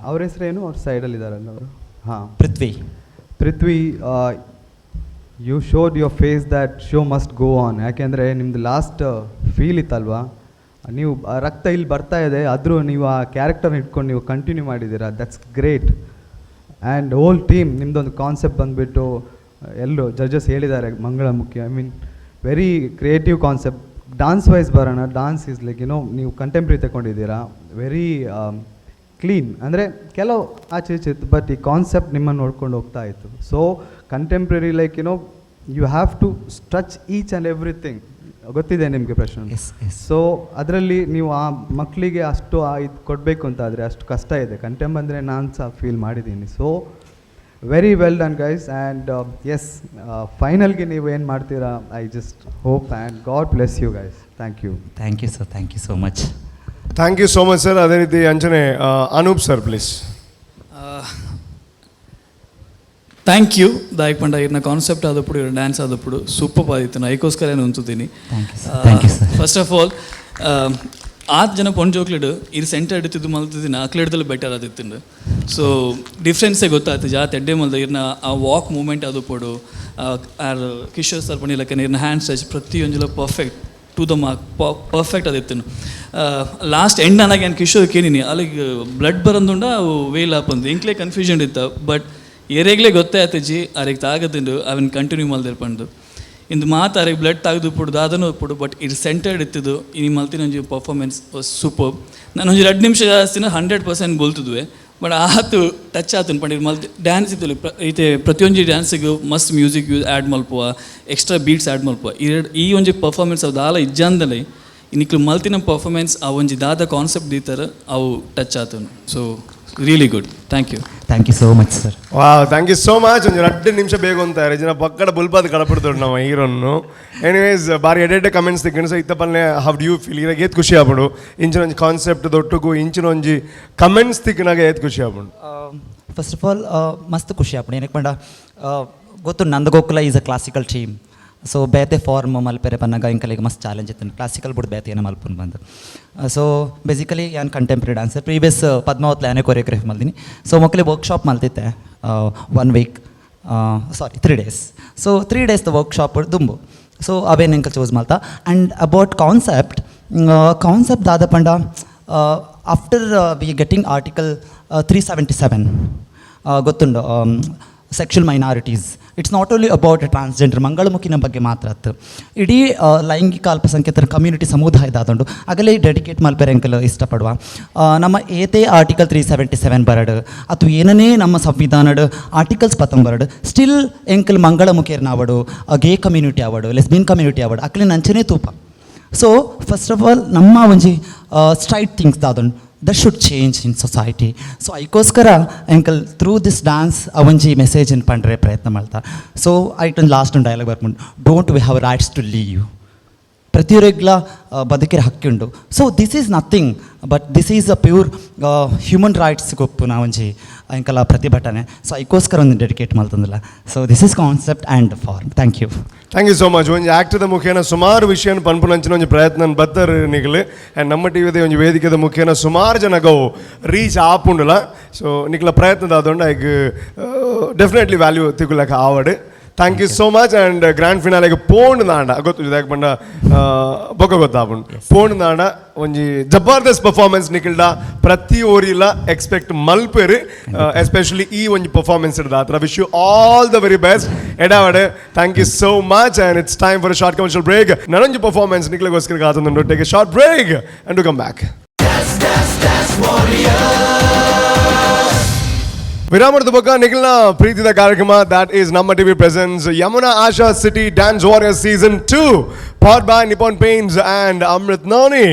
ಅವ್ರ ಹೆಸರೇನು? ಅವ್ರ ಸೈಡಲ್ಲಿದ್ದಾರಲ್ಲ ಅವರು. ಹಾಂ, Prithvi. Prithvi, you showed your face that show must go on. ಯಾಕೆಂದರೆ ನಿಮ್ಮದು ಲಾಸ್ಟ್ ಫೀಲ್ ಇತ್ತಲ್ವಾ, ನೀವು ರಕ್ತ ಇಲ್ಲಿ ಬರ್ತಾ ಇದೆ, ಆದರೂ ನೀವು ಆ ಕ್ಯಾರೆಕ್ಟರ್ನ ಇಟ್ಕೊಂಡು ನೀವು ಕಂಟಿನ್ಯೂ ಮಾಡಿದ್ದೀರಾ. That's great. And whole team ನಿಮ್ಮದೊಂದು ಕಾನ್ಸೆಪ್ಟ್ ಬಂದುಬಿಟ್ಟು ಎಲ್ಲರೂ ಜಡ್ಜಸ್ ಹೇಳಿದ್ದಾರೆ ಮಂಗಳಮುಖಿ. I mean very creative concept. Dance wise ಬರೋಣ, ಡಾನ್ಸ್ is like ಏನೋ ನೀವು ಕಂಟೆಂಪ್ರರಿ ತಗೊಂಡಿದ್ದೀರಾ, ವೆರಿ ಕ್ಲೀನ್. ಅಂದರೆ ಕೆಲವು ಆಚೆ ಈಚೆ ಇತ್ತು, ಬಟ್ ಈ ಕಾನ್ಸೆಪ್ಟ್ ನಿಮ್ಮನ್ನು ನೋಡ್ಕೊಂಡು ಹೋಗ್ತಾ ಇತ್ತು. ಸೊ ಕಂಟೆಂಪ್ರರಿ ಲೈಕ್ ಏನೋ you have to stretch each and everything. ಗೊತ್ತಿದೆ ನಿಮಗೆ ಪ್ರಶ್ನೆ. ಸೊ ಅದರಲ್ಲಿ ನೀವು ಆ ಮಕ್ಕಳಿಗೆ ಅಷ್ಟು ಆ ಇದು ಕೊಡಬೇಕು ಅಂತಾದರೆ ಅಷ್ಟು ಕಷ್ಟ ಇದೆ. ಕಂಟೆಂಪ್ ಅಂದರೆ ನಾನು ಸಹ ಫೀಲ್ ಮಾಡಿದ್ದೀನಿ. So very well done guys. And yes, ಫೈನಲ್ಗೆ ನೀವು ಏನು ಮಾಡ್ತೀರಾ, I just hope and God bless you guys. Thank you. Thank you sir, thank you so much. Thank you so much sir. ಅದೇ ರೀತಿ ಅಂಜನೆ Anoop sir please. Thank you ದಾಯಕ್ ಪಂಡ. ಇರ್ನ concept ಆದప్పుడు, ಇವ್ರ dance ಆದప్పుడు super ಆಗಿತ್ತು. ನಾನು ಐಕೋಸ್ಕರ ಉಂತುತ್ತೀನಿ. ಫಸ್ಟ್ ಆಫ್ ಆಲ್ ಆತ್ ಜನ ಪೊಂಜೋಕ್ಲೆಡ್ ಇರ್ ಸೆಂಟರ್ ಹಿಡಿತಿದ್ದು ಮಲ್ತಿದ್ದೀನಿ, ಅಕ್ಲೆಡ್ದಲ್ಲಿ ಬೆಟರ್ ಆದಿತ್ತಿಂಡು. ಸೊ ಡಿಫ್ರೆನ್ಸೇ ಗೊತ್ತಾಯ್ತು ಜಾತಿ ಎಡ್ಡೆ ಮಲ್ದ. ಇರ್ನ ಆ ವಾಕ್ ಮೂಮೆಂಟ್ ಅದು ಪಡು, ಆರ್ ಕಿಶೋರ್ ಸರ್ ಪಣಿಲಕ್ಕನೆ ಇರ್ನ ಹ್ಯಾಂಡ್ ಸ್ಟ್ರೆಚ್ ಪ್ರತಿಯೊಂಜಲ perfect to the mark, perfect ಅದಿತ್ತಿನ. Last end ಅನ್ನಾಗ ಏನು ಕಿಶೋರ್ ಕೇಳಿನಿ, ಅಲ್ಲಿಗೆ ಬ್ಲಡ್ ಬರಂದುಂಡ ಅವು ವೇಲ್ ಆಪಂದು ಎಂಕ್ಲೇ ಕನ್ಫ್ಯೂಷನ್ ಇತ್ತ. ಬಟ್ ಏರೆಗ್ಲೇ ಗೊತ್ತೇ ಆತಿಜಿ ಅರೆಗ್ ತಾಗದುಂಡು ಅವನ್ ಕಂಟಿನ್ಯೂ ಮಲ್ದೆರ್ ಪಂದು. ಇಂದು ಮಾತ ಅರೆಗ್ ಬ್ಲಡ್ ತಾಗದು ಉಪ್ಪುಡು, ದಾದನೂ ಉಪ್ಪುಡು, ಬಟ್ it centred ಇತ್ತದು. ಇನಿ ಮಲ್ತಿನ ಒಂಜಿ ಪರ್ಫಾರ್ಮೆನ್ಸ್ ವಾಸ್ ಸೂಪರ್. ನಾನು ಒಂಜಿ 2 ನಿಮಿಷ ಜಾಸ್ತಿನ 100% ಬೋಲ್ತುದುವೆ, ಬಟ್ ಆತು ಟಚ್ ಆತುಂಡು ಪಂಡ ಮಲ್ತ್ ಡ್ಯಾನ್ಸ್ ಇತ್ತು. ಇತ್ತೆ ಪ್ರತಿಯೊಂಜಿ ಡ್ಯಾನ್ಸಿಗೆ ಮಸ್ತ್ ಮ್ಯೂಸಿಕ್ ಯೂಸ್ ಆ್ಯಡ್ ಮಲ್ಪುವ, ಎಕ್ಸ್ಟ್ರಾ ಬೀಟ್ಸ್ ಆ್ಯಡ್ ಮಲ್ಪುವ. ಈ ಒಂಜಿ ಪರ್ಫಾರ್ಮೆನ್ಸ್ ಅವು ದಾಲ ಇಜ್ಜಾಂದಲೇ ನಿಕ್ಲು ಮಲ್ತಿನ ಪರ್ಫಾರ್ಮೆನ್ಸ್ ಆ ಒಂಜಿ ದಾದ ಕಾನ್ಸೆಪ್ಟ್ ದೀತರ ಅವು touch ಆತುಂಡು. So really good, thank you. Thank you so much sir. Wow, thank you so much. ಒಂಜಿ 2 ನಿಮಿಷ ಬೇಗ ಅಂತಾರೆ ಜನ ಪಕ್ಕಡ ಬುಲ್ಪಾದ ಕಡಪಡ್ತೋಡು ನಮ್ಮ ಹೀರೋನು. ಎನಿವೇಸ್, ಬಾರಿ ಎಡೆಡ್ ಕಮೆಂಟ್ಸ್ ತಿಕ್ಕಂಡು. ಸೊ ಇತ್ತ ಪಲ್ಲೆ how do you feel? ಇರಾಗ ಏತ್ ಖುಷಿ ಆಪುಂಡು ಇಂಚಿನ ಒಂಜಿ ಕಾನ್ಸೆಪ್ಟ್ ದೊಟ್ಟುಗು ಇಂಚಿನ ಒಂಜಿ ಕಮೆಂಟ್ಸ್ ತಿಕ್ಕನಾಗ ಏತ್ ಖುಷಿ ಆಪುಂಡು? ಫಸ್ಟ್ ಆಫ್ ಆಲ್ ಮಸ್ತ್ ಖುಷಿ ಆಪುಂಡು. ಏನಕ್ಕೆ ಪಂಡ ಗೊತ್ತು Nandagokula is a classical team. So ಬೇತೆ ಫಾರ್ಮ್ ಮಲ್ಪೆರೆ ಪನ್ನಗ ಎಂಕಲೆಗ್ ಮಸ್ತ್ ಚಾಲೆಂಜ್ ಇತ್ತು, ಕ್ಲಾಸಿಕಲ್ ಬುಡ್ ಬೇತೆ ಏನೋ ಮಲ್ಪುನ್ ಬಂದು. ಸೊ ಬೇಸಿಕಲಿ ಯಾನ್ ಕಂಟೆಂಪ್ರರಿ ಡ್ಯಾನ್ಸರ್, ಪ್ರೀವಿಯಸ್ ಪದ್ಮಾವತ್ ಯಾನೇ ಕೊರಿಯೋಗ್ರಫಿ ಮಲ್ದಿನಿ. ಸೊ ಮೊಕ್ಕಲೆ ವರ್ಕ್ಶಾಪ್ ಮಲ್ತಿತ್ತೆ 1 week, sorry 3 days. So 3 days workshop ದುಂಬು. ಸೊ ಅವೇನು ಎಂಕಲ್ ಚೂಸ್ ಮಲ್ತ. ಆ್ಯಂಡ್ ಅಬೌಟ್ ಕಾನ್ಸೆಪ್ಟ್, ಕಾನ್ಸೆಪ್ಟ್ ದಾದ ಪಂಡ ಆಫ್ಟರ್ we getting article 377 ಗೊತ್ತುಂಡು, sexual minorities, it's not only about transgender ಮಂಗಳಮುಖಿನ ಬಗ್ಗೆ ಮಾತ್ರ ಅತ್ತು, ಇಡೀ ಲೈಂಗಿಕ ಅಲ್ಪಸಂಖ್ಯಾತರ ಕಮ್ಯುನಿಟಿ ಸಮುದಾಯದಾದುಂಡು. ಅಗಲೇ ಡೆಡಿಕೇಟ್ ಮಲ್ಪೆರೆ ಎಂಕಲ್ ಇಷ್ಟಪಡುವ. ನಮ್ಮ ಏತೇ ಆರ್ಟಿಕಲ್ 377 ಬರಡು ಅಥವಾ ಏನನೇ ನಮ್ಮ ಸಂವಿಧಾನಡ್ ಆರ್ಟಿಕಲ್ಸ್ ಪತ್ತೊಂಬರಡು, ಸ್ಟಿಲ್ ಎಂಕಲ್ ಮಂಗಳಮುಖಿಯರ್ನಾವಡು, ಗೇ ಕಮ್ಯುನಿಟಿ ಆವಡು, ಲೆಸ್ಬಿಯನ್ ಕಮ್ಯುನಿಟಿ ಆವಡು, ಅಕ್ಲೆ ನಂಚನೇ ತೂಪ. ಸೊ ಫಸ್ಟ್ ಆಫ್ ಆಲ್ ನಮ್ಮ ಒಂಜಿ ಸ್ಟ್ರೈಟ್ ಥಿಂಗ್ಸ್ ದಾದುಂಡು, that should change in society. So ಐಕೋಸ್ಕರ ಎಂಕಲ್ ಥ್ರೂ this dance ಆ ಒಂಜಿ ಮೆಸೇಜ್ ಪಂಡ್ರೆ ಪ್ರಯತ್ನ ಮಾಡ್ತಾ. ಸೊ ಐಟ್ ಒಂದು ಲಾಸ್ಟ್ ಒಂದು ಡೈಲಾಗ್ ಬರ್ಪುಂಡು, "Don't we have rights to live?" ಪ್ರತಿಯೊರಿಗ್ಲ ಬದುಕಿರ ಹಕ್ಕುಂಡು. So this is nothing but this is a pure human rights ಗೊಪ್ಪುನ ಒಂಜಿ ಎಂಕಲ ಪ್ರತಿಭಟನೆ. ಸೊ ಐಕೋಸ್ಕರ ಒಂದು dedicate ಮಲ್ತಂದಿಲ್ಲ. So this is concept and form. Thank you. Thank you so much. ಒಂಜಿ ಆಕ್ಟದ ಮುಖೇನ ಸುಮಾರು ವಿಷಯನ ಪನ್ಪುನಂಚಿನ ಒಂಜಿ ಪ್ರಯತ್ನ ಬತ್ತರ್ ನಿಗಲು. ಆ್ಯಂಡ್ ನಮ್ಮ ಟಿವಿದ ಒಂಜಿ ವೇದಿಕೆದ ಮುಖೇನ ಸುಮಾರು ಜನಗವು ರೀಚ್ ಆಪುಂಡುಲ. ಸೊ ನಿಕ್ಲ ಪ್ರಯತ್ನದ ಆದೊಂಡು ಐಕ್ ಡೆಫಿನೆಟ್ಲಿ ವ್ಯಾಲ್ಯೂ ತಿಕ್ಕುಲಕ ಆವಡ್. Thank you so much. And grand ಫಿನಾಲೆಗೆ ಪೋಂಡು ನಾಂಡ ಗೊತ್ತು ಇದಾಕ್ ಪಂಡ ಬೊಕ್ಕ ಗೊತ್ತಾಪುಂಡು. ಪೋಂಡು ನಾಂಡ ಒಂಜಿ ಜಬರ್ದಸ್ತ್ ಪರ್ಫಾರ್ಮೆನ್ಸ್ ನಿಖಿಲ್ಡ ಪ್ರತಿ ಓರಿಲ ಎಕ್ಸ್ಪೆಕ್ಟ್ ಮಲ್ಪೆರು, ಎಸ್ಪೆಷಲಿ ಈ ಒಂಜಿ ಪರ್ಫಾರ್ಮೆನ್ಸ್ ದಾತ್ರ. Wish you all the very best. ಎಡಾವಡೆ thank you so much, and it's time for short commercial break. ನನೊಂಜಿ performance ನಿಕ್ಲಗೋಸ್ಕರ ಕಾತೊಂದುಂಡು. Take a short break and to come back. ವಿರಾಮದ ಬೊಕ್ಕ ನಿಖಿಲ್ನ ಪ್ರೀತಿದ ಕಾರ್ಯಕ್ರಮ, that is ನಮ್ಮ TV presents Yamuna Asha City Dance Warrior season 2, powered by Nippon Paints and Amrit Noni.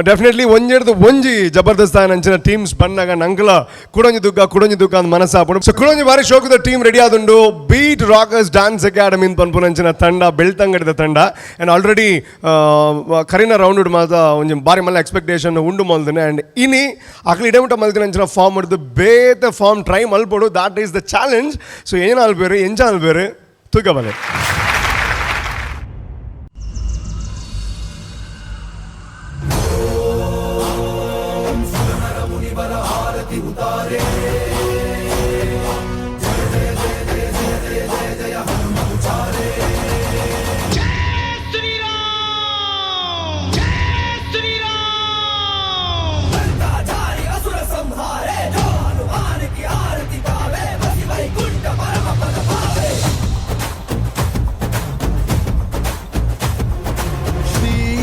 Definitely ಒಂಜೆಡ್ದು ಒಂಜಿ ಜಬರ್ದಸ್ತ್ ಅಂಚಿನ teams ಬನ್ನಾಗ ನಂಕಲ ಕುಡೊಂಜಿ ದುಗ್ಗ, ಕುಡೊಂಜಿ ದುಗ್ಗ ಅಂತ ಮನಸ್ಸಾಪುಂಡು. ಸೊ ಕುಡೊಂಜಿ ಬಾರಿ ಶೋಕದ ಟೀಮ್ ರೆಡಿ ಆದುಂಡು. ಬೀಟ್ ರಾಕರ್ಸ್ ಡ್ಯಾನ್ಸ್ ಅಕಾಡೆಮಿ ಪನ್ಪುನಂಚಿನ ತಂಡ, ಬೆಳ್ತಂಗಡಿದ ತಂಡ. ಆ್ಯಂಡ್ ಆಲ್ರೆಡಿ ಕರಿನ ರೌಂಡ್ ಮಾತ ಒಂಜಿ ಬಾರಿ ಮಲ್ಲ ಎಕ್ಸ್ಪೆಕ್ಟೇಷನ್ ಉಂಡು ಮಲ್ದನೆ. ಆ್ಯಂಡ್ ಇನಿ ಅಕ್ಲು ಇಡಮುಟ ಮಲ್ತಿನಂಚಿನ ಫಾರ್ಮ್ ಹಿಡ್ದು ಬೇತೆ ಫಾರ್ಮ್ ಟ್ರೈ ಮಲ್ಪೊಡು. That is the challenge. So ಏನು ಅಲ್ಬೇರು, ಎಂಚ ಅಲ್ಬೇರು ತೂಕ ಬಲೆ.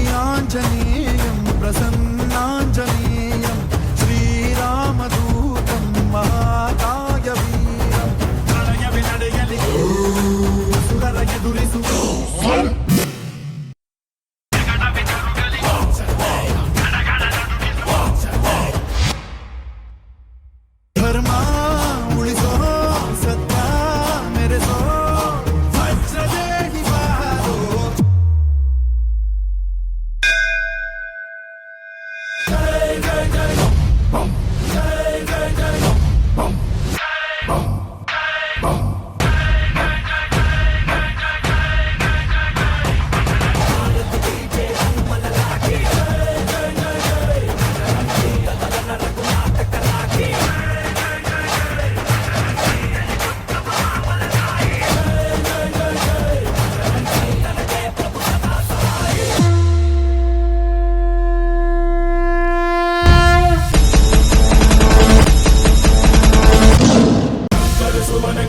श्रीआञ्जनेयं प्रसन्नाञ्जनेयं श्रीरामदूतं महावीरं.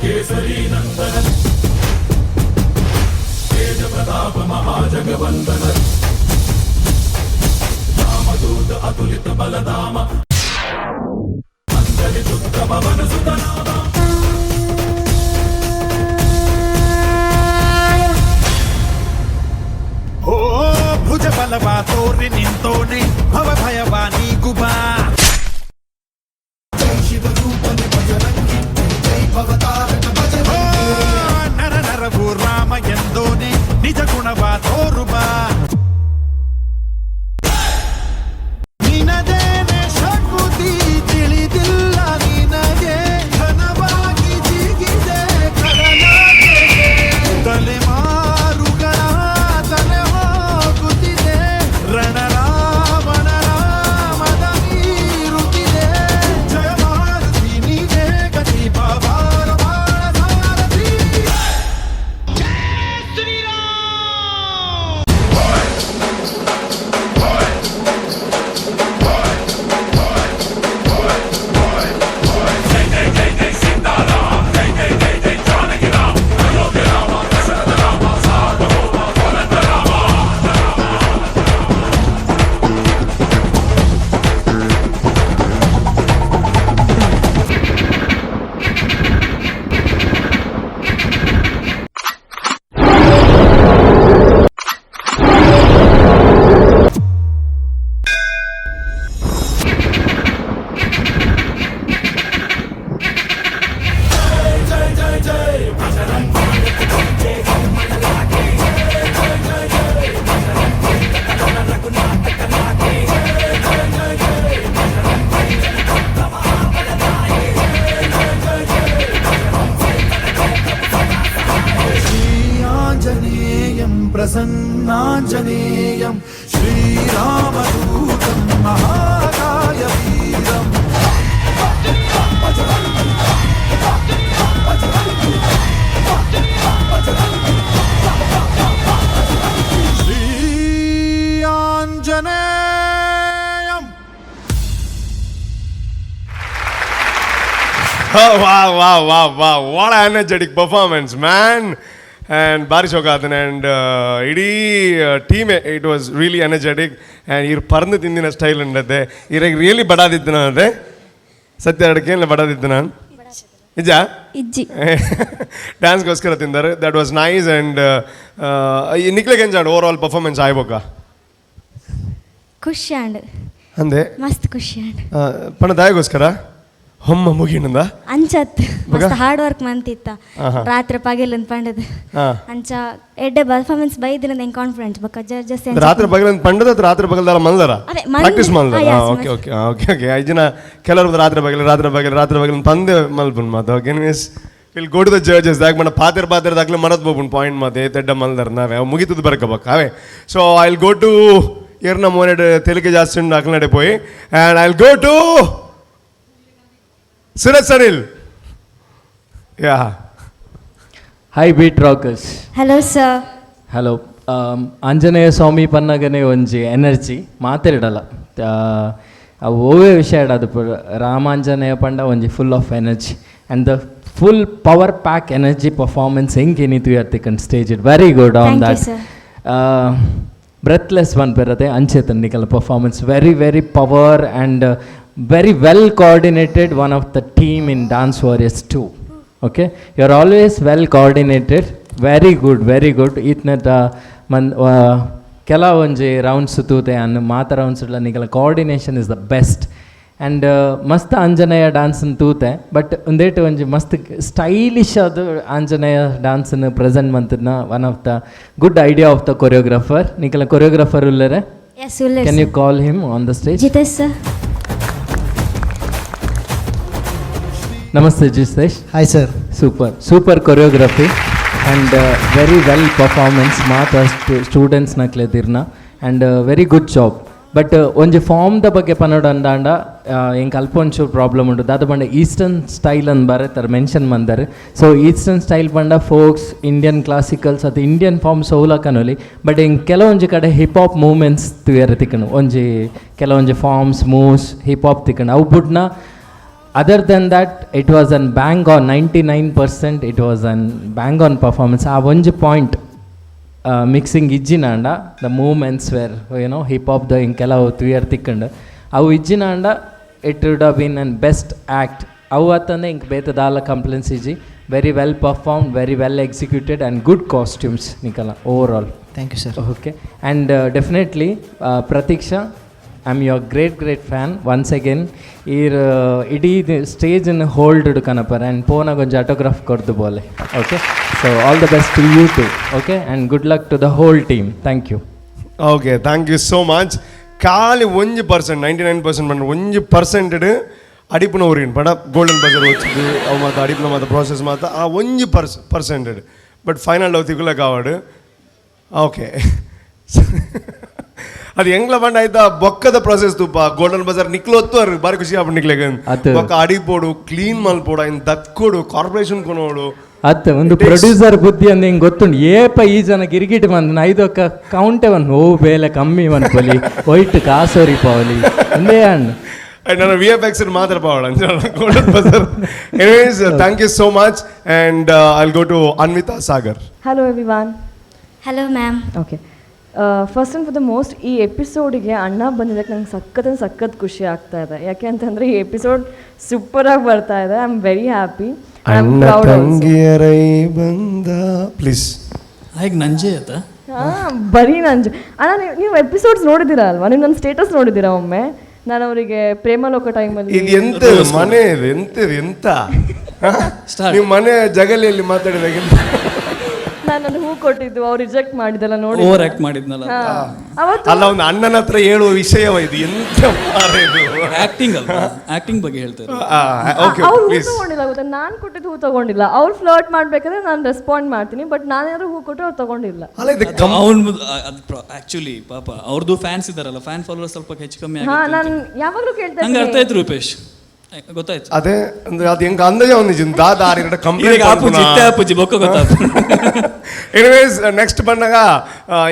Kesari Nandana Tej Pratap Mahajagavandana Ramdoot Atulit Baladhama Anjani Putra Pawan Sutanama. ಓ ಭುಜ ಬಲವ ತೋರಿ ನಿಂತೋನೆ ಭವ ಭಯವ ನೀಗುಬಾ. ಓ, ನರ ನರವು ರಾಮ ಎಂದೋನೆ ನಿಜ ಗುಣವ ತೋರುಬಾ. ನಿನದೇನೆ ಶಕುತಿ ತಿಳಿದಿಲ್ಲ ನಿನಗೆ ಘನವಾಗಿ ಜಿಗಿದೆ ಕಡಲಾಚೆಗೆ. ತಲೆಮಾರುಗಳ ತಲೆ ಹೋಗುತ್ತಿದೆ ರಣರಾವಣರ ಮದ ಮೀರುತ್ತಿದೆ. ಜಯ ಮಾರುತಿ ನೀನೇ ಗತಿ ಪವಾರ ಬಾಳ ಸಾರಥಿ. Shri ಪ್ರಸನ್ನಾಂಜನೇಯಂ ಶ್ರೀರಾಮದೂತಂ ಮಹಾಕಾಯ Veeram. Shri ಆಂಜನೇಯಂ. Wow, wow, wow, wow. What an energetic performance, man. And ಬಾರಿ ಶೋಕಾತನ ಆ್ಯಂಡ್ ಇಡೀ ಟೀಮೇ it was really energetic and ಇರ್ ಪರ್ದು ತಿಂದಿನ ಸ್ಟೈಲ್ ಉಂಡತೆ. ಇರಗೆ ರಿಯಲಿ ಬಡಾದಿತ್ತು ನಾನು ಅದೇ ಸತ್ಯ ಅಡಕೇನ ಬಡಾದಿತ್ತು ನಾನು ನಿಜ. ಇಜ್ಜಿ. ಡ್ಯಾನ್ಸ್ಗೋಸ್ಕರ ತಿಂದರು. That was nice. And ನಿಕ್ಲೆಗೆ ಎಂಜಾಡ್ over all performance ಆಯ್ಬೋಕ? ಖುಷಿ ಆಂಡ್. ಅಂದೆ. ಮಸ್ತ್ ಖುಷಿ ಆಂಡ್. ಪಣ ದಾಯಗೋಸ್ಕರ ಹೊಮ್ಮ ಮುಗಿನಂದ. ಅಂಚತ್. ಬಗ? ಮಸ್ತ್ ಹಾರ್ಡ್ ವರ್ಕ್ ಮಂತಿತ್ತ. ರಾತ್ರಿ ಪಗೆಲ್ ಪಂಡದು. ಅಂಚ ಎಡ್ಡೆ ಪರ್ಫಾರ್ಮೆನ್ಸ್ ಬೈದಿನ ಎಂಗ್ ಕಾನ್ಫಿಡೆನ್ಸ್ ಬೊಕ್ಕ ಜಡ್ಜಸ್. ರಾತ್ರಿ ಪಗಲ್ ಪಂಡದ ಅಥವಾ ರಾತ್ರಿ ಪಗಲ್ದಾರ ಮಲ್ದಾರ? ಅದೇ, ಪ್ರಾಕ್ಟೀಸ್ ಮಲ್ದಾರ. Yes. Okay okay okay okay ಐಜಿನ ಕೆಲವರು ರಾತ್ರಿ ಪಗಲ್, ರಾತ್ರಿ ಪಗಲ್, ರಾತ್ರಿ ಪಗಲ್ ಪಂದೆ ಮಲ್ಪುನ್ ಮಾತು. Okay, anyways, we'll go to the judges. ದಾಕ್ ಮನ ಪಾತೆರ್ ಪಾತೆರ್ ದಾಕ್ಲೆ ಮರತ್ ಬೋಪುನ್ ಪಾಯಿಂಟ್ ಮಾತೆ ತೆಡ್ಡ ಮಲ್ದಾರ ನಾವೇ ಅವು ಮುಗಿತದ ಬರಕಬೇಕು ಅವೇ. So I will go to ಇರ್ನ ಮೋನೆಡ್ ತೆಲಿಕೆ ಜಾಸ್ತಿ ಉಂಡು ಅಕ್ಲನಡೆ ಪೋಯಿ and I will go to Suraj Sanil, yeah. Hi Beat Rockers. Hello sir. Hello. Anjaneya Swami ಪನ್ನಗನೆ ಒಂಜಿ ಎನರ್ಜಿ ಮಾತೆರಡಲ ಅವು ಓವೇ ವಿಷಯ ಅದು ರಾಮಾಂಜನೇಯ ಪಂಡ ಒಂಜಿ full of energy and the full power pack energy performance ಹೆಂಗೆ ಏನಿತ್ತು ಅತ್ತಿಕನ್ stage it very good on Thank you, that sir. Breathless ಪನ್ಪೆರತೆ ಅಂಚೆತನ್ ನಿಕಲ performance very very power and very well coordinated, one of the team in Dance Warriors 2. Okay, you are always well coordinated. Very good, very good. ಈತ್ನೆತ ಮನ್ ಕೆಲವೊಂಜಿ rounds ತೂತೆ ಅನ್ನು ಮಾತ rounds ನಿಕಲ coordination is the best and ಮಸ್ತ್ Anjaneya ಡಾನ್ಸ್ನ ತೂತೆ. But ಒಂದೇಟು ಒಂಜಿ ಮಸ್ತ್ stylish ಅದು ಆಂಜನೇಯ ಡಾನ್ಸ್ನ present ಮಂತನ one of the good idea of the choreographer. ನಿಕಲ choreographer ಉಲ್ಲರೆ? Yes, ಉಲ್ಲೆರ್. Can you call him on the stage? Jitesh sir. Namaste Jitesh. Hi sir. Super, super choreography and very well performance. ಮಾತ students ನಕ್ಲೆದಿರ್ನ and very good job. But ಒಂಜಿ ಫಾರ್ಮ್ದ ಬಗ್ಗೆ ಪನೋಡು ಅಂದಾಂಡ ಎಂಕ್ ಅಲ್ಪ ಒಂಚೂರು problem ಉಂಟು. ದಾದ ಪಂಡ ಈಸ್ಟರ್ನ್ ಸ್ಟೈಲ್ ಅಂದ್ ಬರೆತಾರೆ ಮೆನ್ಷನ್ ಮಂದಾರೆ. So eastern style ಪಂಡ ಫೋಕ್ಸ್ ಇಂಡಿಯನ್ ಕ್ಲಾಸಿಕಲ್ಸ್ ಅದು ಇಂಡಿಯನ್ ಫಾರ್ಮ್ಸ್ ಓಲ ಕನೊಲಿ. ಬಟ್ ಎಂಕ್ ಕೆಲವೊಂಜಿ ಕಡೆ hip hop movements ತೂಯರೆ ತಿಕ್ಕಣು. ಒಂಜಿ ಕೆಲವೊಂಜಿ forms moves hip hop ತಿಕ್ಕಣು. ಅವು ಬುಡ್ನ Other than that it was an bang on 99% it was an bang on performance. ಆ ಒಂಜಿ point mixing ಇಜ್ಜಿನಾಂಡ the movements were you know hip hop the ಹಿಂಗೆ ಕೆಲವು ತುಯರ್ ತಿಕ್ಕಂಡು ಅವು ಇಜ್ಜಿನಾಂಡ it would have been an best act. ಅವು ಅತ್ತಂದ್ರೆ ink ಬೇತೆ ದಾಲ complaints ಇಜ್ಜಿ. Very well perform, very well executed and good costumes ನಿಕಲ overall. Thank you sir. Okay, and definitely Pratiksha, I am your great great fan once again. ಈರ್ ಇಡೀ ಸ್ಟೇಜನ್ನು hold ಕನಪರ್ and ಪೋನಾಗ ಒಂಜಿ autograph ಕೊರ್ದು ಬೋಲೆ. Okay, so all the best to you too. Okay, and good luck to the whole team. Thank you. Okay, thank you so much. ಖಾಲಿ 1% 99% ಪಂಡ 1% ಅಡಿಪುನ ಊರಿನ ಪಂಡ golden Bazaar వచ్చింది ಅವು ಮಾತ ಅಡಿಪುನ ಮಾತ ಪ್ರಾಸೆಸ್ ಮಾತ ಆ 1% ಬಟ್ ಫೈನಲ್ ಅವು ತಿಗುಲ ಕಾವಡು. ಓಕೆ, ಅದು ಎಂಗ್ಲ ಪಂಡ ಆಯ್ತಾ ಬೊಕ್ಕದ ಪ್ರಾಸೆಸ್ ತುಪ್ಪ ಗೋಲ್ಡನ್ ಬಜಾರ್ ನಿಕ್ಲು ಒತ್ತು ಅರು ಬಾರಿ ಖುಷಿ ಆಪುಂಡು ನಿಕ್ಲೆಗ್. ಬೊಕ್ಕ ಅಡಿಪೋಡು ಕ್ಲೀನ್ ಮಲ್ಪೋಡು ಐನ್ ದಕ್ಕೋಡು ಕಾರ್ಪೊರೇಷನ್ ಕೊನೋಡು ಅತ್ತ ಒಂದು ಪ್ರೊಡ್ಯೂಸರ್ ಬುದ್ಧಿ ಅಂದ ಹಿಂಗೆ ಗೊತ್ತುಂಡು. ಏಪ ಈ ಜನ ಗಿರಿಗಿಟ್ ಬಂದ ಐದೊಕ್ಕ ಕೌಂಟೆ ಒಂದು ಓ ಬೇಲೆ ಕಮ್ಮಿ ಮನ್ಪೊಲಿ ಒಯ್ಟ್ ಕಾಸೋರಿ ಪಾವಲಿ ಒಂದೇ ಅಣ್ಣ. ನಾನು V F X ಮಾತ್ರ ಪಾವಳ golden buzzer. Anyways, thank you so much and I go to Anvita Sagar. Hello everyone. Hello ma'am. Okay, first and for the most ಈ ಎಪಿಸೋಡಿಗೆ ಅಣ್ಣ ಬಂದಿದ್ದಕ್ಕೆ ನಂಗೆ ಸಖತ್ ಸಖತ್ ಖುಷಿ ಆಗ್ತಾ ಇದೆ. ಯಾಕೆ ಅಂತಂದರೆ ಈ ಎಪಿಸೋಡ್ ಸೂಪರಾಗಿ ಬರ್ತಾ ಇದೆ. I am very happy. ಅಣ್ಣ ತಂಗಿಯರೈ ಬಂದ ಪ್ಲೀಸ್. ಹೇಗೆ ನಂಜೆ ಆತ? ಹಾಂ, ಬರೀ ನಂಜೆ ಅಣ್ಣ. ನೀವು ಎಪಿಸೋಡ್ಸ್ ನೋಡಿದ್ದೀರಾ ಅಲ್ವಾ? ನೀವು ನನ್ನ ಸ್ಟೇಟಸ್ ನೋಡಿದ್ದೀರಾ ಒಮ್ಮೆ? ನಾನು ಅವರಿಗೆ ಪ್ರೇಮಲೋಕ ಟೈಮಲ್ಲಿ ಇದು ಎಂತ ಮನೆ ಇದು ಎಂತ ಎಂತ ನೀವು ಮನೆ ಜಗಲಿಯಲ್ಲಿ ಮಾತಾಡಿದಾಗ ನಾನು ಹೂ ಕೊಟ್ಟಿದ್ದು ಅವ್ರು ರಿಜೆಕ್ಟ್ ಮಾಡಿದಲ್ಲ ನೋಡಿ, ಓವರ್ ಆಕ್ಟ್ ಮಾಡಿದ್ನಲ್ಲ ಅಲ್ಲ, ಒಂದು ಅಣ್ಣನ ಹತ್ರ ಹೇಳುವ ವಿಷಯವ ಇದು ಎಂತ ಆಕ್ಟಿಂಗ್ ಅಲ್ವಾ, ಆಕ್ಟಿಂಗ್ ಬಗ್ಗೆ ಹೇಳ್ತಾರೆ. ಅವ್ರು ಹೂ ತಗೊಂಡಿಲ್ಲ ಗೊತ್ತಾ, ನಾನು ಕೊಟ್ಟಿದ್ದು ಹೂ ತಗೊಂಡಿಲ್ಲ. ಅವ್ರು ಫ್ಲರ್ಟ್ ಮಾಡ್ಬೇಕಾದ್ರೆ ನಾನು ರೆಸ್ಪಾಂಡ್ ಮಾಡ್ತೀನಿ, ಬಟ್ ನಾನೇನಾದ್ರು ಹೂ ಕೊಟ್ಟರೆ ಅವ್ರು ತಗೊಂಡಿಲ್ಲ. ಆಕ್ಚುಲಿ ಪಾಪ ಅವ್ರದ್ದು ಫ್ಯಾನ್ಸ್ ಇದಾರಲ್ಲ, ಫ್ಯಾನ್ ಫಾಲೋವರ್ಸ್ ಸ್ವಲ್ಪ ಹೆಚ್ಚು ಕಮ್ಮಿ ಆಗುತ್ತೆ. ನಾನು ಯಾವಾಗಲೂ ಕೇಳ್ತಾ ನಂಗೆ ಅರ್ಥ ಆಯ್ತು ರೂಪೇಶ್, ಗೊತ್ತಾಯ್ತು. ಅದೇ ಅಂದ್ರೆ ಅದು ಹೆಂಗ ಅಂದಾಜೆ ಒಂದು ದಾದ ಆರು ಕಂಪ್ಲೀಟ್ ಆಪುಜಿ ಬೊಕ್ಕ ಗೊತ್ತಾಪು. ಎನಿವೇಸ್ ನೆಕ್ಸ್ಟ್ ಬಂದಾಗ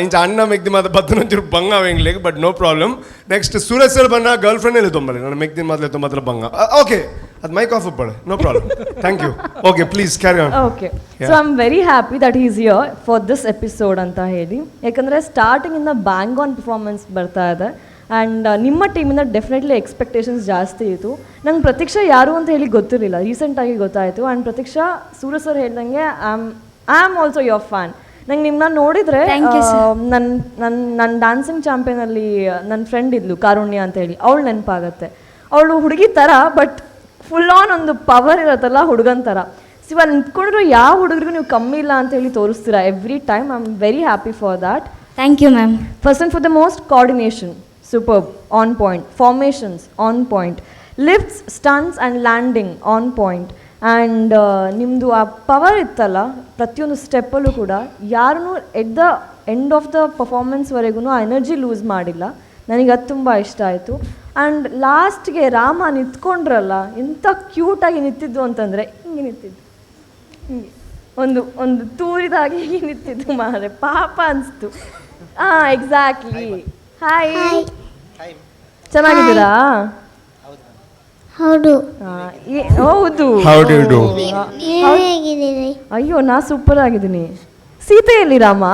ಇಂಚ ಅಣ್ಣ ಮೆಗ್ದಿ ಮಾತ್ರ ಬತ್ತನ ಒಂಚೂರು ಬಂಗ ಅವೆಂಗ್ಲಿಗೆ, but no problem. Next Suraj sir ಬಂದ ಗರ್ಲ್ ಫ್ರೆಂಡ್ ಎಲ್ಲಿ ತೊಂಬಲಿ ನಾನು ಮೆಗ್ದಿ ಮಾತ್ರ ತೊಂಬತ್ರ ಬಂಗ. ಓಕೆ, ಅದು ಮೈಕ್ ಆಫ್ ಇಪ್ಪಳೆ, no problem. Thank you. Okay, please carry on. Okay, so I am very happy that is here for this episode ಅಂತ ಹೇಳಿ. ಯಾಕಂದರೆ ಸ್ಟಾರ್ಟಿಂಗಿಂದ bang on performance ಬರ್ತಾ ಇದೆ ಆ್ಯಂಡ್ ನಿಮ್ಮ ಟೀಮಿಂದ ಡೆಫಿನೆಟ್ಲಿ ಎಕ್ಸ್ಪೆಕ್ಟೇಷನ್ಸ್ ಜಾಸ್ತಿ ಇತ್ತು. ನಂಗೆ ಪ್ರತೀಕ್ಷಾ ಯಾರು ಅಂತ ಹೇಳಿ ಗೊತ್ತಿರಲಿಲ್ಲ, ರೀಸೆಂಟಾಗಿ ಗೊತ್ತಾಯಿತು. ಆ್ಯಂಡ್ ಪ್ರತೀಕ್ಷಾ ಸೂರ್ಯ ಸರ್ ಹೇಳ್ದಂಗೆ I am also your fan. ನಂಗೆ ನಿಮ್ಮನ್ನ ನೋಡಿದರೆ ನನ್ನ ನನ್ನ ನನ್ನ ಡ್ಯಾನ್ಸಿಂಗ್ ಚಾಂಪಿಯನಲ್ಲಿ ನನ್ನ ಫ್ರೆಂಡ್ ಇದ್ಲು ಕಾರುಣ್ಯ ಅಂತ ಹೇಳಿ, ಅವಳು ನೆನಪಾಗತ್ತೆ. ಅವಳು ಹುಡುಗಿ ಥರ but full on ಒಂದು ಪವರ್ ಇರುತ್ತಲ್ಲ ಹುಡುಗನ ಥರ. ಸೊ ಇವಾಗ ನಿಂತ್ಕೊಂಡ್ರು ಯಾವ ಹುಡುಗರಿಗೂ ನೀವು ಕಮ್ಮಿ ಇಲ್ಲ ಅಂತ ಹೇಳಿ ತೋರಿಸ್ತೀರಾ every time. I am very happy for that. Thank you ma'am. First and for the most coordination superb, on point, formations on point, lifts, stunts and landing on point. And ನಿಮ್ಮದು ಆ ಪವರ್ ಇತ್ತಲ್ಲ ಪ್ರತಿಯೊಂದು ಸ್ಟೆಪ್ಪಲ್ಲೂ ಕೂಡ, ಯಾರೂ at the end of the ಪರ್ಫಾರ್ಮೆನ್ಸ್ವರೆಗೂ ಆ energy loose ಮಾಡಿಲ್ಲ. ನನಗೆ ಅದು ತುಂಬ ಇಷ್ಟ ಆಯಿತು. ಆ್ಯಂಡ್ ಲಾಸ್ಟ್ಗೆ ರಾಮ ನಿಂತ್ಕೊಂಡ್ರಲ್ಲ, ಎಂಥ ಕ್ಯೂಟಾಗಿ ನಿಂತಿದ್ದು ಅಂತಂದರೆ ಹಿಂಗೆ ನಿಂತಿದ್ದು, ಹಿಂಗೆ ಒಂದು ಒಂದು ತೂರಿದಾಗೆ ಹೀಗೆ ನಿಂತಿದ್ದು ಮಾರೆ, ಪಾಪ ಅನಿಸ್ತು. ಹಾಂ, ಎಕ್ಸಾಕ್ಟ್ಲಿ. ಹಾಯ್, ಚೆನ್ನಾಗಿದ್ದೀರಾ? ಹೌದು ಹೌದು. ಅಯ್ಯೋ, ನಾ ಸೂಪರ್ ಆಗಿದ್ದೀನಿ. ಸೀತೆಯಲ್ಲಿ ರಾಮ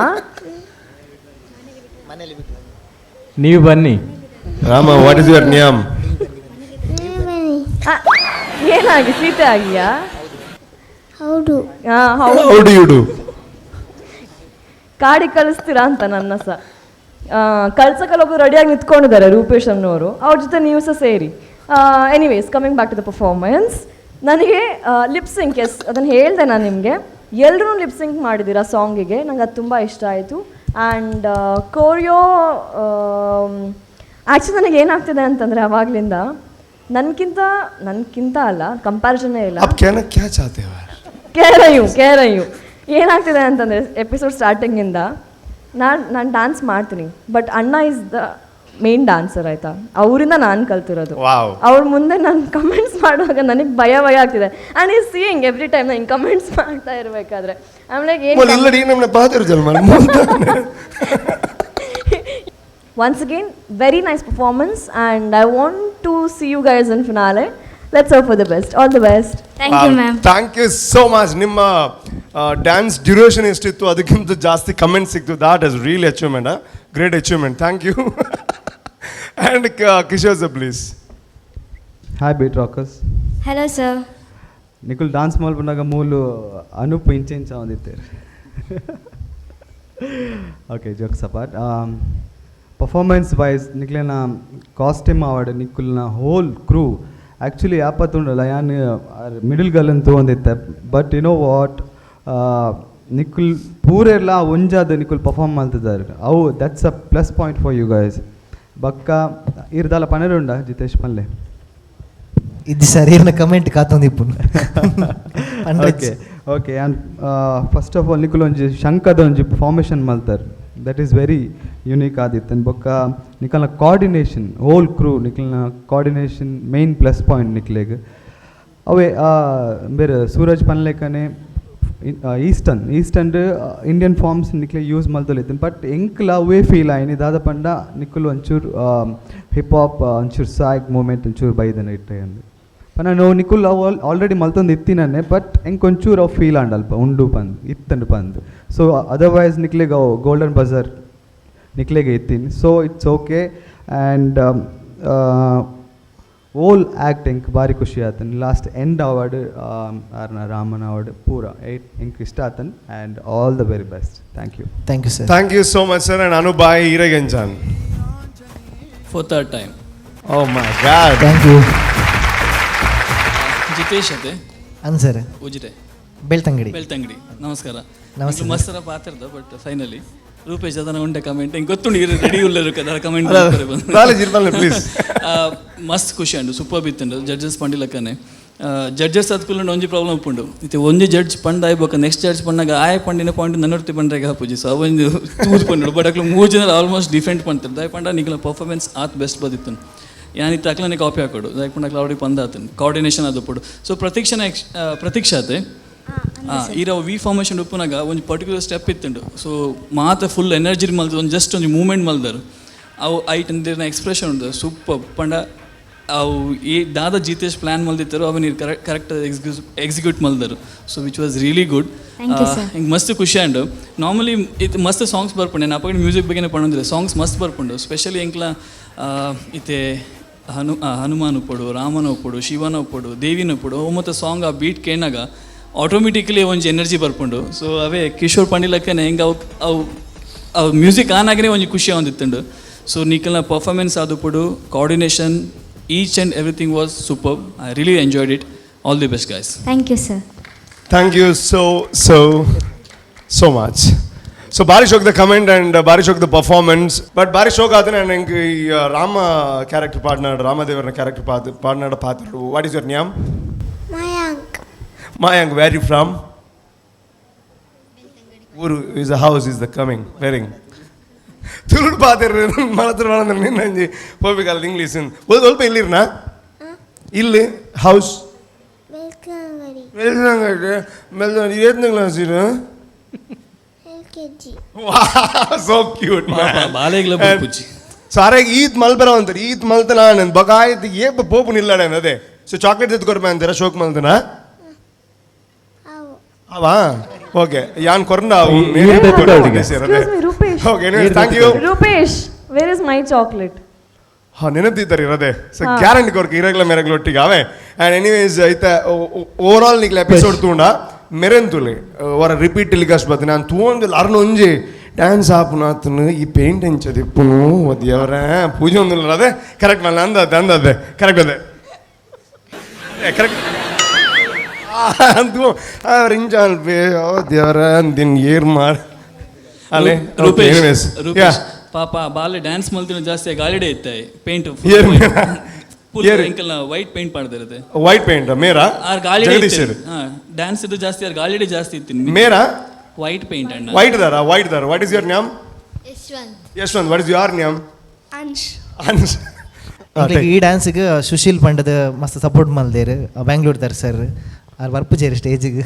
ನೀವು ಬನ್ನಿ. Rama, what is your name? ಏನಾಗಿ ಸೀತೆ ಆಗಿಯಾ? ಹೌದು. ಹೌದು. ಕಾಡಿ ಕಳಿಸ್ತೀರಾ ಅಂತ ನನ್ನ ಸಹ ಕಳ್ಸಕ್ಕಲ್ಲ ಒಬ್ಬರು ರೆಡಿಯಾಗಿ ನಿಂತ್ಕೊಂಡಿದ್ದಾರೆ ರೂಪೇಶ್ ಅನ್ನೋರು, ಅವ್ರ ಜೊತೆ ನೀವು ಸಹ ಸೇರಿ. Anyways, coming back to the performance, ನನಗೆ lip sync, S ಅದನ್ನು ಹೇಳಿದೆ ನಾನು ನಿಮಗೆ, ಎಲ್ಲರೂ ಲಿಪ್ ಸಿಂಕ್ ಮಾಡಿದ್ದೀರಾ ಸಾಂಗಿಗೆ, ನಂಗೆ ಅದು ತುಂಬ ಇಷ್ಟ ಆಯಿತು. ಆ್ಯಂಡ್ ಕೋರಿಯೋ ಆ್ಯಕ್ಚುಲಿ ನನಗೆ ಏನಾಗ್ತಿದೆ ಅಂತಂದರೆ ಆವಾಗಲಿಂದ ನನಗಿಂತ ಅಲ್ಲ, ಕಂಪ್ಯಾರಿಸನ್ನೇ ಇಲ್ಲ. ಕೇರಯ್ಯು ಏನಾಗ್ತಿದೆ ಅಂತಂದರೆ ಎಪಿಸೋಡ್ ಸ್ಟಾರ್ಟಿಂಗಿಂದ ನಾನು ಡ್ಯಾನ್ಸ್ ಮಾಡ್ತೀನಿ, ಬಟ್ ಅಣ್ಣ is the main dancer ಆಯಿತಾ, ಅವರಿಂದ ನಾನು ಕಲ್ತಿರೋದು. ಅವ್ರ ಮುಂದೆ ನಾನು ಕಮೆಂಟ್ಸ್ ಮಾಡುವಾಗ ನನಗೆ ಭಯ ಭಯ ಆಗ್ತಿದೆ. And is seeing every time ನಾನು ಕಮೆಂಟ್ಸ್ ಮಾಡ್ತಾ ಇರಬೇಕಾದ್ರೆ ಆಮೇಲೆ ಏನು. Once again, very nice performance and I want to see you guys in finale. Let's hope for the best. All the best. Thank you ma'am. Thank you so much. ನಿಮ್ಮ dance duration ಎಷ್ಟಿತ್ತು ಅದಕ್ಕಿಂತ ಜಾಸ್ತಿ comment ಸಿಕ್ತು. That is real achievement, great achievement. Thank you. And Kishore sir, please. Hi Beat Rockers. Hello sir. ನಿಕುಲ್ dance ಮಲ್ಪನಾಗ ಮೂಲು Anoop ಇಂಚೆಂಚ ಒಂದಿತ್ತೇರು. Okay, jokes apart, performance wise ನಿಕ್ಲೆನ costume award, ನಿಕುಲ್ನ hole crew actually ಯಾಪತ್ತುಂಡಲ್ಲ ಯಾನ್ middle girl ಅಂತ ಒಂದಿತ್ತೆ. But you know what, ನಿಕುಲ್ ಪೂರೆಲ್ಲ ಒಂಜಾದ ನಿಕುಲ್ perform ಮಲ್ತಿದ್ದಾರೆ. ಅವು that's a plus point for you guys. ಬಕ್ಕ ಇರ್ದಾಲ ಪನೆರುಂಡ ಜಿತೇಶ್ ಪಲ್ಲೆ. ಇದು sir ಇರ್ನ comment ಕಾತೊಂದಿಪ್ಪು. Okay okay. And first of all ನಿಕುಲ್ ಒಂಜಿ ಶಂಕದ ಒಂಜಿ ಫಾರ್ಮೇಷನ್ ಮಲ್ತಾರೆ, that is very unique ಆದಿತ್ತು. ಬೊಕ್ಕ ನಿಕಲ್ನ coordination, hole crew ನಿಕಲ್ನ coordination main plus point ನಿಕ್ಲೆಗ್. ಅವೇ ಬೇರೆ ಸೂರಜ್ ಪನ್ಲೇಕನೆ eastern Indian forms ನಿಕ್ಲೆ use ಮಲ್ತೊಲಿತ್ತು. But ಎಂಕ್ಲ ಅವೇ ಫೀಲ್ ಆಯ್ನಿ ದಾದ ಪಂಡ ನಿಕುಲ್ ಒಂಚೂರು ಹಿಪ್ ಹಾಪ್ ಒಂಚೂರು ಸಾಗ್ ಮೂಮೆಂಟ್ ಒಂಚೂರು ಬೈದನ ಇಟ್ಟೆ ಅಂದು ಪಂಡ ನೋ ನಿಕುಲ್ ಅವು ಆಲ್ರೆಡಿ ಮಲ್ತೊಂದು ಇತ್ತಿನನ್ನೆ. ಬಟ್ ಎಂಕ್ ಒಂಚೂರು ಅವು ಫೀಲ್ ಆಂಡ್ ಅಲ್ಪ ಉಂಡು ಪಂದ್ ಇತ್ತಂಡು ಪಂದ್. ಸೊ ಅದರ್ವೈಸ್ ನಿಕ್ಲೆಗ್ ಅವು ಗೋಲ್ಡನ್ ಬಜರ್ ನಿಕ್ಲೆಗೆ ಇತ್ತೀನಿ. So it's okay. And whole act ಎಂಕ್ ಭಾರಿ ಖುಷಿ ಆತನ್. Last end award ಆರ್ನ ರಾಮನ್ ಅವಾರ್ಡ್ ಪೂರ ಏಟ್ ಎಂಕ್ ಇಷ್ಟ ಆತನ್. And all the very best. Thank you. Thank you sir. Thank you so much sir. And Anu bye ಈರೆಗೆಂಜಾನ್ for third time. Oh my God. Thank you. Jitesh ಅತೆ. An sir. Ujire. Belthangady. Belthangady. ನಮಸ್ಕಾರ. ನಮಸ್ತೆ. ಮಸ್ತರ ಪಾತ್ರದ but finally Rupesh ಅದನ್ನ ಉಂಡೆ comment ಹಿಂಗೆ ಗೊತ್ತುಂಡು ಇರು ready ಉಳ್ಳರು ಕದರ comment. Please. ಮಸ್ತ್ ಖುಷಿ ಉಂಡು, super ಬಿತ್ತುಂಡು. Judges ಪಂಡಿಲಕ್ಕನೆ judges ಅದ್ಕುಲ್ಲುಂಡು ಒಂಜಿ ಪ್ರಾಬ್ಲಮ್ ಉಪ್ಪುಂಡು. ಇತ್ತೆ ಒಂಜಿ ಜಡ್ಜ್ ಪಂಡ ಆಯ್ಬೋಕ ನೆಕ್ಸ್ಟ್ ಜಡ್ಜ್ ಪಂಡಾಗ ಆಯ ಪಂಡಿನ ಪಾಯಿಂಟ್ ನನ್ನೊರ್ತಿ ಪಂಡ್ರೆಗೆ ಹಾಪುಜಿ. ಸೊ ಅವೊಂದು ತೂದು ಪಂಡು ಬಟ್ ಅಕ್ಲು ಮೂರು ಜನ ಆಲ್ಮೋಸ್ಟ್ ಡಿಫೆಂಡ್ ಪಂತಾರೆ. ದಾಯ ಪಂಡ ನಿಕಲ ಪರ್ಫಾರ್ಮೆನ್ಸ್ ಆತ್ ಬೆಸ್ಟ್ ಬದಿತ್ತು. ಯಾನಿತ್ತು ಅಕ್ಲನೆ ಕಾಪಿ ಹಾಕೋಡು ದಾಯ ಪಂಡ ಅಕ್ಲ ಅವ್ರಿಗೆ ಪಂದ ಆತನು ಕೋಆರ್ಡಿನೇಷನ್ ಅದು ಪುಡು. ಸೊ ಪ್ರತೀಕ್ಷಣ ಪ್ರತೀಕ್ಷಾತೆ ಈರ ವಿ ಫಾರ್ಮೇಷನ್ ಉಪ್ಪುನಾಗ ಒಂಜಿ ಪರ್ಟಿಕ್ಯುಲರ್ ಸ್ಟೆಪ್ ಇತ್ತುಂಡು. ಸೊ ಮಾತ ಫುಲ್ ಎನರ್ಜಿ ಮಲ್ದು ಒಂದು ಜಸ್ಟ್ ಒಂಜಿ ಮೂವ್ಮೆಂಟ್ ಮಲ್ದರು ಅವು ಐಟ್ ಅಂದಿರ್ನ ಎಕ್ಸ್ಪ್ರೆಷನ್ ಉಂಡು ಸೂಪರ್. ಪಂಡ ಅವು ಈ ದಾದ ಜಿತೇಶ್ ಪ್ಲ್ಯಾನ್ ಮಲ್ದಿತ್ತರು ಅವು ನೀರು ಕರೆಕ್ಟ್ ಎಕ್ಸಿಕ್ಯೂಟ್ ಮಲ್ದರು. So which was really good. ಹಿಂಗೆ ಮಸ್ತ್ ಖುಷಿ ಅಂಡು. ನಾರ್ಮಲಿ ಇದು ಮಸ್ತ್ ಸಾಂಗ್ಸ್ ಬರ್ಪುಂಡು, ನಾನು ಅಪ್ಪಗೆ ಮ್ಯೂಸಿಕ್ ಬಗ್ಗೆನೇ ಪಡೋದಿಲ್ಲ, ಸಾಂಗ್ಸ್ ಮಸ್ತ್ ಬರ್ಪುಂಡು. ಸ್ಪೆಷಲಿ ಎಂಕ್ಲ ಇತ್ತೆ ಹನುಮಾನ್ ಉಪ್ಪಡು, ರಾಮನ ಉಪ್ಪಡು, ಶಿವನ ಉಪ್ಪಡು, ದೇವಿನ ಉಪ್ಪಡು, ಅವು ಮತ್ತು ಸಾಂಗ್ ಆ ಬೀಟ್ ಕೇನಾಗ ಆಟೋಮೆಟಿಕಲಿ ಒಂಜಿ ಎನರ್ಜಿ ಬರ್ಪುಂಡು. ಸೊ ಅವೇ ಕಿಶೋರ್ ಪಂಡಿಲಕ್ಕನೆ ಹೆಂಗೆ ಅವು ಅವು ಅವು ಮ್ಯೂಸಿಕ್ ಆನ್ ಆಗನೆ ಒಂಜಿ ಖುಷಿ ಒಂದಿತ್ತುಂಡು. ಸೊ ನಿಕಲ್ನ performance ಆದುಪುಡು coordination each and everything was super. I really enjoyed it. All the best guys. Thank you sir. Thank you so so so much. So ಬಾರಿ ಶೋಕ್ the comment and ಬಾರಿ ಶೋಕ್ the performance. But ಬಾರಿ ಶೋಕ್ ಆದ್ರೆ ನಾನು ಎಂಕ್ ಈ Rama character ಪಾಡ್ನಾಡ್, ರಾಮದೇವರನ character ಪಾಡ್ನಾಡ ಪಾತ್ರ. What is your name? Mayank. Mayank, where you from? ಊರು is a house is the coming wearing ತುಳುಡು ಪಾತ್ರ ಮನತ್ರ ಮನತ್ರ ನಿನ್ನಂಜಿ ಪೋಪಿಕಾಲದ ಇಂಗ್ಲೀಷ್ ಸ್ವಲ್ಪ ಇಲ್ಲಿರ್ನಾ ಇಲ್ಲಿ ಹೌಸ್ ಏತ್ನೇ ಕ್ಲಾಸ್ ಇರು? So cute. ಬಾಲೆಗ್ಲ ಬುಜ್ಜಿ. ಸೊ ಅರೆಗ್ ಈತ್ ಮಲ್ಪರ ಅಂತಾರೆ, ಈತ್ ಮಲ್ತನ ನಾನು ಬಗಾಯ್ತು ಏಪ ಪೋಪು ನಿಲ್ಲಡೆ ಅದೇ. ಸೊ ಚಾಕ್ಲೇಟ್ ಎತ್ಕೊರ್ಮೆ ಅಂತೀರ ಶೋಕ್ ಮಲ್ತನ ಅವಾ? ಓಕೆ ಯಾನ್ ಕೊರ್ನ. Rupesh. Okay thank you. Rupesh, where is my chocolate? ಹಾ ನೆನಪಿದ್ದಾರೆ ಇರೋದೆ. ಸೊ ಗ್ಯಾರಂಟಿ ಕೊರ್ಕ ಇರಗ್ಲ ಮೆರಗ್ಲ ಒಟ್ಟಿಗೆ ಅವೇ. ಆ್ಯಂಡ್ ಎನಿವೇಸ್ ಐತ ಓವರ್ ಆಲ್ ನಿಕ್ಲೆ ಎಪಿಸೋಡ್ ತೂಂಡ ಮೆರೆನ್ ತುಲೆ ವರ ರಿಪೀಟ್ ಟೆಲಿಕಾಸ್ಟ್ ಬತ್ತೆ ನಾನು ತೂಂದಿಲ್ಲ ಅರ್ನ ಒಂಜಿ ಡ್ಯಾನ್ಸ್ ಆಪುನಾತನು ಈ ಪೇಂಟ್ ಎಂಚದಿಪ್ಪುನು ಒದಿಯವರ ಪೂಜೆ ಒಂದಿಲ್ಲ ಅದೇ ಕರೆಕ್ಟ್ ಮಲ್ಲ ಅಂದದ್ದೆ ಅಂದದ್ದೆ ಕರೆಕ್ಟ್ ಅದೇ ಕರೆಕ್ಟ್ ಅಂತೂ ರಿಂಜಾನ್ ದೇವರ ಅಂದಿನ ಏರ್ ಮಾಡ್ ಅಲ್ಲೇ. ರೂಪೇಶ್ ರೂಪೇಶ್ ಪಾಪ ಬಾಲೆ ಡ್ಯಾನ್ಸ್ ಮಲ್ತಿನ ಜಾಸ್ತಿ ಗಾಳಿಡೆ ಇತ್ತೆ ಪೇಂಟ್ ಎಂಕಲ್ನ ವೈಟ್ ಪೇಂಟ್ ಮಾಡ್ದಿರುತ್ತೆ. ವೈಟ್ ಪೇಂಟ್ ಮೇರಾ ಆರ್ ಗಾಳಿಡೆ ಡ್ಯಾನ್ಸ್ ಇದು ಜಾಸ್ತಿ ಆರ್ ಗಾಳಿಡೆ ಜಾಸ್ತಿ ಇತ್ತು ಮೇರಾ ವೈಟ್ ಪೇಂಟ್ ಅಣ್ಣ ವೈಟ್ ದಾರ ವೈಟ್ ದಾರ. What is your name? Yashwant. Yashwant, what is your name? Ansh. Ansh. ಈ ಡ್ಯಾನ್ಸ್ಗೆ ಸುಶೀಲ್ ಪಂಡದ ಮಸ್ತ್ ಸಪೋರ್ಟ್ ಮಲ್ದೇರು ಬ್ಯಾಂಗ್ಳೂರ್ ದಾರ್ ಸರ್ ಆರ್ ಬರ್ಪುಜೇರು ಸ್ಟೇಜಿಗೆ.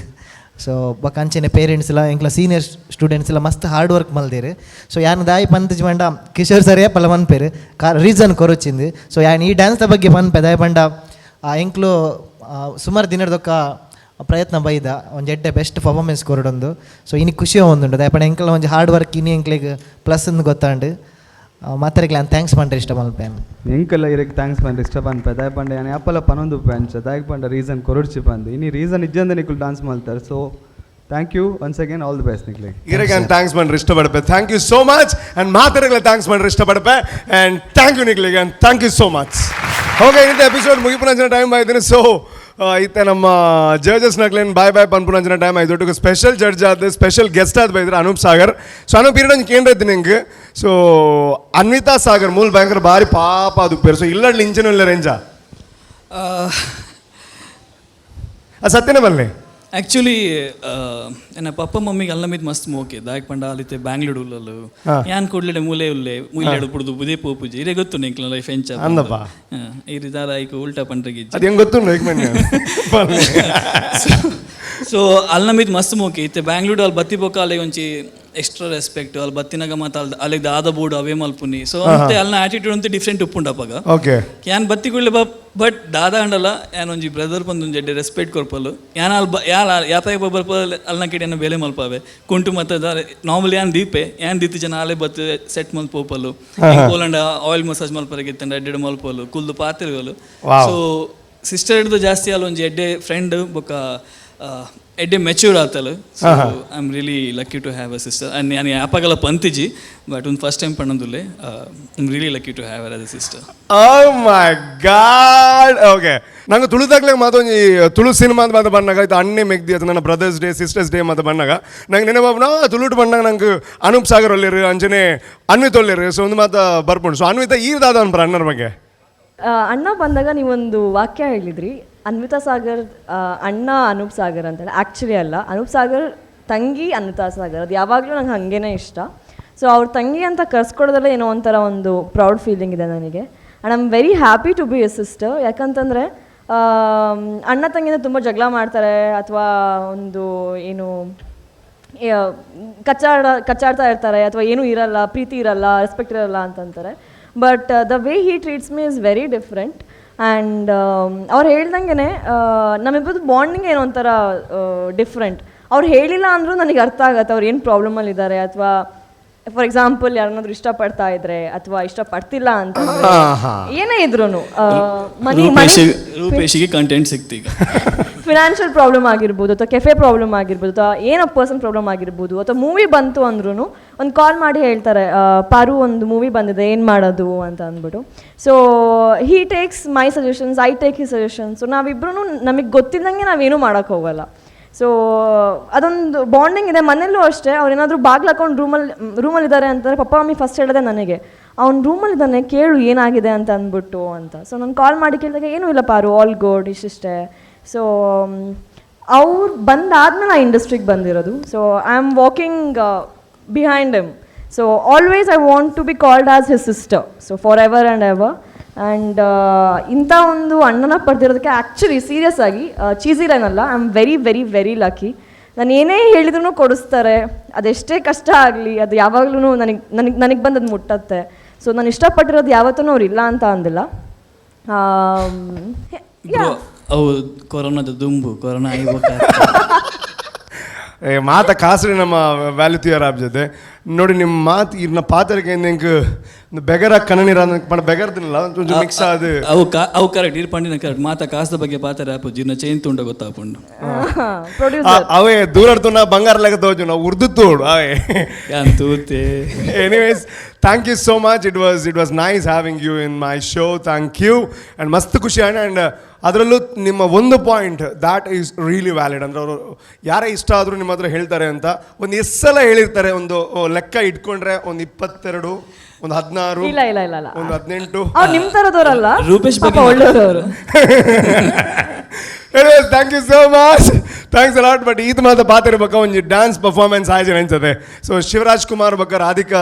ಸೊ ಬೊಕ ಅಂಚೆನೆ ಪೇರೆಂಟ್ಸ್ ಎಲ್ಲ ಎಂಕ್ಲ ಸೀನಿಯರ್ ಸ್ಟೂಡೆಂಟ್ಸ್ ಎಲ್ಲ ಮಸ್ತ್ ಹಾರ್ಡ್ ವರ್ಕ್ ಮಲ್ದೇರು. ಸೊ ಯಾನ್ ದಾಯಿ ಪಂತಜ್ ಪಂಡ ಕಿಶೋರ್ ಸರ್ ಪಲ ಮನ್ಪೇರು ಕಾ ರೀಸನ್ ಕೊರೊಚ್ಚಿಂದು. ಸೊ ಯಾನ್ ಈ ಡ್ಯಾನ್ಸ್ದ ಬಗ್ಗೆ ಪನ್ಪೆ ದಾಯ ಪಂಡ ಎಂಕ್ಲು ಸುಮಾರು ದಿನದೊಕ್ಕ ಪ್ರಯತ್ನ ಬೈದ ಒಂಜಿ ಎಡ್ಡೆ ಬೆಸ್ಟ್ ಪರ್ಫಾರ್ಮೆನ್ಸ್ ಕೊರಡೊಂದು. ಸೊ ಇನಿ ಖುಷಿ ಒಂದುಂಡು ದಾಯೆ ಪಂಡ ಎಂಕಲ್ನ ಒಂಜಿ ಹಾರ್ಡ್ ವರ್ಕ್ ಇನಿ ಎಂಕ್ಲೆಗ್ ಪ್ಲಸ್ ಅಂದ್ ಗೊತ್ತಾಂಡ್. ಮಾತೆರೆಗ್ಲ thanks ಪಂಡ್ರೆ ಇಷ್ಟ ಮಲ್ಪೆ. ಎಂಕಲ್ಲ ಇರೆಗ್ thanks ಪಂಡ್ರೆ ಇಷ್ಟ ಪನ್ಪೆ. ದಾಯೆ ಪಂಡ ಯಾನ್ ಯಾಪಲ ಪನೊಂದು ಅಂಚ ದಾಯೆ ಪಂಡ ರೀಸನ್ ಕೊರೊಡ್ಚಿ ಪಂದ್. ಇನಿ ರೀಸನ್ ಇಜ್ಜಂದೆ ನಿಕುಲು dance ಮಲ್ತಾರ್. So thank you once again, all the best ನಿಕ್ಲೆಗ್. ಇರೆಗ್ ಯಾನ್ thanks ಪಂಡ್ರೆ ಇಷ್ಟಪಡಪೆ. Thank you so much and ಮಾತೆರೆಗ್ಲ thanks ಪಂಡ್ರೆ ಇಷ್ಟಪಡಪೆ. And thank you ನಿಕ್ಲೆಗ್ and thank you so much. Okay, ಇಂಥ ಎಪಿಸೋಡ್ ಮುಗಿಪುನಂಚಿನ ಟೈಮ್ ಆಯ್ತು. ಸೊ ಇತ್ತೆ ನಮ್ಮ ಜಡ್ಜಸ್ ನಕ್ಲೇನ್ ಬಾಯ್ ಬಾಯ್ ಪನ್ಪುನಂಚಿನ ಟೈಮ್ ಆಯ್ತು. ಒಟ್ಟಿಗೆ ಸ್ಪೆಷಲ್ ಜಡ್ಜ್ ಆದ ಸ್ಪೆಷಲ್ ಗೆಸ್ಟ್ ಆದ ಬೈದ್ರೆ ಅನೂಪ್ ಸಾಗರ್. ಸೊ ಅನೂಪ್, ಇರಡೊಂಜಿ ಕೇಂದ್ರ ಇತ್ತು ನಿಂಗೆ. ಸೊ ಅನ್ವಿತಾ ಸಾಗರ್ ಮೂಲ ಭಯಂಕರ ಬಾರಿ ಪಾಪ ಅದು ಪೇರು. ಸೊ ಇಲ್ಲಡ್ಲಿ ಇಂಚಿನ ಇಲ್ಲ ರೇಂಜ ಸತ್ಯನೇ ಬಲ್ಲೆ. ಆ್ಯಕ್ಚುಲಿ ಎನ್ನ ಪಪ್ಪ ಮಮ್ಮಿಗೆ ಅಲ್ಲ ಮಿತ್ ಮಸ್ತ್ ಮೋಕೆ. ದಾಯಕ್ ಪಂಡ ಅಲಿತೆ ಬ್ಯಾಂಗ್ಳೂರ್ ಉಲ್ಲಲು. ಯಾನ್ ಕೊಡ್ಲಿಡೆ ಮೂಲೆ ಉಲ್ಲೆ ಮುಲ್ಲೆಡು ಪುಡ್ದು ಬುದೇ ಪೋಪುಜಿ. ಇರೇ ಗೊತ್ತು ನಿಂಕ್ಲ ಲೈಫ್ ಎಂಚ. ಅಂದಪ್ಪ. ಇರಿ ದಾರ ಐಕ್ ಉಲ್ಟಾ ಪಂಡ್ರೆ. ಅದು ಹೆಂಗ್ ಗೊತ್ತುಂಡು ಐಕ್ ಮನ್ಯ. ಸೊ ಅಲ್ಲ ಮಿತ್ ಮಸ್ತ್ ಮೋಕೆ ಇತ್ತೆ ಬ್ಯಾಂಗ್ಳೂರ್ ಅಲ್ಲಿ ಬತ್ತಿ ಬೊಕ್ಕ ಅಲ್ಲಿ ಒಂಚಿ ಎಕ್ಸ್ಟ್ರಾ ರೆಸ್ಪೆಕ್ಟ್. ಅಲ್ಲಿ ಬತ್ತಿನಾಗ ಮಾತ ಅಲ್ಲಿ ಅಲ್ಲಿಗೆ ದಾದ ಬೋರ್ಡ್ ಅವೇ ಮಲ್ಪುನಿ. ಸೊ ಅಂತೆ ಅಲ್ಲಿನ ಆಟಿಟ್ಯೂಡ್ ಅಂತ ಡಿಫ್ರೆಂಟ್ ಉಪ್ಪುಂಡು ಅಪಗ. ಯಾನ್ ಬತ್ತಿ ಕೂಡ್ಲೆ ಬಟ್ ದಾದ ಅಂಡಲ್ಲ ಯಾನ್ ಒಂಜಿ ಬ್ರದರ್ ಬಂದು ಒಂಜಿ ಎಡ್ಡೆ ರೆಸ್ಪೆಕ್ಟ್ ಕೊರ್ಪಲು. ಯಾನ್ ಅಲ್ಲಿ ಬ ಯಾಲ್ ಯಾಪಾಯ ಬರ್ಪ ಅಲ್ನ ಕಡೆ ಏನ ಬೇಲೆ ಮಲ್ಪಾವೆ ಕುಂಟು ಮತ್ತೆ ನಾರ್ಮಲ್ ಯಾನ್ ದೀಪೆ ಯಾನ್ ದೀತಿ ಜನ ಅಲ್ಲೇ ಬತ್ತು ಸೆಟ್ ಮಲ್ಪ್ ಪೋಪಲು. ಪೋಲಂಡ ಆಯಿಲ್ ಮಸಾಜ್ ಮಲ್ಪರೆಗೆ ಇತ್ತಂಡ ಎಡ್ಡೆ ಮಲ್ಪಲು ಕುಲ್ದು ಪಾತಿರುವಲು. ಸೊ ಸಿಸ್ಟರ್ ಹಿಡ್ದು ಜಾಸ್ತಿ ಅಲ್ಲ ಒಂಜಿ ಎಡ್ಡೆ ಫ್ರೆಂಡ್ ಬೊಕ್ಕ ಎಡ್ಡೆ mature ಆತಲು. So I am really lucky to have a sister and ನಾನು ಯಾಪಾಗಲ ಪಂತಿಜಿ, ಬಟ್ ಒಂದು ಫಸ್ಟ್ ಟೈಮ್ ಪಣ್ಣಂದುಲ್ಲೆ, I am really lucky to have a sister. Oh my God, okay. ನಂಗೆ ತುಳುದಾಗ್ಲೇ ಮಾತೊಂಜಿ ತುಳು ಸಿನಿಮಾ ಅಂತ ಮಾತ ಬಣ್ಣಾಗ ಆಯ್ತು ಅಣ್ಣೆ ಮೆಗ್ದಿ ಅದು ನನ್ನ brothers day sisters day ಮಾತ ಬಣ್ಣಾಗ ನಂಗೆ ನೆನಪಾಪುನ ತುಳುಟು ಬಣ್ಣಾಗ ನಂಗೆ ಅನೂಪ್ ಸಾಗರ್ ಒಲ್ಲೇರು ಅಂಚನೆ ಅನ್ವಿತ್ ಒಲ್ಲೇರು. ಸೊ ಒಂದು ಮಾತ ಬರ್ಪುಂಡು. ಸೊ ಅನ್ವಿತ ಈರ್ ದಾದ ಅನ್ಪರ ಅಣ್ಣರ ಬಗ್ಗೆ? ಅಣ್ಣ ಬಂದಾಗ ನೀವೊಂದು ವಾಕ್ಯ ಹೇಳಿದ್ರಿ, ಅನ್ವಿತಾ ಸಾಗರ್ ಅಣ್ಣ ಅನೂಪ್ ಸಾಗರ್ ಅಂತೇಳಿ. ಆ್ಯಕ್ಚುಲಿ ಅಲ್ಲ, ಅನೂಪ್ ಸಾಗರ್ ತಂಗಿ ಅನ್ವಿತಾ ಸಾಗರ್. ಅದು ಯಾವಾಗಲೂ ನಂಗೆ ಹಾಗೇನೆ ಇಷ್ಟ. ಸೊ ಅವ್ರ ತಂಗಿ ಅಂತ ಕರ್ಸ್ಕೊಡೋದಲ್ಲೇ ಏನೋ ಒಂಥರ ಒಂದು ಪ್ರೌಡ್ ಫೀಲಿಂಗ್ ಇದೆ ನನಗೆ. And I am very happy to be a sister. ಯಾಕಂತಂದರೆ ಅಣ್ಣ ತಂಗಿನ ತುಂಬ ಜಗಳ ಮಾಡ್ತಾರೆ ಅಥವಾ ಒಂದು ಏನು ಕಚ್ಚಾಡ್ತಾ ಇರ್ತಾರೆ ಅಥವಾ ಏನೂ ಇರಲ್ಲ, ಪ್ರೀತಿ ಇರಲ್ಲ, ರೆಸ್ಪೆಕ್ಟ್ ಇರಲ್ಲ ಅಂತಂತಾರೆ. But the way he treats me is very different. And ಅವ್ರು ಹೇಳ್ದಂಗೆ ನಮ್ಮಿಬ್ಬರದ್ದು ಬಾಂಡಿಂಗ್ ಏನೋ ಒಂಥರ ಡಿಫ್ರೆಂಟ್. ಅವ್ರು ಹೇಳಿಲ್ಲ ಅಂದರೂ ನನಗೆ ಅರ್ಥ ಆಗತ್ತೆ ಅವ್ರು ಏನು ಪ್ರಾಬ್ಲಮಲ್ಲಿದ್ದಾರೆ. ಅಥವಾ ಫಾರ್ ಎಕ್ಸಾಂಪಲ್ ಯಾರನ್ನಾದ್ರೂ ಇಷ್ಟಪಡ್ತಾ ಇದ್ರೆ ಅಥವಾ ಇಷ್ಟಪಡ್ತಿಲ್ಲ ಅಂತ ಏನೇ ಇದ್ರು ಮನಿ ರೂಪೇಶಿಗೆ ಕಂಟೆಂಟ್ ಸಿಕ್ತು ಈಗ. ಫಿನಾನ್ಷಿಯಲ್ ಪ್ರಾಬ್ಲಮ್ ಆಗಿರ್ಬೋದು ಅಥವಾ ಕೆಫೆ ಪ್ರಾಬ್ಲಮ್ ಆಗಿರ್ಬೋದು ಅಥವಾ ಏನೋ ಪರ್ಸನ್ ಪ್ರಾಬ್ಲಮ್ ಆಗಿರ್ಬೋದು ಅಥವಾ ಮೂವಿ ಬಂತು ಅಂದ್ರೂ ಒಂದು ಕಾಲ್ ಮಾಡಿ ಹೇಳ್ತಾರೆ, ಪಾರು ಒಂದು ಮೂವಿ ಬಂದಿದೆ ಏನು ಮಾಡೋದು ಅಂತ ಅಂದ್ಬಿಟ್ಟು. So he takes my suggestions, I take his suggestions. So ನಾವಿಬ್ಬರೂ ನಮಗೆ ಗೊತ್ತಿದ್ದಂಗೆ ನಾವೇನೂ ಮಾಡೋಕ್ಕೆ ಹೋಗಲ್ಲ. ಸೊ ಅದೊಂದು ಬಾಂಡಿಂಗ್ ಇದೆ. ಮನೆಯಲ್ಲೂ ಅಷ್ಟೇ, ಅವ್ರೇನಾದರೂ ಬಾಗ್ಲು ಹಾಕೊಂಡು ರೂಮಲ್ಲಿದ್ದಾರೆ ಅಂತಂದರೆ ಪಪ್ಪ ಮಮ್ಮಿ ಫಸ್ಟ್ ಹೇಳೋದೆ ನನಗೆ, ಅವ್ನು ರೂಮಲ್ಲಿದ್ದಾನೆ ಕೇಳು ಏನಾಗಿದೆ ಅಂತ ಅಂದ್ಬಿಟ್ಟು ಅಂತ. ಸೊ ನಾನು ಕಾಲ್ ಮಾಡಿ ಕೇಳಿದಾಗ ಏನೂ ಇಲ್ಲ ಪಾರು, ಆಲ್ ಗುಡ್, ಇಷ್ಟಿಷ್ಟೇ. ಸೊ ಅವ್ರು ಬಂದಾದ್ಮೇಲೆ ಆ ಇಂಡಸ್ಟ್ರಿಗೆ ಬಂದಿರೋದು. So I am walking behind him. So always I want to be called as his sister, so forever and ever. And ಇಂಥ ಒಂದು ಅಣ್ಣನ ಪಡೆದಿರೋದಕ್ಕೆ ಆ್ಯಕ್ಚುಲಿ ಸೀರಿಯಸ್ ಆಗಿ ಚೀಸಿ ಲೈನ್ ಅಲ್ಲ, I am very very very lucky. ನಾನು ಏನೇ ಹೇಳಿದ್ರೂ ಕೊಡಿಸ್ತಾರೆ, ಅದೆಷ್ಟೇ ಕಷ್ಟ ಆಗಲಿ ಅದು ಯಾವಾಗ್ಲೂ ನನಗೆ ನನಗೆ ನನಗೆ ಬಂದು ಅದು ಮುಟ್ಟತ್ತೆ. ಸೊ ನಾನು ಇಷ್ಟಪಟ್ಟಿರೋದು ಯಾವತ್ತೂ ಅವ್ರು ಇಲ್ಲ ಅಂತ ಅಂದಿಲ್ಲ. ಅವು ಕೊರೋನಾದ ದುಂಬು ಕೊರೋನಾ ಆಯ್ಬೇಕಾ. ಮಾತ ಕಾಸರಿ ನಮ್ಮ ವ್ಯಾಲ್ಯೂ ತಿಯರ್ ಆಪ್ ಜೊತೆ ನೋಡಿ ನಿಮ್ಮ ಮಾತು ಇರ್ನ ಪಾತ್ರಕ್ಕೆ ನಿಂಗೆ ಬೆಗರ ಕಣ್ಣೀರ ಪಂಡ ಬೆಗರ್ದಿಲ್ಲ ಒಂಚೂರು ಮಿಕ್ಸ್ ಆದ ಅವು ಅವು ಕರೆಕ್ಟ್ ಇರ್ ಪಂಡಿನ ಕರೆಕ್ಟ್ ಮಾತ ಕಾಸದ ಬಗ್ಗೆ ಪಾತ್ರ ಆಪು ಜಿನ್ನ ಚೈನ್ ತುಂಡ ಗೊತ್ತಾಪುಂಡು. ಅವೇ ದೂರ ಬಂಗಾರ ಲೆಕ್ಕ ತೋಜು ನಾವು ಉರ್ದು ತೋಡು ಅವೇ ತೂತೆ. Anyways, thank you so much. It was nice having you in my show. Thank you and ಮಸ್ತ್ ಖುಷಿ. ಆ್ಯಂಡ್ ಅದರಲ್ಲೂ ನಿಮ್ಮ ಒಂದು point that is really valid. ಅಂದರೆ ಅವರು ಯಾರೇ ಇಷ್ಟ ಆದರೂ ನಿಮ್ಮ ಹತ್ರ ಹೇಳ್ತಾರೆ ಅಂತ ಒಂದು ಎಷ್ಟು ಸಲ ಹೇಳಿರ್ತಾರೆ. ಒಂದು ಲೆಕ್ಕ ಇಟ್ಕೊಂಡ್ರೆ ಒಂದು 22, ಒಂದು 16, ಇಲ್ಲ ಇಲ್ಲ ಇಲ್ಲ ಇಲ್ಲ ಒಂದು 18. ಅವ್ರು ನಿಮ್ಮ ಥರದವರಲ್ಲ, ರೂಪೇಶ್ ಬಗ್ಗೆ ಒಳ್ಳೆಯವರು. Anyways, thank you so much. Thanks a lot. But ಈತ ಮಾತ ಪಾತಿರ್ಬೇಕ ಒಂಜಿ ಡ್ಯಾನ್ಸ್ ಪರ್ಫಾರ್ಮೆನ್ಸ್ ಆಯ್ತು ಅನ್ಸದೆ. ಸೊ ಶಿವರಾಜ್ ಕುಮಾರ್ ಬೊಕ್ಕ ರಾಧಿಕಾ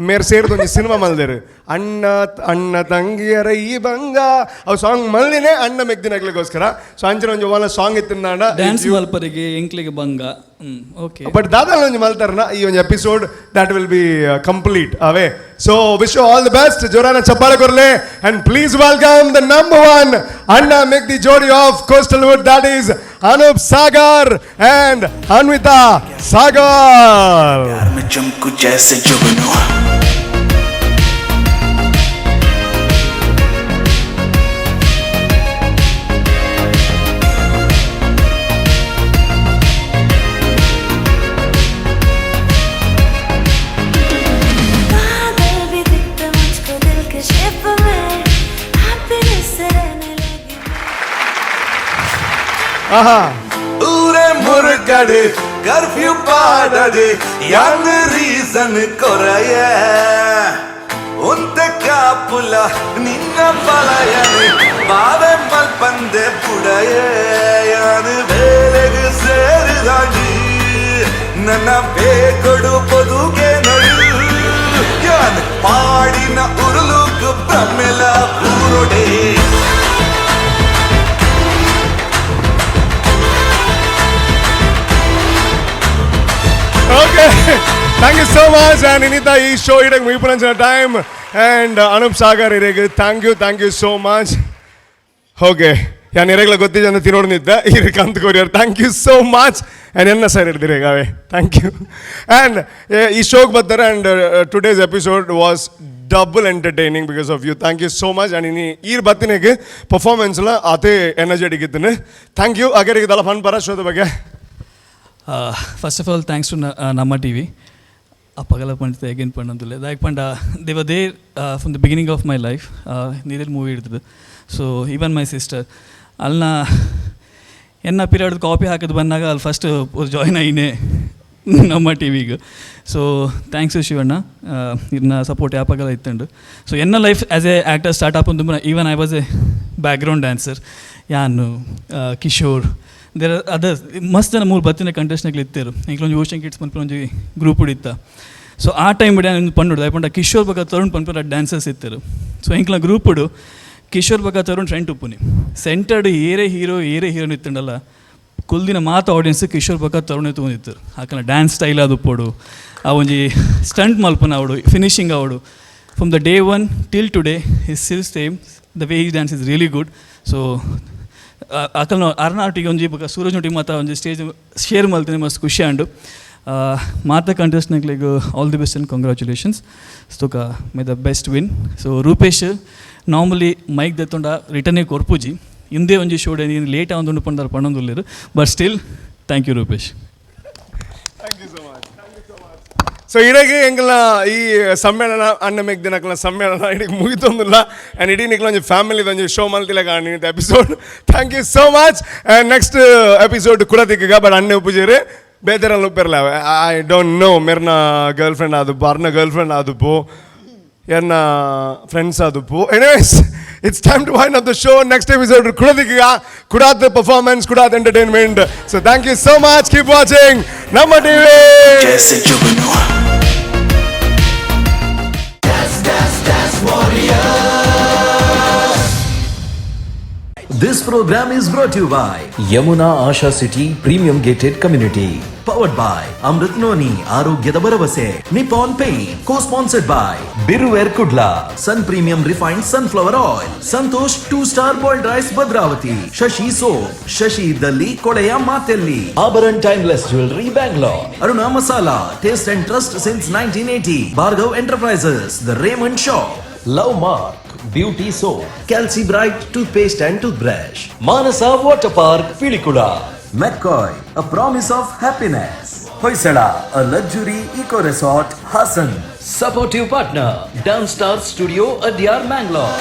ಮೇರ್ ಸೇರ್ದು ಒಂಜಿ ಸಿನಿಮಾ ಮಲ್ದೇರು. ಅಣ್ಣ ಅಣ್ಣ ತಂಗಿಯರ ಈ ಬಂಗ ಅವು ಸಾಂಗ್ ಮಲ್ಲಿನೇ ಅಣ್ಣ ಮೆಗ್ದಿನಗ್ಲಿಗೋಸ್ಕರ. ಸೊ ಅಂಚಿನ ಒಂಜಿ ಒಲ ಸಾಂಗ್ ಇತ್ತಿಂದಾಂಡ. ಡ್ಯಾನ್ಸ್ ಮಲ್ಪರಿಗೆ ಎಂಕ್ಲಿಗೆ ಬಂಗ. ಓಕೆ. ಬಟ್ ದಾದಾ ಒಂಜಿ ಮಲ್ತಾರನ ಈ ಒಂಜಿ episode that will be complete away. So wish you all the best. ಜೋರಾನ ಚಪ್ಪಾಳೆ ಕೊರ್ಲೆ and please welcome the number one ಅಣ್ಣ ಮೆಗ್ದಿ ಜೋಡಿ of coastal wood, that is Anoop Sagar and Anvita Sagar. में चमकू जैसे जुगनू. बादल भी दिखते मुझको दिल के शेप में, हैप्पीनेस से रहने लगी. ಆಹಾ. ಊರೇ ಮುರುಕಡು ಕರ್ಫ್ಯೂ ಪಾಡಡು ಯಾನ್ ರೀಸನ್ ಕೊರಯ ಉಂತೆ ಕಾಪುಲ ನಿನ್ನ ಪಲಯನು ಬಾವೆ ಮಲ್ಪಂದೆ ಪುಡಯ ಯಾನು ಬೇಲೆಗು ಸೇರಿದಾಂಡು ನನ್ನ ಬೇಕೊಡು ಬದುಕೆ ನಡು ಯಾನ್ ಪಾಡಿನ ಉರುಲುಕು ಬ್ರಹ್ಮೆಲ ಪೂರೊಡೆ. Okay, thank you so much. And ಇನಿತ ಈ ಶೋ ಇಡಕ್ಕೆ ಮುಗಿಪುನಂಚಿನ ಟೈಮ್. ಆ್ಯಂಡ್ ಅನೂಪ್ ಸಾಗರ್ ಇರೆಗ್ thank you, thank you so much. Okay, ಯಾನ್ ಇರೆಗ್ಲ ಗೊತ್ತಿದ್ದೆ ಅಂತ ತಿನ್ನೋಡು ನಿದ್ದೆ ಇರಕ್ಕೆ ಅಂತ courier. Thank you so much. And ಎನ್ನ ಸರ್ ಹಿಡ್ದಿರಿ ಅವೇ, thank you. And ಈ ಶೋಗೆ ಬರ್ತಾರೆ. And today's episode was double entertaining because of you. Thank you so much. And ಇನಿ ಈರ್ ಬತ್ತಿನೆಗೆ ಪರ್ಫಾರ್ಮೆನ್ಸ್ಲ ಅದೇ ಎನರ್ಜೆಟಿಕ್ ಇದ್ದೀನಿ. Thank you. ಅಗರಿಗೆ ದಲ್ಲ ಫನ್ ಪರ ಶೋದ ಬಗ್ಗೆ. First of all, thanks to ನಮ್ಮ ಟಿವಿ. ಅಪ್ಪಗಲ ಪಂಡಿತ ಎಗೇನ್ ಪಂಡಂದುಲ್ಲೆ ದಾಯಕ್ ಪಂಡ they were there from the beginning of my life. ನೀರಲ್ಲಿ ಮೂವಿ ಹಿಡಿದು. ಸೊ ಈವನ್ my sister ಅಲ್ನ ಎನ್ನ ಪೀರಿಯಡ್ ಕಾಪಿ ಹಾಕಿದ್ ಬಂದಾಗ ಅಲ್ಲಿ ಫಸ್ಟ್ ಜಾಯ್ನ್ ಆಯಿನೇ ನಮ್ಮ ಟಿ ವಿಗೆ. ಸೊ thanks to Shivanna, ಇದನ್ನ ಸಪೋರ್ಟ್ ಯಾಪಾಗಲ ಇತ್ತಂಡು. ಸೊ ಎನ್ನ life as a actor start ಆಪುಂದು even I was a background dancer. ಯಾನು ಕಿಶೋರ್, there are others, ಮಸ್ತ್ ಜನ ಮೂರು ಬತ್ತಿನ ಕಂಟೆಸ್ಟ್ನಾಗ್ಲಿ ಇತ್ತೇರು. ಎಂಕ್ಲೊಂಜಿ ಓಷನ್ ಕಿಡ್ಸ್ ಪನ್ಪಿನ ಒಂಜಿ ಗ್ರೂಪ್ ಇತ್ತ. ಸೊ ಆ ಟೈಮ್ ಬಿಡ ಪಂಡು ಪಂಡ ಕಿಶೋರ್ ಬೊಕ ತರುಣ್ ಪನ್ಪಿನ ಡ್ಯಾನ್ಸರ್ಸ್ ಇತ್ತರು. ಸೊ ಎಂಕ್ಲ ಗ್ರೂಪುಡು ಕಿಶೋರ್ ಬೊಕ ತರುಣ್ ಫ್ರೆಂಟ್ ಉಪ್ಪುನಿ. ಸೆಂಟರ್ಡ್ ಏರೇ ಹೀರೋ ಏರೇ ಹೀರೋನ್ ಇತ್ತಂಡಲ್ಲ, ಕುಲ್ದಿನ ಮಾತ ಆಡಿಯನ್ಸ್ ಕಿಶೋರ್ ಬೊಕ ತರುಣ್ ತೂಂದಿತ್ತರು. ಆಕನ ಡ್ಯಾನ್ಸ್ ಸ್ಟೈಲ್ ಅದು ಉಪ್ಪೊಡು, ಆ ಒಂಜಿ ಸ್ಟಂಟ್ ಮಲ್ಪುನ ಅವಡು, finishing ಅವಡು, from the day one till today is still same. The way he dance is really good. So ಅಕಲ್ನ ಅರ್ನಾಟಿಗೆ ಒಂಜಿ ಬೊಕ ಸೂರಜ್ ನೊಟ್ಟಿಗೆ ಮಾತ ಒಂಜಿ ಸ್ಟೇಜ್ ಶೇರ್ ಮಲ್ತಿನಿ, ಮಸ್ತ್ ಖುಷಿ ಆಂಡು. ಮಾತ ಕಂಟೆಸ್ಟ್ನಕ್ಲೆಗ್ all the best and congratulations. ತುಕ may the best win. So Rupesh normally mic ದೆತ್ತೊಂಡ ರಿಟರ್ನೇ ಕೊರ್ಪುಜಿ. ಇಂದೇ ಒಂಜಿ ಶೋಡ್ ಲೇಟ್ ಆವೊಂದುಂಡು ಪಂಡಾರ ಪಂಡೊಂದುಲ್ಲೆರ್, but still thank you Rupesh. So ಇಡೀ ಎಂಕಲ್ನ ಈ ಸಮ್ಮೇಳನ ಅಣ್ಣ ಮೆಗ್ದಿನಕ್ಲ ಸಮ್ಮೇಳನ ಇಡೀ ಮುಗಿತೊಂದಿಲ್ಲ. ಆ್ಯಂಡ್ ಇಡೀ ನಿಕ್ಲ ಒಂಜಿ ಫ್ಯಾಮಿಲಿ ಒಂಜಿ ಶೋ ಮಲ್ತಿಲ್ಲ ಕಾಣಿ episode. Thank you so much. And next episode ಕೂಡ ತಿಕ್ಕ ಬಟ್ ಅಣ್ಣೆ ಉಪ್ಪುಜೇರು ಬೇಜಾರಲ್ಲಿ ಉಪ್ಪಿರಲ್ಲ. I don't know, ಮೆರ್ನ ಗರ್ಲ್ ಫ್ರೆಂಡ್ ಆದುಪ್ಪು, ಅರ್ನ ಗರ್ಲ್ ಫ್ರೆಂಡ್ ಆದುಪ್ಪು, ಎನ್ನ ಫ್ರೆಂಡ್ಸ್ ಆದುಪ್ಪು. Anyways, it's time to wind up the show. Next episode ಕುಡದಿಕ್ಕ ಕುಡಾತ್ performance, ಕುಡಾತ್ entertainment. So thank you so much. Keep watching ನಮ್ಮ ಟಿವಿ. जैसे जुगनू. This program is brought to you by Yamuna Asha City Premium Gated Community. Powered by Amrit Noni, ಆರೋಗ್ಯದ ಭರವಸೆ, Nippon Paint, co-sponsored by Biruver Kudla, Sun Premium Refined Sunflower Oil, Santosh 2 Star Boiled Rice Bhadravati, Shashi Soap, Shashi ಇದ್ದಲ್ಲಿ ಕೊಳೆಯ ಮಾತೆಲ್ಲಿ, Abharan Timeless Jewelry Bangalore, Aruna Masala, taste and trust since 1980, Bhargav Enterprises, The Raymond Shop, Love Mark, Beauty Soap, Calci Bright Toothpaste and Toothbrush, Manasa Water Park, Pilikula, McCoy, a promise of happiness, Hoysala, a luxury eco resort, Hassan, supportive partner, Downstar Studio, Adyar, Mangalore.